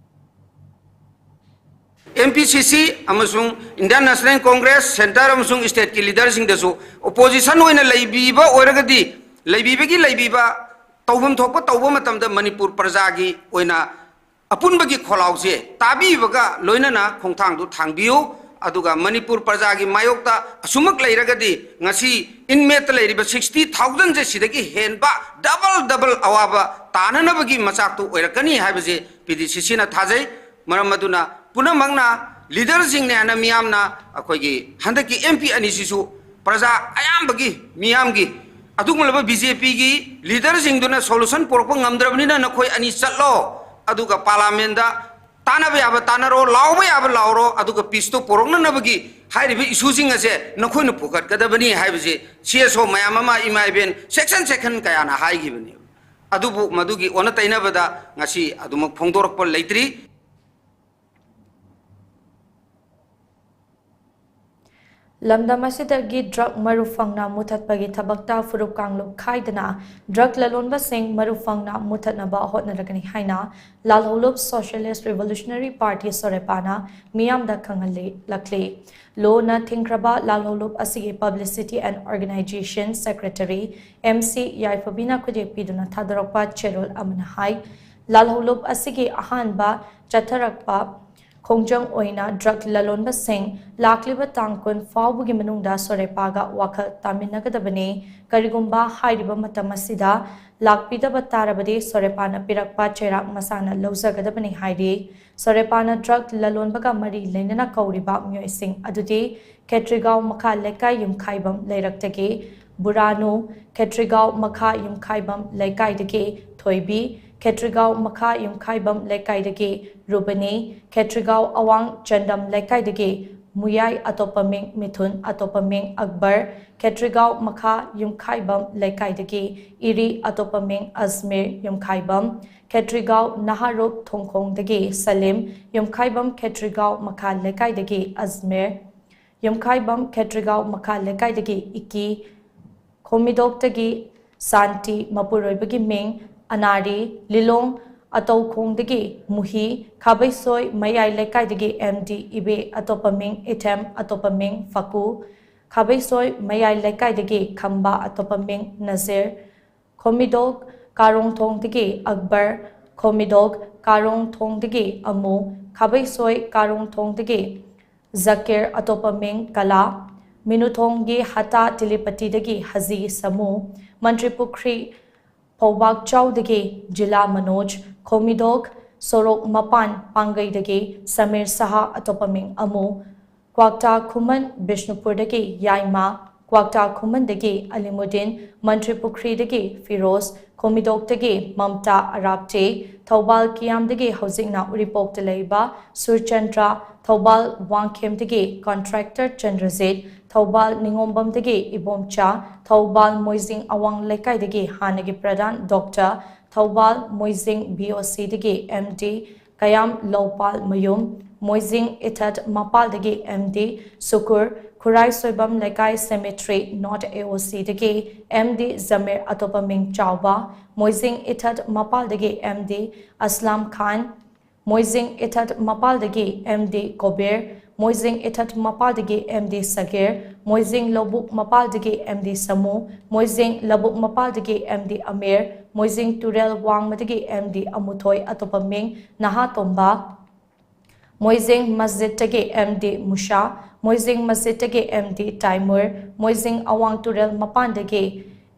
NPCC ꯑꯃꯁꯨꯡ Indian National Congress, centre ꯑꯃꯁꯨꯡ stateꯀꯤ leaderꯁꯤꯡꯗꯁꯨ opposition ꯑꯣꯏꯅ ꯂꯩꯕꯤꯕ ꯑꯣꯏꯔꯒꯗꯤ, ꯂꯩꯕꯤꯕꯒꯤ ꯂꯩꯕꯤꯕ, ꯇꯧꯐꯝ ꯊꯣꯛꯄ ꯇꯧꯕ ꯃꯇꯝꯗ ꯃꯅꯤꯄꯨꯔ ꯄ꯭ꯔꯖꯥꯒꯤ ꯑꯣꯏꯅ ꯑꯄꯨꯟꯕꯒꯤ ꯈꯣꯜꯂꯥꯎꯁꯦ ꯇꯥꯕꯤꯕꯒ ꯂꯣꯏꯅꯅ ꯈꯣꯡꯊꯥꯡꯗꯨ ꯊꯥꯡꯕꯤꯌꯨ꯫ ꯑꯗꯨꯒ ꯃꯅꯤꯄꯨꯔ ꯄ꯭ꯔꯖꯥꯒꯤ ꯃꯥꯌꯣꯛꯇ ꯑꯁꯨꯃꯛ ꯂꯩꯔꯒꯗꯤ ꯉꯁꯤ inmateꯇ ꯂꯩꯔꯤꯕ sixty thousandꯁꯦ ꯁꯤꯗꯒꯤ ꯍꯦꯟꯕ double double ꯑꯋꯥꯕ ꯇꯥꯅꯅꯕꯒꯤ ꯃꯆꯥꯛꯇꯨ ꯑꯣꯏꯔꯛꯀꯅꯤ ꯍꯥꯏꯕꯁꯦ PDCCꯅ ꯊꯥꯖꯩ꯫ ꯃꯔꯝ ꯑꯗꯨꯅ ꯄꯨꯝꯅꯃꯛꯅ, leaderꯁꯤꯡꯅꯦ ꯍꯥꯏꯅ ꯃꯤꯌꯥꯝꯅ, ꯑꯩꯈꯣꯏꯒꯤ ꯍꯟꯗꯛꯀꯤ MP ꯑꯅꯤꯁꯤꯁꯨ ꯄ꯭ꯔꯖꯥ ꯑꯌꯥꯝꯕꯒꯤ, ꯃꯤꯌꯥꯝꯒꯤ, ꯑꯗꯨꯒꯨꯝꯂꯕ BJPꯒꯤ leaderꯁꯤꯡꯗꯨꯅ solution ꯄꯨꯔꯛꯄ ꯉꯝꯗ꯭ꯔꯕꯅꯤꯅ ꯅꯈꯣꯏ ꯑꯅꯤ ꯆꯠꯂꯣ, ꯑꯗꯨꯒ parliamentꯇ ꯇꯥꯟꯅꯕ ꯌꯥꯕ ꯇꯥꯟꯅꯔꯣ, ꯂꯥꯎꯕ ꯌꯥꯕ ꯂꯥꯎꯔꯣ, ꯑꯗꯨꯒ peaceꯇꯨ ꯄꯨꯔꯛꯅꯅꯕꯒꯤ ꯍꯥꯏꯔꯤꯕ issueꯁꯤꯡ ꯑꯁꯦ ꯅꯈꯣꯏꯅ ꯄꯨꯈꯠꯀꯗꯕꯅꯤ ꯍꯥꯏꯕꯁꯤ CSO ꯃꯌꯥꯝ ꯑꯃ, ꯏꯃꯥ ꯏꯕꯦꯟ, section section ꯀꯌꯥꯅ ꯍꯥꯏꯈꯤꯕꯅꯦꯕ꯫ ꯑꯗꯨꯕꯨ ꯃꯗꯨꯒꯤ ꯑꯣꯟꯅ ꯇꯩꯅꯕꯗ ꯉꯁꯤ ꯑꯗꯨꯃꯛ ꯐꯣꯡꯗꯣꯔꯛꯄ ꯂꯩꯇ꯭ꯔꯤ꯫ ꯂꯝꯗꯝ ꯑꯁꯤꯗꯒꯤ drug ꯃꯔꯨ ꯐꯪꯅ ꯃꯨꯊꯠꯄꯒꯤ ꯊꯕꯛꯇ ꯐꯨꯔꯨꯞ ꯀꯥꯡꯂꯨꯞ ꯈꯥꯏꯗꯅ drug ꯂꯂꯣꯟꯕꯁꯤꯡ ꯃꯔꯨ ꯐꯪꯅ ꯃꯨꯊꯠꯅꯕ ꯍꯣꯠꯅꯔꯒꯅꯤ ꯍꯥꯏꯅ ꯂꯥꯜꯍꯧꯂꯨꯞ Socialist Revolutionary Party, ꯁꯣꯔꯦꯄꯥꯅ ꯃꯤꯌꯥꯝꯗ ꯈꯪꯍꯜꯂꯛꯂꯤ꯫ ꯂꯣꯅ ꯊꯤꯡꯈ꯭ꯔꯕ ꯂꯥꯜꯍꯧꯂꯨꯞ ꯑꯁꯤꯒꯤ Publicity and Organization Secretary, MC ꯌꯥꯏꯐꯕꯤꯅ ꯈꯨꯗꯦꯛ ꯄꯤꯗꯨꯅ ꯊꯥꯗꯣꯔꯛꯄ ꯆꯦꯔꯣꯜ ꯑꯃꯅ ꯍꯥꯏ, ꯂꯥꯜꯍꯧꯂꯨꯞ ꯑꯁꯤꯒꯤ ꯑꯍꯥꯟꯕ ꯆꯠꯊꯔꯛꯄ ꯈꯣꯡꯖꯪ ꯑꯣꯏꯅ drug ꯂꯂꯣꯟꯕꯁꯤꯡ ꯂꯥꯛꯂꯤꯕ ꯇꯥꯡ ꯀꯨꯟ ꯐꯥꯎꯕꯒꯤ ꯃꯅꯨꯡꯗ ꯁꯣꯔꯦꯄꯥꯒ ꯋꯥꯈꯜ ꯇꯥꯃꯤꯟꯅꯒꯗꯕꯅꯤ꯫ ꯀꯔꯤꯒꯨꯝꯕ ꯍꯥꯏꯔꯤꯕ ꯃꯇꯝ ꯑꯁꯤꯗ ꯂꯥꯛꯄꯤꯗꯕ ꯇꯥꯔꯕꯗꯤ ꯁꯣꯔꯦꯄꯥꯅ ꯄꯤꯔꯛꯄ ꯆꯩꯔꯥꯛ ꯃꯁꯥꯅ ꯂꯧꯖꯒꯗꯕꯅꯤ ꯍꯥꯏꯔꯤ꯫ ꯁꯣꯔꯦꯄꯥꯅ drug ꯂꯂꯣꯟꯕꯒ ꯃꯔꯤ ꯂꯩꯅꯅ ꯀꯧꯔꯤꯕ ꯃꯤꯑꯣꯏꯁꯤꯡ ꯑꯗꯨꯗꯤ ꯈꯦꯇ꯭ꯔꯤꯒꯥꯎ ꯃꯈꯥ ꯂꯩꯀꯥꯏ ꯌꯨꯝꯈꯥꯏꯕꯝ ꯂꯩꯔꯛꯇꯒꯤ ꯕꯨꯔꯥꯅꯨ, ꯈꯦꯇ꯭ꯔꯤꯒꯥꯎ ꯃꯈꯥ ꯌꯨꯝꯈꯥꯏꯕꯝ ꯂꯩꯀꯥꯏꯗꯒꯤ ꯊꯣꯏꯕꯤ, ꯈꯦꯇ꯭ꯔꯤꯒꯥꯎ ꯃꯈꯥ ꯌꯨꯝꯈꯥꯏꯕꯝ ꯂꯩꯀꯥꯏꯗꯒꯤ ꯔꯨꯕꯅꯤ, ꯈꯦꯇ꯭ꯔꯤꯒꯥꯎ ꯑꯋꯥꯡ ꯆꯟꯗꯝ ꯂꯩꯀꯥꯏꯗꯒꯤ ꯃꯨꯌꯥꯏ, ꯑꯇꯣꯞꯄ ꯃꯤꯡ ꯃꯤꯊꯨꯟ, ꯑꯇꯣꯞꯄ ꯃꯤꯡ ꯑꯛꯕꯔ, ꯈꯦꯇ꯭ꯔꯤꯒꯥꯎ ꯃꯈꯥ ꯌꯨꯝꯈꯥꯏꯕꯝ ꯂꯩꯀꯥꯏꯗꯒꯤ ꯏꯔꯤ, ꯑꯇꯣꯞꯄ ꯃꯤꯡ ꯑꯖꯃꯤꯔ, ꯌꯨꯝꯈꯥꯏꯕꯝ ꯈꯦꯇ꯭ꯔꯤꯒꯥꯎ ꯅꯍꯥꯔꯨꯞ ꯊꯣꯡꯈꯣꯡꯗꯒꯤ ꯁꯂꯤꯝ, ꯌꯨꯝꯈꯥꯏꯕꯝ ꯈꯦꯇ꯭ꯔꯤꯒꯥꯎ ꯃꯈꯥ ꯂꯩꯀꯥꯏꯗꯒꯤ ꯑꯖꯃꯤꯔ, ꯌꯨꯝꯈꯥꯏꯕꯝ ꯈꯦꯇ꯭ꯔꯤꯒꯥꯎ ꯃꯈꯥ ꯂꯩꯀꯥꯏꯗꯒꯤ ꯏꯀꯤ, ꯈꯣꯃꯤꯗꯣꯛꯇꯒꯤ ꯁꯥꯟꯇꯤ, ꯃꯄꯨꯔꯣꯏꯕꯒꯤ ꯃꯤꯡ ꯑꯅꯥꯔꯤ, ꯂꯤꯂꯣꯡ ꯑꯇꯧꯈꯣꯡꯗꯒꯤ ꯃꯨꯍꯤ, ꯈꯥꯕꯩꯁꯣꯏ ꯃꯌꯥꯏ ꯂꯩꯀꯥꯏꯗꯒꯤ MD ꯏꯕꯦ, ꯑꯇꯣꯞꯄ ꯃꯤꯡ ꯏꯊꯦꯝ, ꯑꯇꯣꯞꯄ ꯃꯤꯡ ꯐꯀꯨ, ꯈꯥꯕꯩꯁꯣꯏ ꯃꯌꯥꯏ ꯂꯩꯀꯥꯏꯗꯒꯤ ꯈꯝꯕ, ꯑꯇꯣꯞꯄ ꯃꯤꯡ ꯅꯖꯤꯔ, ꯈꯣꯃꯤꯗꯣꯛ ꯀꯥꯔꯣꯡꯊꯣꯡꯗꯒꯤ ꯑꯛꯕꯔ, ꯈꯣꯃꯤꯗꯣꯛ ꯀꯥꯔꯣꯡꯊꯣꯡꯗꯒꯤ ꯑꯃꯨ, ꯈꯥꯕꯩꯁꯣꯏ ꯀꯥꯔꯣꯡꯊꯣꯡꯗꯒꯤ ꯖꯀꯤꯔ, ꯑꯇꯣꯞꯄ ꯃꯤꯡ ꯀꯂꯥ, ꯃꯤꯅꯨꯊꯣꯡꯒꯤ ꯍꯇꯥ ꯇꯤꯂꯤꯄꯇꯤꯗꯒꯤ ꯍꯖꯤ ꯁꯃꯨ, ꯃꯟꯇ꯭ꯔꯤꯄꯨꯈ꯭ꯔꯤ ꯐꯧꯕꯥꯛꯆꯥꯎꯗꯒꯤ ꯖꯤꯂꯥ ꯃꯅꯣꯖ, ꯈꯣꯃꯤꯗꯣꯛ ꯁꯣꯔꯣꯛ ꯃꯄꯥꯟ ꯄꯥꯡꯒꯩꯗꯒꯤ ꯁꯃꯤꯔ ꯁꯍꯥ, ꯑꯇꯣꯞꯄ ꯃꯤꯡ ꯑꯃꯨ, ꯀ꯭ꯋꯥꯛꯇꯥ ꯈꯨꯃꯟ ꯕꯤꯁꯅꯨꯄꯨꯔꯗꯒꯤ ꯌꯥꯏꯃ, ꯀ꯭ꯋꯥꯛꯇꯥ ꯈꯨꯃꯟꯗꯒꯤ ꯑꯂꯤꯃꯨꯗꯤꯟ, ꯃꯟꯇ꯭ꯔꯤꯄꯨꯈ꯭ꯔꯤꯗꯒꯤ ꯐꯤꯔꯣꯖ, ꯈꯣꯃꯤꯗꯣꯛꯇꯒꯤ ꯃꯝꯇꯥ ꯑꯔꯥꯞꯇꯦ, ꯊꯧꯕꯥꯜ ꯀꯤꯌꯥꯝꯗꯒꯤ ꯍꯧꯖꯤꯛꯅ ꯎꯔꯤꯄꯣꯛꯇ ꯂꯩꯕ ꯁꯨꯔꯆꯟꯗ꯭ꯔ, ꯊꯧꯕꯥꯜ ꯋꯥꯡꯈꯦꯝꯗꯒꯤ ꯀꯣꯟꯇ꯭ꯔꯦꯛꯇꯔ ꯆꯟꯗ꯭ꯔꯖꯤꯠ, ꯊꯧꯕꯥꯜ ꯅꯤꯉꯣꯝꯕꯝꯗꯒꯤ ꯏꯕꯣꯝꯆꯥ, ꯊꯧꯕꯥꯜ ꯃꯣꯏꯖꯤꯡ ꯑꯋꯥꯡ ꯂꯩꯀꯥꯏꯗꯒꯤ ꯍꯥꯟꯅꯒꯤ ꯄ꯭ꯔꯙꯥꯟ ꯗꯣꯛꯇꯔ, ꯊꯧꯕꯥꯜ ꯃꯣꯏꯖꯤꯡ ꯕꯤ ꯑꯣ ꯁꯤꯗꯒꯤ ꯑꯦꯝ ꯗꯤ ꯀꯌꯥꯝ ꯂꯧꯄꯥꯜ ꯃꯌꯨꯝ, ꯃꯣꯏꯖꯤꯡ ꯏꯊꯠ ꯃꯄꯥꯜꯗꯒꯤ ꯑꯦꯝ ꯗꯤ ꯁꯨꯀꯨꯔ, ꯈꯨꯔꯥꯏ ꯁꯣꯏꯕꯝ ꯂꯩꯀꯥꯏ ꯁꯦꯃꯤꯇ꯭ꯔꯤ ꯅꯣꯔꯠ ꯑꯦ ꯑꯣ ꯁꯤꯗꯒꯤ ꯑꯦꯝ ꯗꯤ ꯖꯃꯤꯔ, ꯑꯇꯣꯞꯄ ꯃꯤꯡ ꯆꯥꯎꯕ, ꯃꯣꯏꯖꯤꯡ ꯏꯊꯠ ꯃꯄꯥꯜꯗꯒꯤ ꯑꯦꯝ ꯗꯤ ꯑꯁꯂꯥꯝ ꯈꯥꯟ, ꯃꯣꯏꯖꯤꯡ ꯏꯊꯠ ꯃꯄꯥꯜꯗꯒꯤ ꯑꯦꯝ ꯗꯤ ꯀꯣꯕꯤꯔ, ꯃꯣꯏꯖꯤꯡ ꯏꯊꯠ ꯃꯄꯥꯜꯗꯒꯤ ꯑꯦꯝ ꯗꯤ ꯁꯒꯤꯔ, ꯃꯣꯏꯖꯤꯡ ꯂꯧꯕꯨꯛ ꯃꯄꯥꯜꯗꯒꯤ ꯑꯦꯝ ꯗꯤ ꯁꯃꯨ, ꯃꯣꯏꯖꯤꯡ ꯂꯧꯕꯨꯛ ꯃꯄꯥꯜꯗꯒꯤ ꯑꯦꯝ ꯗꯤ ꯑꯃꯤꯔ, ꯃꯣꯏꯖꯤꯡ ꯇꯨꯔꯦꯜ ꯋꯥꯡꯃꯗꯒꯤ ꯑꯦꯝ ꯗꯤ ꯑꯃꯨꯊꯣꯏ, ꯑꯇꯣꯞꯄ ꯃꯤꯡ ꯅꯍꯥ ꯇꯣꯝꯕ, ꯃꯣꯏꯖꯤꯡ ꯃꯁꯖꯤꯗꯇꯒꯤ ꯑꯦꯝ ꯗꯤ ꯃꯨꯁꯥ, ꯃꯣꯏꯖꯤꯡ ꯃꯁꯖꯤꯗꯇꯒꯤ ꯑꯦꯝ ꯗꯤ ꯇꯥꯏꯃꯨꯔ, ꯃꯣꯏꯖꯤꯡ ꯑꯋꯥꯡ ꯇꯨꯔꯦꯜ ꯃꯄꯥꯟꯗꯒꯤ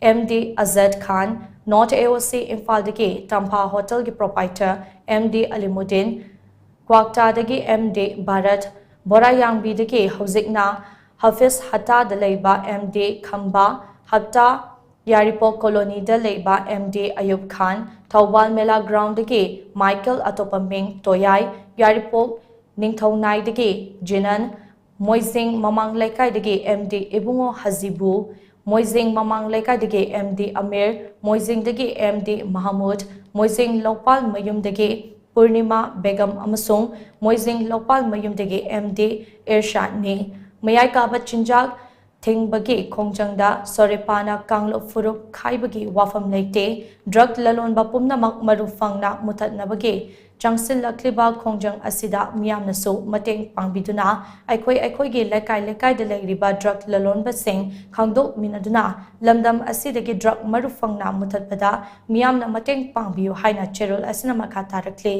ꯑꯦꯝ ꯗꯤ ꯑꯖꯗ ꯈꯥꯟ, ꯅꯣꯔꯠ ꯑꯦ ꯑꯣ ꯁꯤ ꯏꯝꯐꯥꯜꯗꯒꯤ ꯇꯝꯐꯥ ꯍꯣꯇꯦꯜꯒꯤ ꯄ꯭ꯔꯣꯄꯥꯏꯇꯔ ꯑꯦꯝ ꯗꯤ ꯑꯂꯤꯃꯨꯗꯤꯟ, ꯀ꯭ꯋꯥꯛꯇꯥꯗꯒꯤ ꯑꯦꯝ ꯗꯤ ꯚꯥꯔꯠ, ꯕꯣꯔꯥꯌꯥꯡꯕꯤꯗꯒꯤ ꯍꯧꯖꯤꯛꯅ ꯍꯐꯤꯁ ꯍꯠꯇꯥꯗ ꯂꯩꯕ ꯑꯦꯝ ꯗꯤ ꯈꯝꯕꯥ, ꯍꯠꯇꯥ ꯌꯥꯏꯔꯤꯄꯣꯛ ꯀꯣꯂꯣꯅꯤꯗ ꯂꯩꯕ ꯑꯦꯝ ꯗꯤ ꯑꯌꯨꯕ ꯈꯥꯟ, ꯊꯧꯕꯥꯜ ꯃꯦꯂꯥ ꯒ꯭ꯔꯥꯎꯟꯗꯒꯤ ꯃꯥꯏꯀꯦꯜ, ꯑꯇꯣꯞꯄ ꯃꯤꯡ ꯇꯣꯌꯥꯏ, ꯌꯥꯏꯔꯤꯄꯣꯛ ꯅꯤꯡꯊꯧꯅꯥꯏꯗꯒꯤ ꯖꯤꯅꯟ, ꯃꯣꯏꯖꯤꯡ ꯃꯃꯥꯡ ꯂꯩꯀꯥꯏꯗꯒꯤ ꯑꯦꯝ ꯗꯤ ꯏꯕꯨꯡꯉꯣ ꯍꯖꯤꯕꯨ, ꯃꯣꯏꯖꯤꯡ ꯃꯃꯥꯡ ꯂꯩꯀꯥꯏꯗꯒꯤ ꯑꯦꯝ ꯗꯤ ꯑꯃꯤꯔ, ꯃꯣꯏꯖꯤꯡꯗꯒꯤ ꯑꯦꯝ ꯗꯤ ꯃꯍꯃꯨꯗ, ꯃꯣꯏꯖꯤꯡ ꯂꯧꯄꯥꯜ ꯃꯌꯨꯝꯗꯒꯤ ꯄꯨꯔꯅꯤꯃꯥ ꯕꯦꯒꯝ ꯑꯃꯁꯨꯡ ꯃꯣꯏꯖꯤꯡ ꯂꯧꯄꯥꯜ ꯃꯌꯨꯝꯗꯒꯤ ꯑꯦꯝ ꯗꯤ ꯏꯔꯁꯥꯗꯅꯤ꯫ ꯃꯌꯥꯏ ꯀꯥꯕ ꯆꯤꯟꯖꯥꯛ ꯊꯤꯡꯕꯒꯤ ꯈꯣꯡꯖꯪꯗ ꯁꯣꯔꯦꯄꯥꯅ ꯀꯥꯡꯂꯨꯞ ꯐꯨꯔꯨꯞ ꯈꯥꯏꯕꯒꯤ ꯋꯥꯐꯝ ꯂꯩꯇꯦ꯫ ꯗ꯭ꯔꯒ ꯂꯂꯣꯟꯕ ꯄꯨꯝꯅꯃꯛ ꯃꯔꯨ ꯐꯪꯅ ꯃꯨꯊꯠꯅꯕꯒꯤ ꯆꯪꯁꯤꯜꯂꯛꯂꯤꯕ ꯈꯣꯡꯖꯪ ꯑꯁꯤꯗ ꯃꯤꯌꯥꯝꯅꯁꯨ ꯃꯇꯦꯡ ꯄꯥꯡꯕꯤꯗꯨꯅ ꯑꯩꯈꯣꯏ ꯑꯩꯈꯣꯏꯒꯤ ꯂꯩꯀꯥꯏ ꯂꯩꯀꯥꯏꯗ ꯂꯩꯔꯤꯕ ꯗ꯭ꯔꯒ ꯂꯂꯣꯟꯕꯁꯤꯡ ꯈꯪꯗꯣꯛꯃꯤꯟꯅꯗꯨꯅ ꯂꯝꯗꯝ ꯑꯁꯤꯗꯒꯤ ꯗ꯭ꯔꯒ ꯃꯔꯨ ꯐꯪꯅ ꯃꯨꯊꯠꯄꯗ ꯃꯤꯌꯥꯝꯅ ꯃꯇꯦꯡ ꯄꯥꯡꯕꯤꯌꯨ ꯍꯥꯏꯅ ꯆꯦꯔꯣꯜ ꯑꯁꯤꯅ ꯃꯈꯥ ꯇꯥꯔꯛꯂꯤ꯫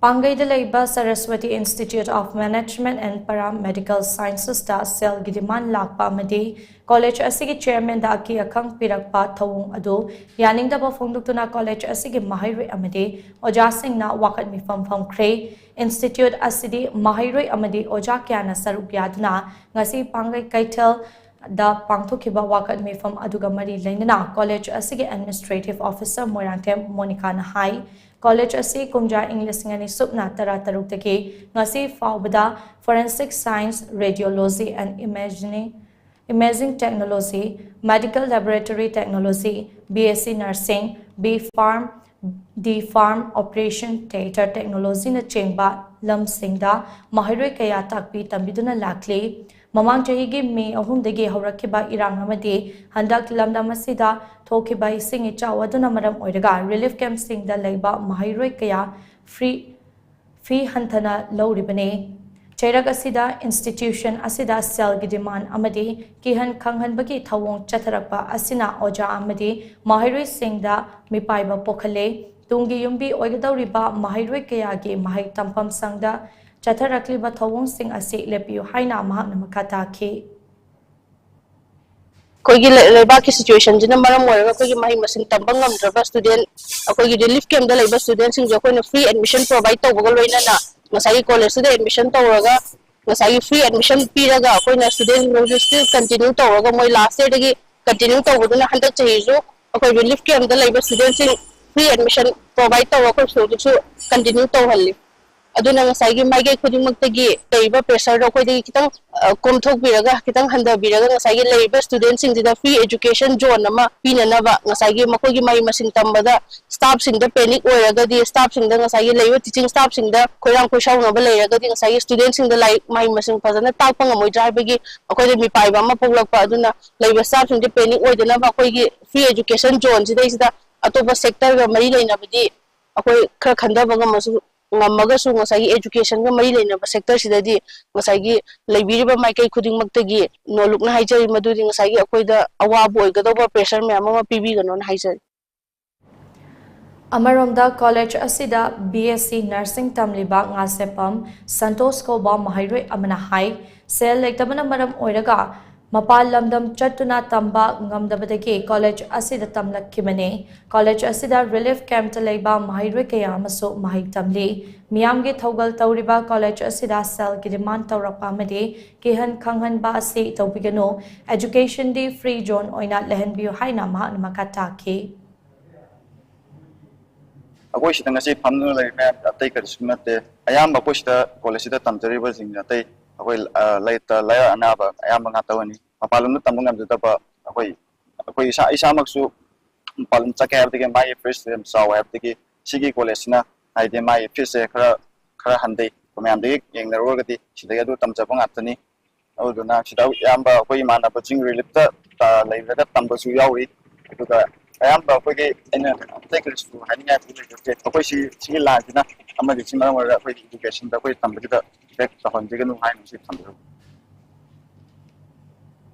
ꯄꯥꯡꯒꯩꯗ ꯂꯩꯕ Saraswati Institute of Management and Paramedical Sciences ꯇ ꯁꯦꯜꯒꯤ demand ꯂꯥꯛꯄ ꯑꯃꯗꯤ ꯀꯣꯂꯦꯖ ꯑꯁꯤꯒꯤ ꯆꯦꯌꯔꯃꯦꯟꯗ ꯑꯀꯤ ꯑꯈꯪ ꯄꯤꯔꯛꯄ ꯊꯧꯑꯣꯡ ꯑꯗꯨ ꯌꯥꯅꯤꯡꯗꯕ ꯐꯣꯡꯗꯣꯛꯇꯨꯅ ꯀꯣꯂꯦꯖ ꯑꯁꯤꯒꯤ ꯃꯍꯩꯔꯣꯏ ꯑꯃꯗꯤ ꯑꯣꯖꯥꯁꯤꯡꯅ ꯋꯥꯀꯠ ꯃꯤꯐꯝ ꯐꯝꯈ꯭ꯔꯦ꯫ Institute ꯑꯁꯤꯗꯤ ꯃꯍꯩꯔꯣꯏ ꯑꯃꯗꯤ ꯑꯣꯖꯥ ꯀꯌꯥꯅ ꯁꯔꯨꯛ ꯌꯥꯗꯨꯅ ꯉꯁꯤ ꯄꯥꯡꯒꯩ ꯀꯩꯊꯦꯜꯗ ꯄꯥꯡꯊꯣꯛꯈꯤꯕ ꯋꯥꯀꯠ ꯃꯤꯐꯝ ꯑꯗꯨꯒ ꯃꯔꯤ ꯂꯩꯅꯅ ꯀꯣꯂꯦꯖ ꯑꯁꯤꯒꯤ administrative officer ꯃꯣꯏꯔꯥꯡꯊꯦꯝ ꯃꯣꯅꯤꯀꯥꯅ ꯍꯥꯏ, ꯀꯣꯂꯦꯖ ꯑꯁꯤ ꯀꯨꯝꯖꯥ ꯏꯪ ꯂꯤꯁꯤꯡ ꯑꯅꯤ ꯁꯨꯞꯅ ꯇꯔꯥ ꯇꯔꯨꯛꯇꯒꯤ ꯉꯁꯤ ꯐꯥꯎꯕꯗ Forensic Science, Radiology and Imagining, Imaging Technology, Medical Laboratory Technology, B S C Nursing, B Pharm, D Pharm, Operation Theatre Technology ꯅꯆꯤꯡꯕ ꯂꯝꯁꯤꯡꯗ ꯃꯍꯩꯔꯣꯏ ꯀꯌꯥ ꯇꯥꯛꯄꯤ ꯇꯝꯕꯤꯗꯨꯅ ꯂꯥꯛꯂꯤ꯫ ꯃꯃꯥꯡ ꯆꯍꯤꯒꯤ ꯃꯦ ꯑꯍꯨꯝꯗꯒꯤ ꯍꯧꯔꯛꯈꯤꯕ ꯏꯔꯥꯡ ꯑꯃꯗꯤ ꯍꯟꯗꯛ ꯂꯝꯗꯝ ꯑꯁꯤꯗ ꯊꯣꯛꯈꯤꯕ ꯏꯁꯤꯡ ꯏꯆꯥꯎ ꯑꯗꯨꯅ ꯃꯔꯝ ꯑꯣꯏꯔꯒ relief camp ꯁꯤꯡꯗ ꯂꯩꯕ ꯃꯍꯩꯔꯣꯏ ꯀꯌꯥ free, fee ꯍꯟꯊꯅ ꯂꯧꯔꯤꯕꯅꯤ꯫ ꯆꯩꯔꯛ ꯑꯁꯤꯗ institution ꯑꯁꯤꯗ ꯁꯦꯜꯒꯤ demand ꯑꯃꯗꯤ ꯀꯤꯍꯟ ꯈꯪꯍꯟꯕꯒꯤ ꯊꯧꯑꯣꯡ ꯆꯠꯊꯔꯛꯄ ꯑꯁꯤꯅ ꯑꯣꯖꯥ ꯑꯃꯗꯤ ꯃꯍꯩꯔꯣꯏꯁꯤꯡꯗ ꯃꯤꯄꯥꯏꯕ ꯄꯣꯛꯍꯜꯂꯦ꯫ ꯇꯨꯡꯒꯤ ꯌꯨꯝꯕꯤ ꯑꯣꯏꯒꯗꯧꯔꯤꯕ ꯃꯍꯩꯔꯣꯏ ꯀꯌꯥꯒꯤ ꯃꯍꯩ ꯇꯝꯐꯝ ꯁꯪꯗ ꯆꯠꯊꯔꯛꯂꯤꯕ ꯊꯧꯑꯣꯡꯁꯤꯡ ꯑꯁꯤ ꯂꯦꯞꯄꯤꯌꯨ ꯍꯥꯏꯅ ꯃꯍꯥꯛꯅ ꯃꯈꯥ ꯇꯥꯈꯤ꯫ ꯑꯩꯈꯣꯏꯒꯤ ꯂꯩ-, ꯂꯩꯕꯥꯛꯀꯤ situation ꯁꯤꯅ ꯃꯔꯝ ꯑꯣꯏꯔꯒ ꯑꯩꯈꯣꯏꯒꯤ ꯃꯍꯩ ꯃꯁꯤꯡ ꯇꯝꯕ ꯉꯝꯗ꯭ꯔꯕ student, ꯑꯩꯈꯣꯏꯒꯤ relief camp ꯇ ꯂꯩꯕ student ꯁꯤꯡꯁꯦ ꯑꯩꯈꯣꯏꯅ free admission provide ꯇꯧꯕꯒ ꯂꯣꯏꯅꯅ ꯉꯁꯥꯏꯒꯤ ꯀꯣꯂꯦꯖꯇꯨꯗ admission ꯇꯧꯔꯒ ꯉꯁꯥꯏꯒꯤ free admission ꯄꯤꯔꯒ ꯑꯩꯈꯣꯏꯅ student ꯁꯤꯡꯁꯦ still continue ꯇꯧꯔꯒ ꯃꯣꯏ last year ꯗꯒꯤ continue ꯇꯧꯕꯗꯨꯅ ꯍꯟꯗꯛ ꯆꯍꯤꯁꯨ ꯑꯩꯈꯣꯏ relief camp ꯇ ꯂꯩꯕ student ꯁꯤꯡ free admission provide ꯇꯧꯔꯒ ꯑꯩꯈꯣꯏ ꯍꯧꯖꯤꯛꯁꯨ continue ꯇꯧꯍꯜꯂꯤ꯫ ꯑꯗꯨꯅ ꯉꯁꯥꯏꯒꯤ ꯃꯥꯏꯀꯩ ꯈꯨꯗꯤꯡꯃꯛꯇꯒꯤ ꯂꯩꯔꯤꯕ pressure ꯗꯣ ꯑꯩꯈꯣꯏꯗꯒꯤ ꯈꯤꯇꯪ, ꯑ, ꯀꯣꯝꯊꯣꯛꯄꯤꯔꯒ, ꯈꯤꯇꯪ ꯍꯟꯊꯕꯤꯔꯒ, ꯉꯁꯥꯏꯒꯤ ꯂꯩꯔꯤꯕ student ꯁꯤꯡꯁꯤꯗ free education zone ꯑꯃ ꯄꯤꯅꯅꯕ, ꯉꯁꯥꯏꯒꯤ ꯃꯈꯣꯏꯒꯤ ꯃꯍꯩ ꯃꯁꯤꯡ ꯇꯝꯕꯗ staff ꯁꯤꯡꯗ panic ꯑꯣꯏꯔꯒꯗꯤ, staff ꯁꯤꯡꯗ, ꯉꯁꯥꯏꯒꯤ ꯂꯩꯔꯤꯕ teaching staff ꯁꯤꯡꯗ ꯈꯣꯏꯔꯥꯡ ꯈꯣꯏꯁꯥꯎꯅꯕ ꯂꯩꯔꯒꯗꯤ, ꯉꯁꯥꯏꯒꯤ student ꯁꯤꯡꯗ ꯂꯥꯏꯔꯤꯛ ꯃꯍꯩ ꯃꯁꯤꯡ ꯐꯖꯅ ꯇꯥꯛꯄ ꯉꯝꯃꯣꯏꯗ꯭ꯔꯥ ꯍꯥꯏꯕꯒꯤ ꯑꯩꯈꯣꯏꯗ ꯃꯤꯄꯥꯏꯕ ꯑꯃ ꯄꯣꯛꯂꯛꯄ꯫ ꯑꯗꯨꯅ ꯂꯩꯔꯤꯕ staff ꯁꯤꯡꯁꯦ panic ꯑꯣꯏꯗꯅꯕ ꯑꯩꯈꯣꯏꯒꯤ free education zone ꯁꯤꯗꯩꯁꯤꯗ ꯑꯇꯣꯞꯄ sector ꯒ ꯃꯔꯤ ꯂꯩꯅꯕꯗꯤ ꯑꯩꯈꯣꯏ ꯈꯔ ꯈꯟꯊꯕ ꯉꯝꯃꯁꯨ, ꯉꯝꯃꯒꯁꯨ ꯉꯁꯥꯏꯒꯤ education ꯒ ꯃꯔꯤ ꯂꯩꯅꯕ sector ꯁꯤꯗꯗꯤ ꯉꯁꯥꯏꯒꯤ ꯂꯩꯕꯤꯔꯤꯕ ꯃꯥꯏꯀꯩ ꯈꯨꯗꯤꯡꯃꯛꯇꯒꯤ ꯅꯣꯂꯨꯛꯅ ꯍꯥꯏꯖꯔꯤ ꯃꯗꯨꯗꯤ ꯉꯁꯥꯏꯒꯤ ꯑꯩꯈꯣꯏꯗ ꯑꯋꯥꯕ ꯑꯣꯏꯒꯗꯧꯕ pressure ꯃꯌꯥꯝ ꯑꯃ ꯄꯤꯕꯤꯒꯅꯣꯅ ꯍꯥꯏꯖꯔꯤ꯫ ꯑꯃꯔꯣꯝꯗ, ꯀꯣꯂꯦꯖ ꯑꯁꯤꯗ B S C Nursing ꯇꯝꯂꯤꯕ ꯉꯥꯁꯦꯞꯄꯝ ꯁꯟꯇꯣꯁ ꯀꯧꯕ ꯃꯍꯩꯔꯣꯏ ꯑꯃꯅ ꯍꯥꯏ, ꯁꯦꯜ ꯂꯩꯇꯕꯅ ꯃꯔꯝ ꯑꯣꯏꯔꯒ ꯃꯄꯥꯟ ꯂꯝꯗꯝ ꯆꯠꯇꯨꯅ ꯇꯝꯕ ꯉꯝꯗꯕꯗꯒꯤ ꯀꯣꯂꯦꯖ ꯑꯁꯤꯗ ꯇꯝꯂꯛꯈꯤꯕꯅꯤ꯫ ꯀꯣꯂꯦꯖ ꯑꯁꯤꯗ relief campꯇ ꯂꯩꯕ ꯃꯍꯩꯔꯣꯏ ꯀꯌꯥ ꯑꯃꯁꯨ ꯃꯍꯩ ꯇꯝꯂꯤ꯫ ꯃꯤꯌꯥꯝꯒꯤ ꯊꯧꯒꯜ ꯇꯧꯔꯤꯕ ꯀꯣꯂꯦꯖ ꯑꯁꯤꯗ ꯁꯦꯜꯒꯤ demand ꯇꯧꯔꯛꯄ ꯑꯃꯗꯤ ꯀꯤꯍꯟ ꯈꯪꯍꯟꯕ ꯑꯁꯤ ꯇꯧꯕꯤꯒꯅꯨ꯫ Educationꯗꯤ free zone ꯑꯣꯏꯅ ꯂꯩꯍꯟꯕꯤꯌꯨ ꯍꯥꯏꯅ ꯃꯍꯥꯛꯅ ꯃꯈꯥ ꯇꯥꯈꯤ꯫ ꯑꯩꯈꯣꯏ ꯁꯤꯗ ꯉꯁꯤ ꯐꯝꯗꯨꯅ ꯂꯩꯔꯤ ꯃꯌꯥꯝ ꯑꯇꯩ ꯀꯔꯤꯁꯨ ꯅꯠꯇꯦ꯫ ꯑꯌꯥꯝꯕ ꯑꯩꯈꯣꯏ ꯁꯤꯗ ꯀꯣꯂꯦꯖꯁꯤꯗ ꯇꯝꯖꯔꯤꯕꯁꯤꯡꯁꯦ ꯑꯇꯩ ꯑꯩꯈꯣꯏ, ꯑ, ꯂꯩꯇ ꯂꯥꯏꯔ ꯑꯅꯥꯕ ꯑꯌꯥꯝꯕ ꯉꯥꯛꯇ ꯑꯣꯏꯅꯤ꯫ ꯃꯄꯥꯟꯂꯣꯝꯗ ꯇꯝꯕ ꯉꯝꯖꯗꯕ ꯑꯩꯈꯣꯏ, ꯑꯩꯈꯣꯏ ꯏꯁꯥ, ꯏꯁꯥꯃꯛꯁꯨ ꯃꯄꯥꯟꯂꯣꯝ ꯆꯠꯀꯦ ꯍꯥꯏꯕꯗꯒꯤ ꯃꯥꯒꯤ feesꯁꯦ ꯌꯥꯝ ꯆꯥꯎꯋꯦ ꯍꯥꯏꯕꯗꯒꯤ ꯁꯤꯒꯤ ꯀꯣꯂꯦꯖꯁꯤꯅ ꯍꯥꯏꯗꯤ ꯃꯥꯒꯤ feesꯁꯦ ꯈꯔ, ꯈꯔ ꯍꯟꯊꯩ꯫ ꯃꯌꯥꯝꯗꯒꯤ ꯌꯦꯡꯅꯔꯨꯔꯒꯗꯤ ꯁꯤꯗꯒꯤ ꯑꯗꯨ ꯇꯝꯖꯕ ꯉꯥꯛꯇꯅꯤ꯫ ꯑꯗꯨꯗꯨꯅ ꯁꯤꯗ ꯑꯌꯥꯝꯕ ꯑꯩꯈꯣꯏ ꯏꯃꯥꯟꯅꯕꯁꯤꯡ reliefꯇ, ꯑ, ꯂꯩꯔꯒ ꯇꯝꯕꯁꯨ ꯌꯥꯎꯔꯤ꯫ ꯑꯗꯨꯒ ꯑꯌꯥꯝꯕ ꯑꯩꯈꯣꯏꯒꯤ ꯑꯩꯅ ꯑꯇꯩ ꯀꯔꯤꯁꯨ ꯍꯥꯏꯅꯤꯡꯉꯥꯏ ꯂꯩꯖꯗꯦ꯫ ꯑꯩꯈꯣꯏ ꯁꯤ, ꯁꯤꯒꯤ lineꯁꯤꯅ ꯑꯃꯗꯤ ꯁꯤ ꯃꯔꯝ ꯑꯣꯏꯔꯒ ꯑꯩꯈꯣꯏ educationꯗ ꯑꯩꯈꯣꯏ ꯇꯝꯕꯁꯤꯗ back ꯇꯧꯍꯟꯕꯤꯒꯅꯨ ꯍꯥꯏꯅ ꯁꯤ ꯊꯝꯖꯔꯤ꯫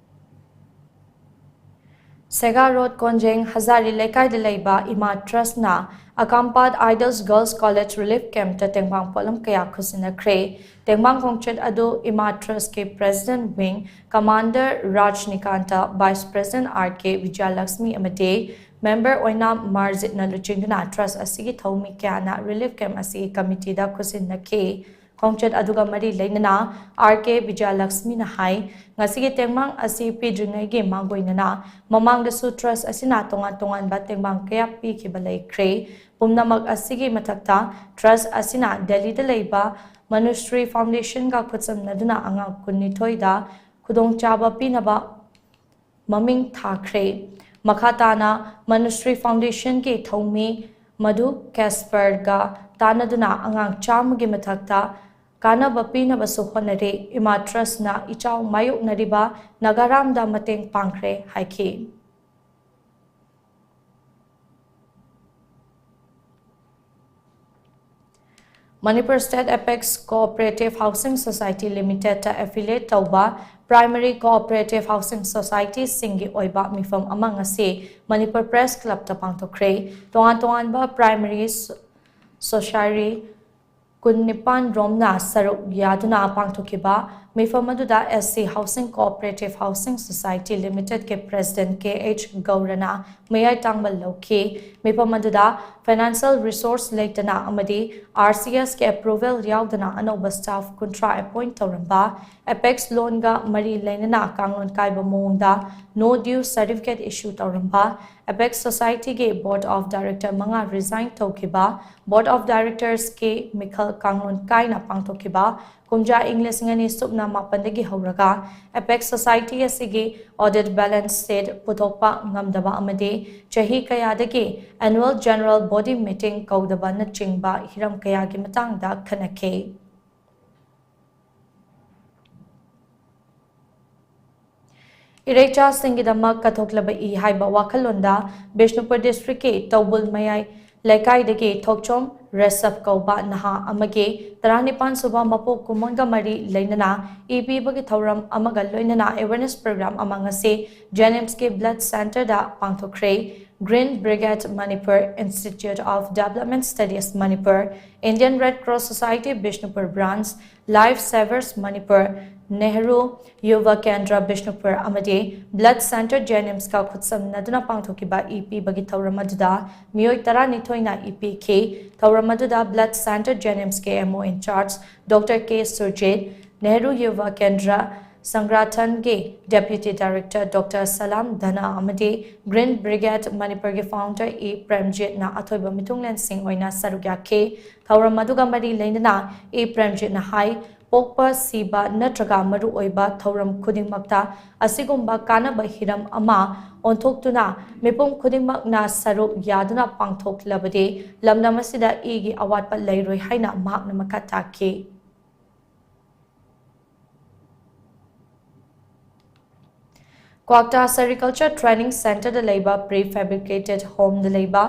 ꯁꯦꯒꯥ ꯔꯣꯗ ꯀꯣꯟꯖꯦꯡ ꯍꯖꯥꯔꯤ ꯂꯩꯀꯥꯏꯗ ꯂꯩꯕ ꯏꯃꯥ ꯇ꯭ꯔꯁꯅ ꯑꯀꯥꯝꯄꯥꯠ Idols Girls College Relief Campꯇ ꯇꯦꯡꯕꯥꯡ ꯄꯣꯠꯂꯝ ꯀꯌꯥ ꯈꯨꯠꯁꯤꯟꯅꯈ꯭ꯔꯦ꯫ ꯇꯦꯡꯕꯥꯡ ꯈꯣꯡꯆꯠ ꯑꯗꯨ ꯏꯃꯥ ꯇ꯭ꯔꯁꯀꯤ President Wing Commander ꯔꯥꯖꯅꯤꯀꯥꯟꯇ, Vice President R K ꯕꯤꯖꯌꯂꯛꯁꯃꯤ ꯑꯃꯗꯤ member ꯑꯣꯏꯅ ꯃꯥꯔꯖꯤꯠꯅ ꯂꯨꯆꯤꯡꯗꯨꯅ ꯇ꯭ꯔꯁ ꯑꯁꯤꯒꯤ ꯊꯧꯃꯤ ꯀꯌꯥꯅ relief camp ꯑꯁꯤꯒꯤ committeeꯗ ꯈꯨꯠꯁꯤꯟꯅꯈꯤ꯫ ꯈꯣꯡꯆꯠ ꯑꯗꯨꯒ ꯃꯔꯤ ꯂꯩꯅꯅ R K ꯕꯤꯖꯌꯂꯛꯁꯃꯤꯅ ꯍꯥꯏ, ꯉꯁꯤꯒꯤ ꯇꯦꯡꯃꯥꯡ ꯑꯁꯤ ꯄꯤꯗ꯭ꯔꯤꯉꯩꯒꯤ ꯃꯥꯡꯒꯣꯏꯅꯅ ꯃꯃꯥꯡꯗꯁꯨ ꯇ꯭ꯔꯁ ꯑꯁꯤꯅ ꯇꯣꯉꯥꯟ ꯇꯣꯉꯥꯟꯕ ꯇꯦꯡꯕꯥꯡ ꯀꯌꯥ ꯄꯤꯈꯤꯕ ꯂꯩꯈ꯭ꯔꯦ꯫ ꯄꯨꯝꯅꯃꯛ ꯑꯁꯤꯒꯤ ꯃꯊꯛꯇ ꯇ꯭ꯔꯁ ꯑꯁꯤꯅ ꯗꯦꯜꯂꯤꯗ ꯂꯩꯕ ꯃꯅꯨꯁ꯭ꯔꯤ ꯐꯥꯎꯟꯗꯦꯁꯟꯒ ꯈꯨꯠꯁꯝꯅꯗꯨꯅ ꯑꯉꯥꯡ ꯀꯨꯟꯅꯤꯊꯣꯏꯗ ꯈꯨꯗꯣꯡꯆꯥꯕ ꯄꯤꯅꯕ ꯃꯃꯤꯡ ꯊꯥꯈ꯭ꯔꯦ꯫ ꯃꯈꯥ ꯇꯥꯅ ꯃꯅꯨꯁ꯭ꯔꯤ ꯐꯥꯎꯟꯗꯦꯁꯟꯒꯤ ꯊꯧꯃꯤ ꯃꯙꯨ ꯀꯦꯁꯄꯔꯒ ꯇꯥꯟꯅꯗꯨꯅ ꯑꯉꯥꯡ ꯆꯥꯝꯃꯒꯤ ꯃꯊꯛꯇ ꯀꯥꯟꯅꯕ ꯄꯤꯅꯕꯁꯨ ꯍꯣꯠꯅꯔꯤ꯫ ꯏꯃꯥ ꯇ꯭ꯔꯁꯅ ꯏꯆꯥꯎ ꯃꯥꯌꯣꯛꯅꯔꯤꯕ ꯅꯥꯒꯥꯔꯥꯝꯗ ꯃꯇꯦꯡ ꯄꯥꯡꯈ꯭ꯔꯦ ꯍꯥꯏꯈꯤ꯫ Manipur State Apex Cooperative Housing Society Limited affiliate ꯇꯧꯕ primary cooperative housing society ꯁꯤꯡꯒꯤ ꯑꯣꯏꯕ ꯃꯤꯐꯝ ꯑꯃ ꯉꯁꯤ Manipur Press Club ꯇ ꯄꯥꯡꯊꯣꯛꯈ꯭ꯔꯦ꯫ ꯇꯣꯉꯥꯟ ꯇꯣꯉꯥꯟꯕ primary society ꯀꯨꯟꯅꯤꯄꯥꯟ ꯔꯣꯝꯅ ꯁꯔꯨꯛ ꯌꯥꯗꯨꯅ ꯄꯥꯡꯊꯣꯛꯈꯤꯕ ꯃꯤꯐꯝ ꯑꯗꯨꯗ S C Housing Cooperative Housing Society Limited ꯀꯤ President K H ꯒꯧꯔꯅ ꯃꯌꯥꯏ ꯇꯥꯡꯕ ꯂꯧꯈꯤ꯫ ꯃꯤꯐꯝ ꯑꯗꯨꯗ financial resource ꯂꯩꯇꯅ ꯑꯃꯗꯤ R C S ꯀꯤ approval ꯌꯥꯎꯗꯅ ꯑꯅꯧꯕ staff ꯀꯨꯟꯊ꯭ꯔꯥ appoint ꯇꯧꯔꯝꯕ, Apex loan ꯒ ꯃꯔꯤ ꯂꯩꯅꯅ ꯀꯥꯡꯂꯣꯟ ꯀꯥꯏꯕ ꯃꯑꯣꯡꯗ no due certificate issue ꯇꯧꯔꯝꯕ, Apex Society ꯒꯤ Board of Director ꯃꯉꯥ resign ꯇꯧꯈꯤꯕ, Board of Directors ꯀꯤ ꯃꯤꯈꯜ ꯀꯥꯡꯂꯣꯟ ꯀꯥꯏꯅ ꯄꯥꯡꯊꯣꯛꯈꯤꯕ, ꯀꯨꯝꯖꯥ ꯏꯪ ꯂꯤꯁꯤꯡ ꯑꯅꯤ ꯁꯨꯞꯅ ꯃꯥꯄꯟꯗꯒꯤ ꯍꯧꯔꯒ Apex Society ꯑꯁꯤꯒꯤ audit balance sheet ꯄꯨꯊꯣꯛꯄ ꯉꯝꯗꯕ ꯑꯃꯗꯤ ꯆꯍꯤ ꯀꯌꯥꯗꯒꯤ annual general body meeting ꯀꯧꯗꯕꯅꯆꯤꯡꯕ ꯍꯤꯔꯝ ꯀꯌꯥꯒꯤ ꯃꯇꯥꯡꯗ ꯈꯟꯅꯈꯤ꯫ ꯏꯔꯩꯆꯥꯁꯤꯡꯒꯤꯗꯃꯛ ꯀꯠꯊꯣꯛꯂꯕ ꯏ ꯍꯥꯏꯕ ꯋꯥꯈꯜꯂꯣꯟꯗ ꯕꯤꯁꯅꯨꯄꯨꯔ district ꯀꯤ ꯇꯧꯕꯨꯜ ꯃꯌꯥꯏ ꯂꯩꯀꯥꯏꯗꯒꯤ ꯊꯣꯛꯆꯣꯝ ꯔꯦꯁꯞ ꯀꯧꯕ ꯅꯍꯥ ꯑꯃꯒꯤ ꯇꯔꯥꯅꯤꯄꯥꯟ ꯁꯨꯕ ꯃꯄꯣꯛ ꯀꯨꯝꯑꯣꯟꯒ ꯃꯔꯤ ꯂꯩꯅꯅ ꯏ ꯄꯤꯕꯒꯤ ꯊꯧꯔꯝ ꯑꯃꯒ ꯂꯣꯏꯅꯅ awareness program ꯑꯃ ꯉꯁꯤ JNIMS ꯀꯤ blood centre the ꯄꯥꯡꯊꯣꯛꯈ꯭ꯔꯦ꯫ Green Brigade Manipur, Institute of Development Studies Manipur, Indian Red Cross Society Bishnupur Branch, Life Savers Manipur, Nehru Yuva Kendra Bishnupur ꯑꯃꯗꯤ Blood Centre JNIMS ꯀ ꯈꯨꯠꯁꯝꯅꯗꯨꯅ ꯄꯥꯡꯊꯣꯛꯈꯤꯕ ꯏ ꯄꯤꯕꯒꯤ ꯊꯧꯔꯝ ꯑꯗꯨꯗ ꯃꯤꯑꯣꯏ ꯇꯔꯥꯅꯤꯊꯣꯏꯅ ꯏ ꯄꯤꯈꯤ꯫ ꯊꯧꯔꯝ ꯑꯗꯨꯗ Blood Centre JNIMS ꯀꯤ M O in charge Doctor K Surjit, Nehru Yuva Kendra Sangathan ꯒꯤ Deputy Director Doctor Salam Dhana ꯑꯃꯗꯤ Green Brigade Manipur ꯒꯤ founder ꯏ ꯄ꯭ꯔꯦꯝꯖꯤꯠꯅ ꯑꯊꯣꯏꯕ ꯃꯤꯊꯨꯡꯂꯦꯟꯁꯤꯡ ꯑꯣꯏꯅ ꯁꯔꯨꯛ ꯌꯥꯈꯤ꯫ ꯊꯧꯔꯝ ꯑꯗꯨꯒ ꯃꯔꯤ ꯂꯩꯅꯅ ꯏ ꯄ꯭ꯔꯦꯝꯖꯤꯠꯅ ꯍꯥꯏ, ꯄꯣꯛꯄ, ꯁꯤꯕ ꯅꯠꯇ꯭ꯔꯒ ꯃꯔꯨꯑꯣꯏꯕ ꯊꯧꯔꯝ ꯈꯨꯗꯤꯡꯃꯛꯇ ꯑꯁꯤꯒꯨꯝꯕ ꯀꯥꯟꯅꯕ ꯍꯤꯔꯝ ꯑꯃ ꯑꯣꯟꯊꯣꯛꯇꯨꯅ ꯃꯤꯄꯨꯝ ꯈꯨꯗꯤꯡꯃꯛꯅ ꯁꯔꯨꯛ ꯌꯥꯗꯨꯅ ꯄꯥꯡꯊꯣꯛꯂꯕꯗꯤ ꯂꯝꯗꯝ ꯑꯁꯤꯗ ꯏꯒꯤ ꯑꯋꯥꯠꯄ ꯂꯩꯔꯣꯏ ꯍꯥꯏꯅ ꯃꯍꯥꯛꯅ ꯃꯈꯥ ꯇꯥꯈꯤ꯫ ꯀ꯭ꯋꯥꯛꯇꯥ Sericulture Training Centreꯗ ꯂꯩꯕ prefabricated homeꯗ ꯂꯩꯕ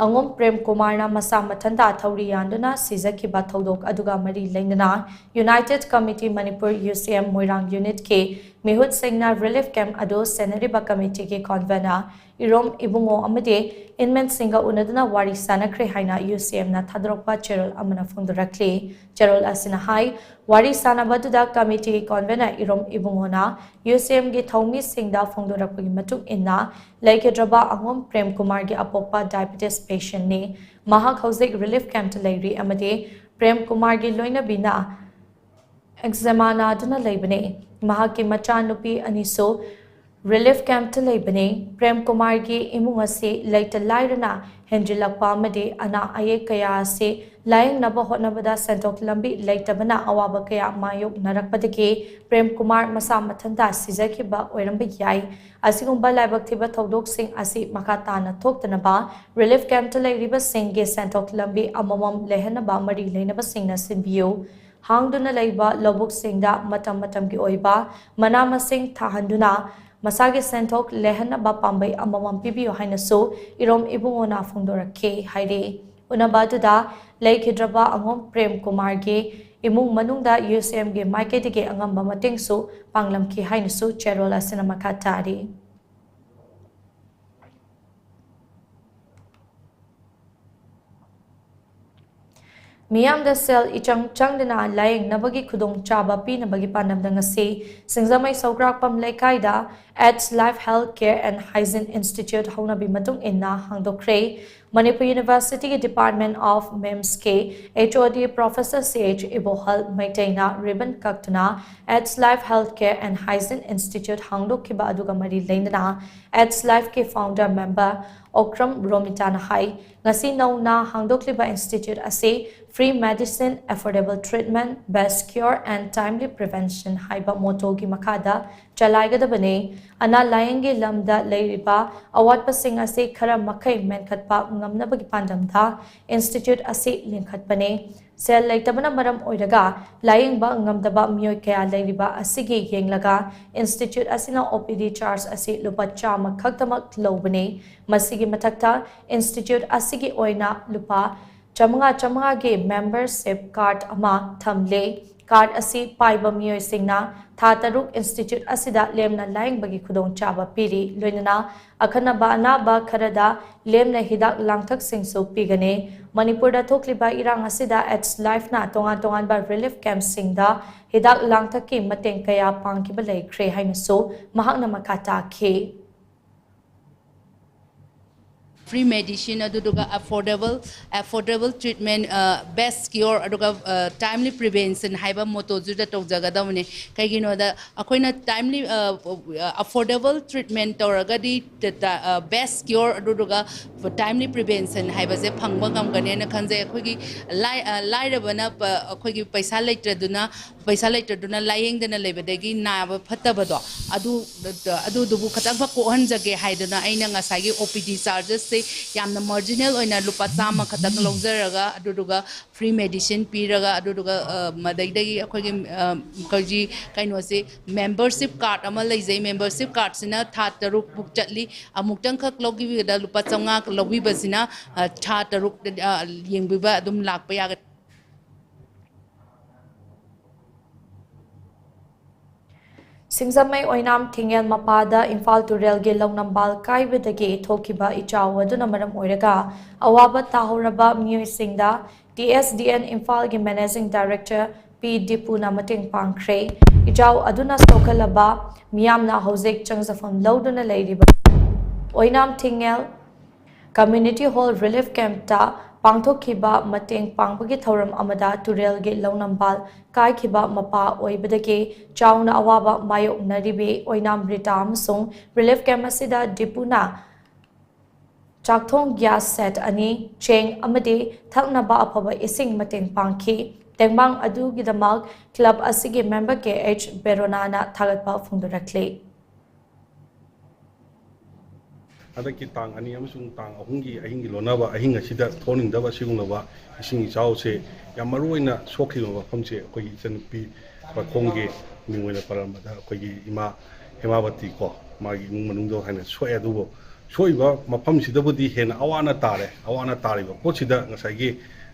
ꯑꯉꯣꯝ ꯄ꯭ꯔꯦꯝ ꯀꯨꯃꯥꯔꯅ ꯃꯁꯥ ꯃꯊꯟꯇ ꯊꯧꯔꯤ ꯌꯥꯟꯗꯨꯅ ꯁꯤꯖꯈꯤꯕ ꯊꯧꯗꯣꯛ ꯑꯗꯨꯒ ꯃꯔꯤ ꯂꯩꯅꯅ United Committee Manipur, UCM, ꯃꯣꯏꯔꯥꯡ unitꯀꯤ ꯃꯤꯍꯨꯠꯁꯤꯡꯅ relief camp ꯑꯗꯨ ꯁꯦꯟꯅꯔꯤꯕ committeeꯒꯤ convener ꯏꯔꯣꯝ ꯏꯕꯨꯡꯉꯣ ꯑꯃꯗꯤ inmateꯁꯤꯡꯒ ꯎꯅꯗꯨꯅ ꯋꯥꯔꯤ ꯁꯥꯟꯅꯈ꯭ꯔꯦ ꯍꯥꯏꯅ UCMꯅ ꯊꯥꯗꯣꯔꯛꯄ ꯆꯦꯔꯣꯜ ꯑꯃꯅ ꯐꯣꯡꯗꯣꯔꯛꯂꯤ꯫ ꯆꯦꯔꯣꯜ ꯑꯁꯤꯅ ꯍꯥꯏ, ꯋꯥꯔꯤ ꯁꯥꯟꯅꯕꯗꯨꯗ committeeꯒꯤ convener ꯏꯔꯣꯝ ꯏꯕꯨꯡꯉꯣꯅ UCMꯒꯤ ꯊꯧꯃꯤꯁꯤꯡꯗ ꯐꯣꯡꯗꯣꯔꯛꯄꯒꯤ ꯃꯇꯨꯡ ꯏꯟꯅ, ꯂꯩꯈꯤꯗ꯭ꯔꯕ ꯑꯉꯣꯝ ꯄ꯭ꯔꯦꯝ ꯀꯨꯃꯥꯔꯒꯤ ꯑꯄꯣꯛꯄ diabetes patientꯅꯤ꯫ ꯃꯍꯥꯛ ꯍꯧꯖꯤꯛ relief campꯇ ꯂꯩꯔꯤ ꯑꯃꯗꯤ ꯄ꯭ꯔꯦꯝ ꯀꯨꯃꯥꯔꯒꯤ ꯂꯣꯏꯅꯕꯤꯅ eczema ꯅꯥꯗꯨꯅ ꯂꯩꯕꯅꯤ꯫ ꯃꯍꯥꯛꯀꯤ ꯃꯆꯥꯅꯨꯄꯤ ꯑꯅꯤꯁꯨ relief campꯇ ꯂꯩꯕꯅꯤ꯫ ꯄ꯭ꯔꯦꯝ ꯀꯨꯃꯥꯔꯒꯤ ꯏꯃꯨꯡ ꯑꯁꯤ ꯂꯩꯇ ꯂꯥꯏꯔꯅ ꯍꯦꯟꯖꯤꯜꯂꯛꯄ ꯑꯃꯗꯤ ꯑꯅꯥ ꯑꯌꯦꯛ ꯀꯌꯥ ꯑꯁꯤ ꯂꯥꯌꯦꯡꯅꯕ ꯍꯣꯠꯅꯕꯗ ꯁꯦꯟꯊꯣꯛ ꯂꯝꯕꯤ ꯂꯩꯇꯕꯅ ꯑꯋꯥꯕ ꯀꯌꯥ ꯃꯥꯌꯣꯛꯅꯔꯛꯄꯗꯒꯤ ꯄ꯭ꯔꯦꯝ ꯀꯨꯃꯥꯔ ꯃꯁꯥ ꯃꯊꯟꯇ ꯁꯤꯖꯈꯤꯕ ꯑꯣꯏꯔꯝꯕ ꯌꯥꯏ꯫ ꯑꯁꯤꯒꯨꯝꯕ ꯂꯥꯏꯕꯛ ꯊꯤꯕ ꯊꯧꯗꯣꯛꯁꯤꯡ ꯑꯁꯤ ꯃꯈꯥ ꯇꯥꯅ ꯊꯣꯛꯇꯅꯕ relief campꯇ ꯂꯩꯔꯤꯕꯁꯤꯡꯒꯤ ꯁꯦꯟꯊꯣꯛ ꯂꯝꯕꯤ ꯑꯃꯃꯝ ꯂꯩꯍꯟꯅꯕ ꯃꯔꯤ ꯂꯩꯅꯕꯁꯤꯡꯅ ꯁꯤꯟꯕꯤꯌꯨ꯫ ꯍꯥꯡꯗꯨꯅ ꯂꯩꯕ ꯂꯧꯕꯨꯛꯁꯤꯡꯗ ꯃꯇꯝ ꯃꯇꯝꯒꯤ ꯑꯣꯏꯕ ꯃꯅꯥ ꯃꯁꯤꯡ ꯊꯥꯍꯟꯗꯨꯅ ꯃꯁꯥꯒꯤ ꯁꯦꯟꯊꯣꯛ ꯂꯩꯍꯟꯅꯕ ꯄꯥꯝꯕꯩ ꯑꯃꯃꯝ ꯄꯤꯕꯤꯌꯨ ꯍꯥꯏꯅꯁꯨ ꯏꯔꯣꯝ ꯏꯕꯨꯡꯉꯣꯅ ꯐꯣꯡꯗꯣꯔꯛꯈꯤ ꯍꯥꯏꯔꯤ꯫ ꯎꯅꯕ ꯑꯗꯨꯗ ꯂꯩꯈꯤꯗ꯭ꯔꯕ ꯑꯉꯣꯝ ꯄ꯭ꯔꯦꯝ ꯀꯨꯃꯥꯔꯒꯤ ꯏꯃꯨꯡ ꯃꯅꯨꯡꯗ UCMꯒꯤ ꯃꯥꯏꯀꯩꯗꯒꯤ ꯑꯉꯝꯕ ꯃꯇꯦꯡꯁꯨ ꯄꯥꯡꯂꯝꯈꯤ ꯍꯥꯏꯅꯁꯨ ꯆꯦꯔꯣꯜ ꯑꯁꯤꯅ ꯃꯈꯥ ꯇꯥꯔꯤ꯫ ꯃꯤꯌꯥꯝꯗ ꯁꯦꯜ ꯏꯆꯪ ꯆꯪꯗꯅ ꯂꯥꯌꯦꯡꯅꯕꯒꯤ ꯈꯨꯗꯣꯡꯆꯥꯕ ꯄꯤꯅꯕꯒꯤ ꯄꯥꯟꯗꯝꯗ ꯉꯁꯤ ꯁꯤꯡꯖꯃꯩ ꯁꯧꯒ꯭ꯔꯥꯛꯄꯝ ꯂꯩꯀꯥꯏꯗ AIDS Life Health Care and Hygiene Institute ꯍꯧꯅꯕꯤ ꯃꯇꯨꯡ ꯏꯟꯅ ꯍꯥꯡꯗꯣꯛꯈ꯭ꯔꯦ꯫ Manipur Universityꯒꯤ Department of MIMSꯀꯤ HOD Professor CH ꯏꯕꯣꯍꯜ ꯃꯩꯇꯩꯅ ribbon ꯀꯛꯇꯨꯅ AIDS Life Health Care and Hygiene Institute ꯍꯥꯡꯗꯣꯛꯈꯤꯕ ꯑꯗꯨꯒ ꯃꯔꯤ ꯂꯩꯅꯅ AIDS Lifeꯀꯤ founder member ꯑꯣꯀ꯭ꯔꯝ ꯔꯣꯃꯤꯇꯥꯅ ꯍꯥꯏ, ꯉꯁꯤ ꯅꯧꯅ ꯍꯥꯡꯗꯣꯛꯂꯤꯕ institute ꯑꯁꯤ free medicine, affordable treatment, best cure and timely prevention ꯍꯥꯏꯕ mottoꯒꯤ ꯃꯈꯥꯗ ꯆꯂꯥꯏꯒꯗꯕꯅꯤ꯫ ꯑꯅꯥ ꯂꯥꯌꯦꯡꯒꯤ ꯂꯝꯗ ꯂꯩꯔꯤꯕ ꯑꯋꯥꯠꯄꯁꯤꯡ ꯑꯁꯤ ꯈꯔ ꯃꯈꯩ ꯃꯦꯟꯈꯠꯄ ꯉꯝꯅꯕꯒꯤ ꯄꯥꯟꯗꯝꯗ institute ꯑꯁꯤ ꯂꯤꯡꯈꯠꯄꯅꯤ꯫ ꯁꯦꯜ ꯂꯩꯇꯕꯅ ꯃꯔꯝ ꯑꯣꯏꯔꯒ ꯂꯥꯌꯦꯡꯕ ꯉꯝꯗꯕ ꯃꯤꯑꯣꯏ ꯀꯌꯥ ꯂꯩꯔꯤꯕ ꯑꯁꯤꯒꯤ ꯌꯦꯡꯂꯒ institute ꯑꯁꯤꯅ OPD charge ꯑꯁꯤ ꯂꯨꯄꯥ ꯆꯥꯝꯃ ꯈꯛꯇꯃꯛ ꯂꯧꯕꯅꯤ꯫ ꯃꯁꯤꯒꯤ ꯃꯊꯛꯇ institute ꯑꯁꯤꯒꯤ ꯑꯣꯏꯅ ꯂꯨꯄꯥ ꯆꯥꯝꯃꯉꯥ ꯆꯥꯝꯃꯉꯥꯒꯤ membership card ꯑꯃ ꯊꯝꯂꯦ꯫ Card ꯑꯁꯤ ꯄꯥꯏꯕ ꯃꯤꯑꯣꯏꯁꯤꯡꯅ ꯊꯥ ꯇꯔꯨꯛ institute ꯑꯁꯤꯗ ꯂꯦꯝꯅ ꯂꯥꯌꯦꯡꯕꯒꯤ ꯈꯨꯗꯣꯡꯆꯥꯕ ꯄꯤꯔꯤ꯫ ꯂꯣꯏꯅꯅ ꯑꯈꯟꯅꯕ ꯑꯅꯥꯕ ꯈꯔꯗ ꯂꯦꯝꯅ ꯍꯤꯗꯥꯛ ꯂꯥꯡꯊꯛꯁꯤꯡꯁꯨ ꯄꯤꯒꯅꯤ꯫ ꯃꯅꯤꯄꯨꯔꯗ ꯊꯣꯛꯂꯤꯕ ꯏꯔꯥꯡ ꯑꯁꯤꯗ AIDS Life ꯅ ꯇꯣꯉꯥꯟ ꯇꯣꯉꯥꯟꯕ relief camp ꯁꯤꯡꯗ ꯍꯤꯗꯥꯛ ꯂꯥꯡꯊꯛꯀꯤ ꯃꯇꯦꯡ ꯀꯌꯥ ꯄꯥꯡꯈꯤꯕ ꯂꯩꯈ꯭ꯔꯦ ꯍꯥꯏꯅꯁꯨ ꯃꯍꯥꯛꯅ ꯃꯈꯥ ꯇꯥꯈꯤ꯫ Free medicine ꯑꯗꯨꯗꯨꯒ affordable, affordable treatment, best cure ꯑꯗꯨꯒ timely prevention ꯍꯥꯏꯕ motto ꯗꯨꯗ ꯇꯧꯖꯒꯗꯕꯅꯦ꯫ ꯀꯩꯒꯤꯅꯣꯗ ꯑꯩꯈꯣꯏꯅ timely, affordable treatment ꯇꯧꯔꯒꯗꯤ best cure ꯑꯗꯨꯗꯨꯒ timely prevention ꯍꯥꯏꯕꯁꯦ ꯐꯪꯕ ꯉꯝꯒꯅꯦꯅ ꯈꯟꯖꯩ꯫ ꯑꯩꯈꯣꯏꯒꯤ ꯂꯥꯏ-, ꯂꯥꯏꯔꯕꯅ ꯄ-, ꯑꯩꯈꯣꯏꯒꯤ ꯄꯩꯁꯥ ꯂꯩꯇ꯭ꯔꯗꯨꯅ ꯄꯩꯁꯥ ꯂꯩꯇꯗꯨꯅ ꯂꯥꯏꯌꯦꯡꯗꯅ ꯂꯩꯕꯗꯒꯤ ꯅꯥꯕ ꯐꯠꯇꯕꯗꯣ ꯑꯗꯨ, ꯑꯗꯨꯗꯨꯕꯨ ꯈꯇꯪꯈꯛ ꯀꯣꯛꯍꯟꯖꯒꯦ ꯍꯥꯏꯗꯅ ꯑꯩꯅ ꯉꯁꯥꯏꯒꯤ OPD charges ꯁꯦ ꯌꯥꯝꯅ marginal ꯑꯣꯏꯅ ꯂꯨꯄꯥ ꯆꯥꯝꯃ ꯈꯛꯇꯪ ꯂꯧꯖꯔꯒ ꯑꯗꯨꯗꯨꯒ free medicine ꯄꯤꯔꯒ ꯑꯗꯨꯗꯨꯒ ꯃꯗꯩꯗꯒꯤ ꯑꯩꯈꯣꯏꯒꯤ ꯍꯧꯖꯤꯛ ꯀꯩꯅꯣꯁꯦ membership card ꯑꯃ ꯂꯩꯖꯩ꯫ Membership card ꯁꯤꯅ ꯊꯥ ꯇꯔꯨꯛ ꯃꯨꯛ ꯆꯠꯂꯤ꯫ ꯑꯃꯨꯛꯇꯪꯈꯛ ꯂꯧꯕꯤꯕꯗ ꯂꯨꯄꯥ ꯆꯥꯝꯃꯉꯥ ꯂꯧꯕꯤꯕꯁꯤꯅ ꯊꯥ ꯇꯔꯨꯛ ꯌꯦꯡꯕꯤꯕ ꯑꯗꯨꯝ ꯂꯥꯛꯄ ꯌꯥꯒꯅꯤ꯫ ꯁꯤꯡꯖꯃꯩ ꯑꯣꯏꯅꯥꯝ ꯊꯤꯡꯉꯦꯜ ꯃꯄꯥꯗ ꯏꯝꯐꯥꯜ ꯇꯨꯔꯦꯜꯒꯤ ꯂꯧꯅꯝꯕꯥꯜ ꯀꯥꯏꯕꯗꯒꯤ ꯊꯣꯛꯈꯤꯕ ꯏꯆꯥꯎ ꯑꯗꯨꯅ ꯃꯔꯝ ꯑꯣꯏꯔꯒ ꯑꯋꯥꯕ ꯇꯥꯍꯧꯔꯕ ꯃꯤꯑꯣꯏꯁꯤꯡꯗ TSDN ꯏꯝꯐꯥꯜꯒꯤ Managing Director P ꯗꯤꯄꯨꯅ ꯃꯇꯦꯡ ꯄꯥꯡꯈ꯭ꯔꯦ꯫ ꯏꯆꯥꯎ ꯑꯗꯨꯅ ꯁꯣꯛꯍꯜꯂꯕ ꯃꯤꯌꯥꯝꯅ ꯍꯧꯖꯤꯛ ꯆꯪꯖꯐꯝ ꯂꯧꯗꯨꯅ ꯂꯩꯔꯤꯕ ꯑꯣꯏꯅꯥꯝ ꯊꯤꯡꯉꯦꯜ Community Hall Relief Camp ꯇ ꯄꯥꯡꯊꯣꯛꯈꯤꯕ ꯃꯇꯦꯡ ꯄꯥꯡꯕꯒꯤ ꯊꯧꯔꯝ ꯑꯃꯗ ꯇꯨꯔꯦꯜꯒꯤ ꯂꯧꯅꯝꯕꯥꯜ ꯀꯥꯏꯈꯤꯕ ꯃꯄꯥ ꯑꯣꯏꯕꯗꯒꯤ ꯆꯥꯎꯅ ꯑꯋꯥꯕ ꯃꯥꯌꯣꯛꯅꯔꯤꯕꯤ ꯑꯣꯏꯅꯥꯝ ꯔꯤꯇꯥ ꯑꯃꯁꯨꯡ relief camp ꯑꯁꯤꯗ ꯗꯤꯄꯨꯅ ꯆꯥꯛꯊꯣꯡ gas set ꯑꯅꯤ, ꯆꯦꯡ ꯑꯃꯗꯤ ꯊꯛꯅꯕ ꯑꯐꯕ ꯏꯁꯤꯡ ꯃꯇꯦꯡ ꯄꯥꯡꯈꯤ꯫ ꯇꯦꯡꯕꯥꯡ ꯑꯗꯨꯒꯤꯗꯃꯛ club ꯑꯁꯤꯒꯤ member ꯀꯦ ꯑꯩꯆ ꯕꯦꯔꯣꯅꯥꯅ ꯊꯥꯒꯠꯄ ꯐꯣꯡꯗꯣꯔꯛꯂꯤ꯫ ꯍꯟꯗꯛꯀꯤ ꯇꯥꯡ ꯑꯅꯤ ꯑꯃꯁꯨꯡ ꯇꯥꯡ ꯑꯍꯨꯝꯒꯤ ꯑꯍꯤꯡꯒꯤ ꯂꯣꯟꯅꯕ ꯑꯍꯤꯡ ꯑꯁꯤꯗ ꯊꯣꯛꯍꯟꯅꯤꯡꯗꯕ ꯑꯁꯤꯒꯨꯝꯂꯕ ꯏꯁꯤꯡ ꯏꯆꯥꯎꯁꯦ ꯌꯥꯝ ꯃꯔꯨ ꯑꯣꯏꯅ ꯁꯣꯛꯈꯤꯕ ꯃꯐꯝꯁꯦ ꯑꯩꯈꯣꯏꯒꯤ ꯏꯆꯟꯅꯨꯄꯤ ꯄꯥꯈꯣꯡꯒꯤ ꯃꯤꯡ ꯑꯣꯏꯅ ꯄꯜꯂꯝꯕꯗ ꯑꯩꯈꯣꯏꯒꯤ ꯏꯃꯥ ꯍꯦꯃꯥꯕꯇꯤ ꯀꯣ, ꯃꯥꯒꯤ ꯏꯃꯨꯡ ꯃꯅꯨꯡꯗ ꯍꯥꯏꯅ ꯁꯣꯛꯑꯦ꯫ ꯑꯗꯨꯕꯨ ꯁꯣꯛꯏꯕ ꯃꯐꯝꯁꯤꯗꯕꯨꯗꯤ ꯍꯦꯟꯅ ꯑꯋꯥꯅ ꯇꯥꯔꯦ꯫ ꯑꯋꯥꯅ ꯇꯥꯔꯤꯕ ꯄꯣꯠꯁꯤꯗ ꯉꯁꯥꯏꯒꯤ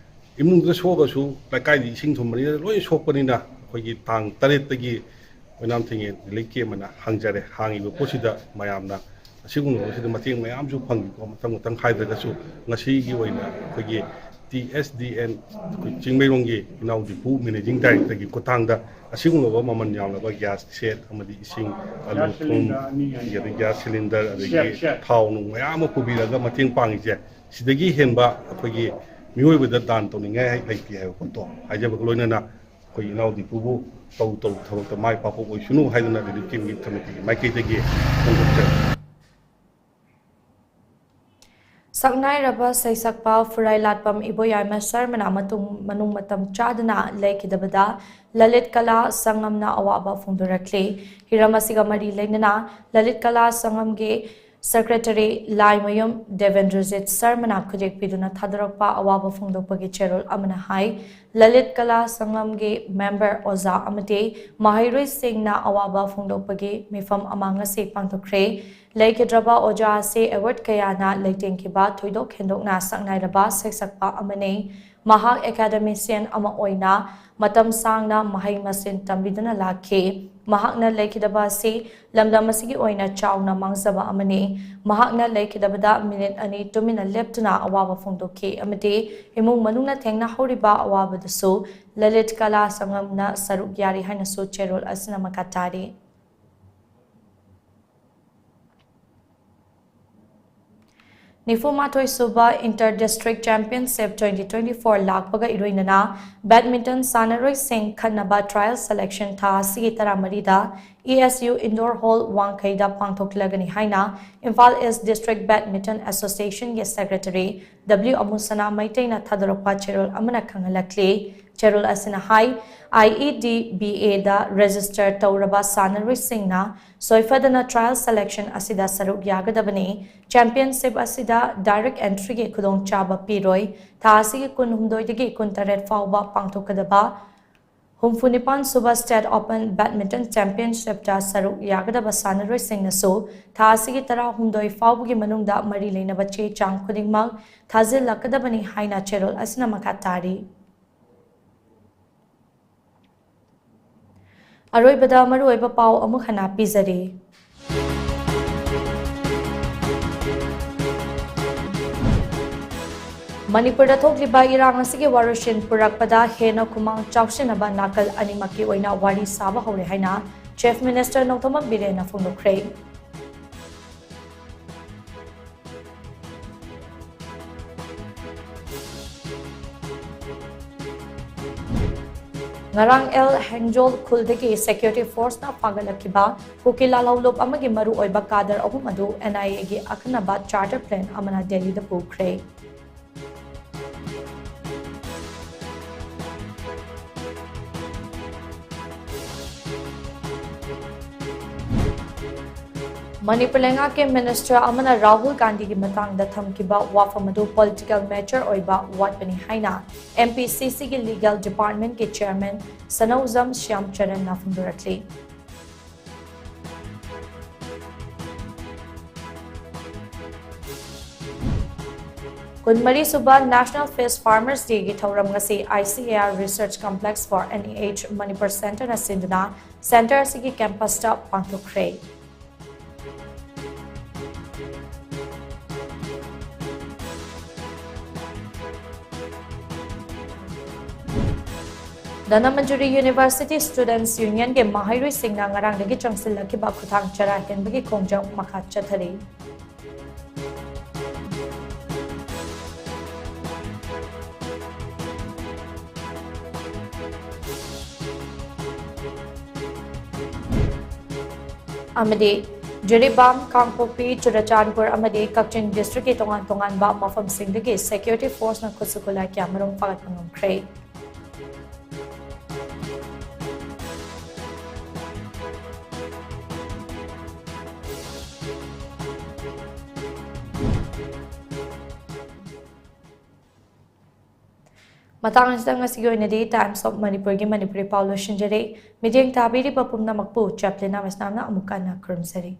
ꯏꯃꯨꯡꯗ ꯁꯣꯛꯑꯒꯁꯨ ꯂꯩꯀꯥꯏꯗꯤ ꯏꯁꯤꯡ ꯊꯨꯝꯕꯅꯤꯅ ꯂꯣꯏ ꯁꯣꯛꯄꯅꯤꯅ ꯑꯩꯈꯣꯏꯒꯤ ꯇꯥꯡ ꯇꯔꯦꯠꯇꯒꯤ ꯑꯣꯏꯅꯥꯝ ꯊꯤꯡꯉꯦꯟ relief camp ꯑꯅ ꯍꯥꯡꯖꯔꯦ꯫ ꯍꯥꯡꯉꯤꯕ ꯄꯣꯠꯁꯤꯗ ꯃꯌꯥꯝꯅ ꯑꯁꯤꯒꯨꯝꯕꯁꯤꯗ ꯃꯇꯦꯡ ꯃꯌꯥꯝꯁꯨ ꯐꯪꯉꯤꯀꯣ꯫ ꯃꯊꯪ ꯃꯊꯪ ꯍꯥꯏꯗ꯭ꯔꯒꯁꯨ ꯉꯁꯤꯒꯤ ꯑꯣꯏꯅ ꯑꯩꯈꯣꯏꯒꯤ ꯇꯤ ꯑꯦꯁ ꯗꯤ ꯑꯦꯟ ꯑꯩꯈꯣꯏ ꯆꯤꯡꯃꯩꯔꯣꯡꯒꯤ ꯏꯅꯥꯎ ꯗꯤꯄꯨ managing director ꯒꯤ ꯈꯨꯠꯊꯥꯡꯗ ꯑꯁꯤꯒꯨꯝꯂꯕ ꯃꯃꯜ ꯌꯥꯝꯂꯕ gas set ꯑꯃꯗꯤ ꯏꯁꯤꯡ, ꯑꯂꯨ, ꯊꯨꯝ, ꯑꯗꯒꯤ gas cylinder, ꯑꯗꯒꯤ ꯊꯥꯎ ꯅꯨꯡ ꯃꯌꯥꯝ ꯑꯃ ꯄꯨꯕꯤꯔꯒ ꯃꯇꯦꯡ ꯄꯥꯡꯉꯤꯁꯦ, ꯁꯤꯗꯒꯤ ꯍꯦꯟꯕ ꯑꯩꯈꯣꯏꯒꯤ ꯃꯤꯑꯣꯏꯕꯗ ꯗꯥꯟ ꯇꯧꯅꯤꯡꯉꯥꯏ ꯂꯩꯇꯦ ꯍꯥꯏꯕ ꯄꯣꯠꯇꯣ ꯍꯥꯏꯖꯕꯒ ꯂꯣꯏꯅꯅ ꯑꯩꯈꯣꯏ ꯏꯅꯥꯎ ꯗꯤꯄꯨꯕꯨ ꯇꯧ ꯇꯧ ꯊꯕꯛꯇ ꯃꯥꯏ ꯄꯥꯛꯄ ꯑꯣꯏꯁꯅꯨ ꯍꯥꯏꯗꯨꯅ relief camp ꯀꯤ committee ꯒꯤ ꯃꯥꯏꯀꯩꯗꯒꯤ ꯐꯣꯡꯗꯣꯛꯆꯔꯤ꯫ ꯁꯛꯅꯥꯏꯔꯕ ꯁꯩꯁꯛꯄ ꯐꯨꯔꯥꯏ ꯂꯥꯠꯄꯝ ꯏꯕꯣꯌꯥꯏꯃ ꯁꯔꯃꯅ ꯃꯇꯨꯡ ꯃꯅꯨꯡ ꯃꯇꯝ ꯆꯥꯗꯅ ꯂꯩꯈꯤꯗꯕꯗ ꯂꯂꯤꯠ ꯀꯂꯥ ꯁꯪꯒꯝꯅ ꯑꯋꯥꯕ ꯐꯣꯡꯗꯣꯔꯛꯂꯤ꯫ ꯍꯤꯔꯝ ꯑꯁꯤꯒ ꯃꯔꯤ ꯂꯩꯅꯅ ꯂꯂꯤꯠ ꯀꯂꯥ ꯁꯪꯒꯝꯒꯤ secretary ꯂꯥꯏꯃꯌꯨꯝ ꯗꯦꯕꯦꯟꯗ꯭ꯔꯖꯤꯠ ꯁꯔꯃꯅ ꯈꯨꯗꯦꯛ ꯄꯤꯗꯨꯅ ꯊꯥꯗꯣꯔꯛꯄ ꯑꯋꯥꯕ ꯐꯣꯡꯗꯣꯛꯄꯒꯤ ꯆꯦꯔꯣꯜ ꯑꯃꯅ ꯍꯥꯏ, ꯂꯂꯤꯠ ꯀꯂꯥ ꯁꯪꯒꯝꯒꯤ member ꯑꯣꯖꯥ ꯑꯃꯗꯤ ꯃꯍꯩꯔꯣꯏꯁꯤꯡꯅ ꯑꯋꯥꯕ ꯐꯣꯡꯗꯣꯛꯄꯒꯤ ꯃꯤꯐꯝ ꯑꯃ ꯉꯁꯤ ꯄꯥꯡꯊꯣꯛꯈ꯭ꯔꯦ꯫ ꯂꯩꯈꯤꯗ꯭ꯔꯕ ꯑꯣꯖꯥ ꯑꯁꯤ award ꯀꯌꯥꯅ ꯂꯩꯇꯦꯡꯈꯤꯕ ꯊꯣꯏꯗꯣꯛ ꯍꯦꯟꯗꯣꯛꯅ ꯁꯛꯅꯥꯏꯔꯕ ꯁꯩꯁꯛꯄ ꯑꯃꯅꯤ꯫ ꯃꯍꯥꯛ academician ꯑꯃ ꯑꯣꯏꯅ ꯃꯇꯝ ꯁꯥꯡꯅ ꯃꯍꯩ ꯃꯁꯤꯡ ꯇꯝꯕꯤꯗꯨꯅ ꯂꯥꯛꯈꯤ꯫ ꯃꯍꯥꯛꯅ ꯂꯩꯈꯤꯗꯕ ꯑꯁꯤ ꯂꯝꯗꯝ ꯑꯁꯤꯒꯤ ꯑꯣꯏꯅ ꯆꯥꯎꯅ ꯃꯥꯡꯖꯕ ꯑꯃꯅꯤ꯫ ꯃꯍꯥꯛꯅ ꯂꯩꯈꯤꯗꯕꯗ minute ꯑꯅꯤ ꯇꯨꯃꯤꯟꯅ ꯂꯦꯞꯇꯨꯅ ꯑꯋꯥꯕ ꯐꯣꯡꯗꯣꯛꯈꯤ ꯑꯃꯗꯤ ꯏꯃꯨꯡ ꯃꯅꯨꯡꯅ ꯊꯦꯡꯅꯍꯧꯔꯤꯕ ꯑꯋꯥꯕꯗꯨꯁꯨ ꯂꯂꯤꯠ ꯀꯂꯥ ꯁꯪꯒꯝꯅ ꯁꯔꯨꯛ ꯌꯥꯔꯤ ꯍꯥꯏꯅꯁꯨ ꯆꯦꯔꯣꯜ ꯑꯁꯤꯅ ꯃꯈꯥ ꯇꯥꯔꯤ꯫ ꯅꯤꯐꯨ ꯃꯥꯊꯣꯏ ꯁꯨꯕ Inter District Championship twenty twenty four ꯂꯥꯛꯄꯒ ꯏꯔꯣꯏꯅꯅ badminton ꯁꯥꯟꯅꯔꯣꯏꯁꯤꯡ ꯈꯟꯅꯕ trial selection ꯊꯥ ꯑꯁꯤꯒꯤ ꯇꯔꯥꯃꯔꯤꯗ E S U Indoor Hall ꯋꯥꯡꯈꯩꯗ ꯄꯥꯡꯊꯣꯛꯂꯒꯅꯤ ꯍꯥꯏꯅ Imphal East District Badminton Association ꯒꯤ secretary W ꯑꯃꯨꯁꯅꯥ ꯃꯩꯇꯩꯅ ꯊꯥꯗꯣꯔꯛꯄ ꯆꯦꯔꯣꯜ ꯑꯃꯅ ꯈꯪꯍꯜꯂꯛꯂꯤ꯫ ꯆꯦꯔꯣꯜ ꯑꯁꯤꯅ ꯍꯥꯏ, IEDBAꯗ register ꯇꯧꯔꯕ ꯁꯥꯟꯅꯔꯣꯏꯁꯤꯡꯅ ꯁꯣꯏꯐꯗꯅ trial selection ꯑꯁꯤꯗ ꯁꯔꯨꯛ ꯌꯥꯒꯗꯕꯅꯤ꯫ Championship ꯑꯁꯤꯗ direct entryꯒꯤ ꯈꯨꯗꯣꯡꯆꯥꯕ ꯄꯤꯔꯣꯏ꯫ ꯊꯥ ꯑꯁꯤꯒꯤ ꯀꯨꯟꯍꯨꯝꯗꯣꯏꯗꯒꯤ ꯀꯨꯟꯇꯔꯦꯠ ꯐꯥꯎꯕ ꯄꯥꯡꯊꯣꯛꯀꯗꯕ ꯍꯨꯝꯐꯨꯅꯤꯄꯥꯟ ꯁꯨꯕ State Open Badminton Championshipꯇ ꯁꯔꯨꯛ ꯌꯥꯒꯗꯕ ꯁꯥꯟꯅꯔꯣꯏꯁꯤꯡꯅꯁꯨ ꯊꯥ ꯑꯁꯤꯒꯤ ꯇꯔꯥꯍꯨꯝꯗꯣꯏ ꯐꯥꯎꯕꯒꯤ ꯃꯅꯨꯡꯗ ꯃꯔꯤ ꯂꯩꯅꯕ ꯆꯦ ꯆꯥꯡ ꯈꯨꯗꯤꯡꯃꯛ ꯊꯥꯖꯤꯜꯂꯛꯀꯗꯕꯅꯤ ꯍꯥꯏꯅ ꯆꯦꯔꯣꯜ ꯑꯁꯤꯅ ꯃꯈꯥ ꯇꯥꯔꯤ꯫ ꯑꯔꯣꯏꯕꯗ ꯃꯔꯨꯑꯣꯏꯕ ꯄꯥꯎ ꯑꯃꯨꯛ ꯍꯟꯅ ꯄꯤꯖꯔꯤ꯫ ꯃꯅꯤꯄꯨꯔꯗ ꯊꯣꯛꯂꯤꯕ ꯏꯔꯥꯡ ꯑꯁꯤꯒꯤ ꯋꯥꯔꯣꯏꯁꯤꯟ ꯄꯨꯔꯛꯄꯗ ꯍꯦꯟꯅ ꯈꯨꯃꯥꯡ ꯆꯥꯎꯁꯤꯟꯅꯕ ꯅꯥꯀꯜ ꯑꯅꯤꯃꯛꯀꯤ ꯑꯣꯏꯅ ꯋꯥꯔꯤ ꯁꯥꯕ ꯍꯧꯔꯦ ꯍꯥꯏꯅ Chief Minister ꯅꯣꯡꯊꯣꯝꯕꯝ ꯕꯤꯔꯦꯟꯅ ꯐꯣꯡꯗꯣꯛꯈ꯭ꯔꯦ꯫ ꯉꯔꯥꯡ ꯑꯦꯜ ꯍꯦꯡꯖꯣꯜ ꯈꯨꯜꯗꯒꯤ security forceꯅ ꯐꯥꯒꯠꯂꯛꯈꯤꯕ ꯀꯨꯀꯤ ꯂꯥꯜꯍꯧꯂꯨꯞ ꯑꯃꯒꯤ ꯃꯔꯨꯑꯣꯏꯕ cadre ꯑꯍꯨꯝ ꯑꯗꯨ NIAꯒꯤ ꯑꯈꯟꯅꯕ charter plane ꯑꯃꯅ ꯗꯦꯜꯂꯤꯗ ꯄꯨꯈ꯭ꯔꯦ꯫ ꯃꯅꯤꯄꯨꯔ ꯂꯩꯉꯥꯛꯀꯤ minister ꯑꯃꯅ ꯔꯥꯍꯨꯜ ꯒꯥꯟꯙꯤꯒꯤ ꯃꯇꯥꯡꯗ ꯊꯝꯈꯤꯕ ꯋꯥꯐꯝ ꯑꯗꯨ political matter ꯑꯣꯏꯕ ꯋꯥꯠꯄꯅꯤ ꯍꯥꯏꯅ MPCCꯒꯤ legal departmentꯀꯤ chairman ꯁꯅꯧꯖꯝ ꯁ꯭ꯌꯥꯝ ꯆꯔꯟꯅ ꯐꯣꯡꯗꯣꯔꯛꯂꯤ꯫ ꯀꯨꯟꯃꯔꯤ ꯁꯨꯕ National Fish Farmers Dayꯒꯤ ꯊꯧꯔꯝ ꯉꯁꯤ ICAR Research Complex for NEH Manipur Centreꯅ ꯁꯤꯟꯗꯨꯅ centre ꯑꯁꯤꯒꯤ campusꯇ ꯄꯥꯡꯊꯣꯛꯈ꯭ꯔꯦ꯫ ꯙꯅꯃꯟꯖꯨꯔꯤ University Students Unionꯒꯤ ꯃꯍꯩꯔꯣꯏꯁꯤꯡꯅ ꯉꯔꯥꯡꯗꯒꯤ ꯆꯪꯁꯤꯜꯂꯛꯈꯤꯕ ꯈꯨꯊꯥꯡ ꯆꯔꯥ ꯍꯦꯟꯕꯒꯤ ꯈꯣꯡꯖꯪ ꯃꯈꯥ ꯆꯠꯊꯔꯤ꯫ ꯑꯃꯗꯤ ꯖꯤꯔꯤꯕꯥꯝ, ꯀꯥꯡꯄꯣꯛꯄꯤ, ꯆꯨꯔꯆꯥꯟꯄꯨꯔ ꯑꯃꯗꯤ ꯀꯛꯆꯤꯡ districtꯀꯤ ꯇꯣꯉꯥꯟ ꯇꯣꯉꯥꯟꯕ ꯃꯐꯝꯁꯤꯡꯗꯒꯤ security forceꯅ ꯈꯨꯠꯁꯨ ꯈꯨꯠꯂꯥꯏ ꯀꯌꯥꯃꯔꯨꯝ ꯐꯥꯒꯠꯄ ꯉꯝꯈ꯭ꯔꯦ꯫ ꯃꯇꯥꯡ ꯑꯁꯤꯗ ꯉꯁꯤꯒꯤ ꯑꯣꯏꯅꯗꯤ Times of ꯃꯅꯤꯄꯨꯔꯒꯤ ꯃꯅꯤꯄꯨꯔꯤ ꯄꯥꯎ ꯂꯣꯏꯁꯤꯟꯖꯔꯦ꯫ ꯃꯤꯠꯌꯦꯡ ꯇꯥꯕꯤꯔꯤꯕ ꯄꯨꯝꯅꯃꯛꯄꯨ ꯆꯦꯄ꯭ꯂꯤꯅꯥ ꯃꯩꯁꯅꯥꯝꯅ ꯑꯃꯨꯛ ꯍꯟꯅ ꯈꯨꯔꯨꯝꯖꯔꯤ꯫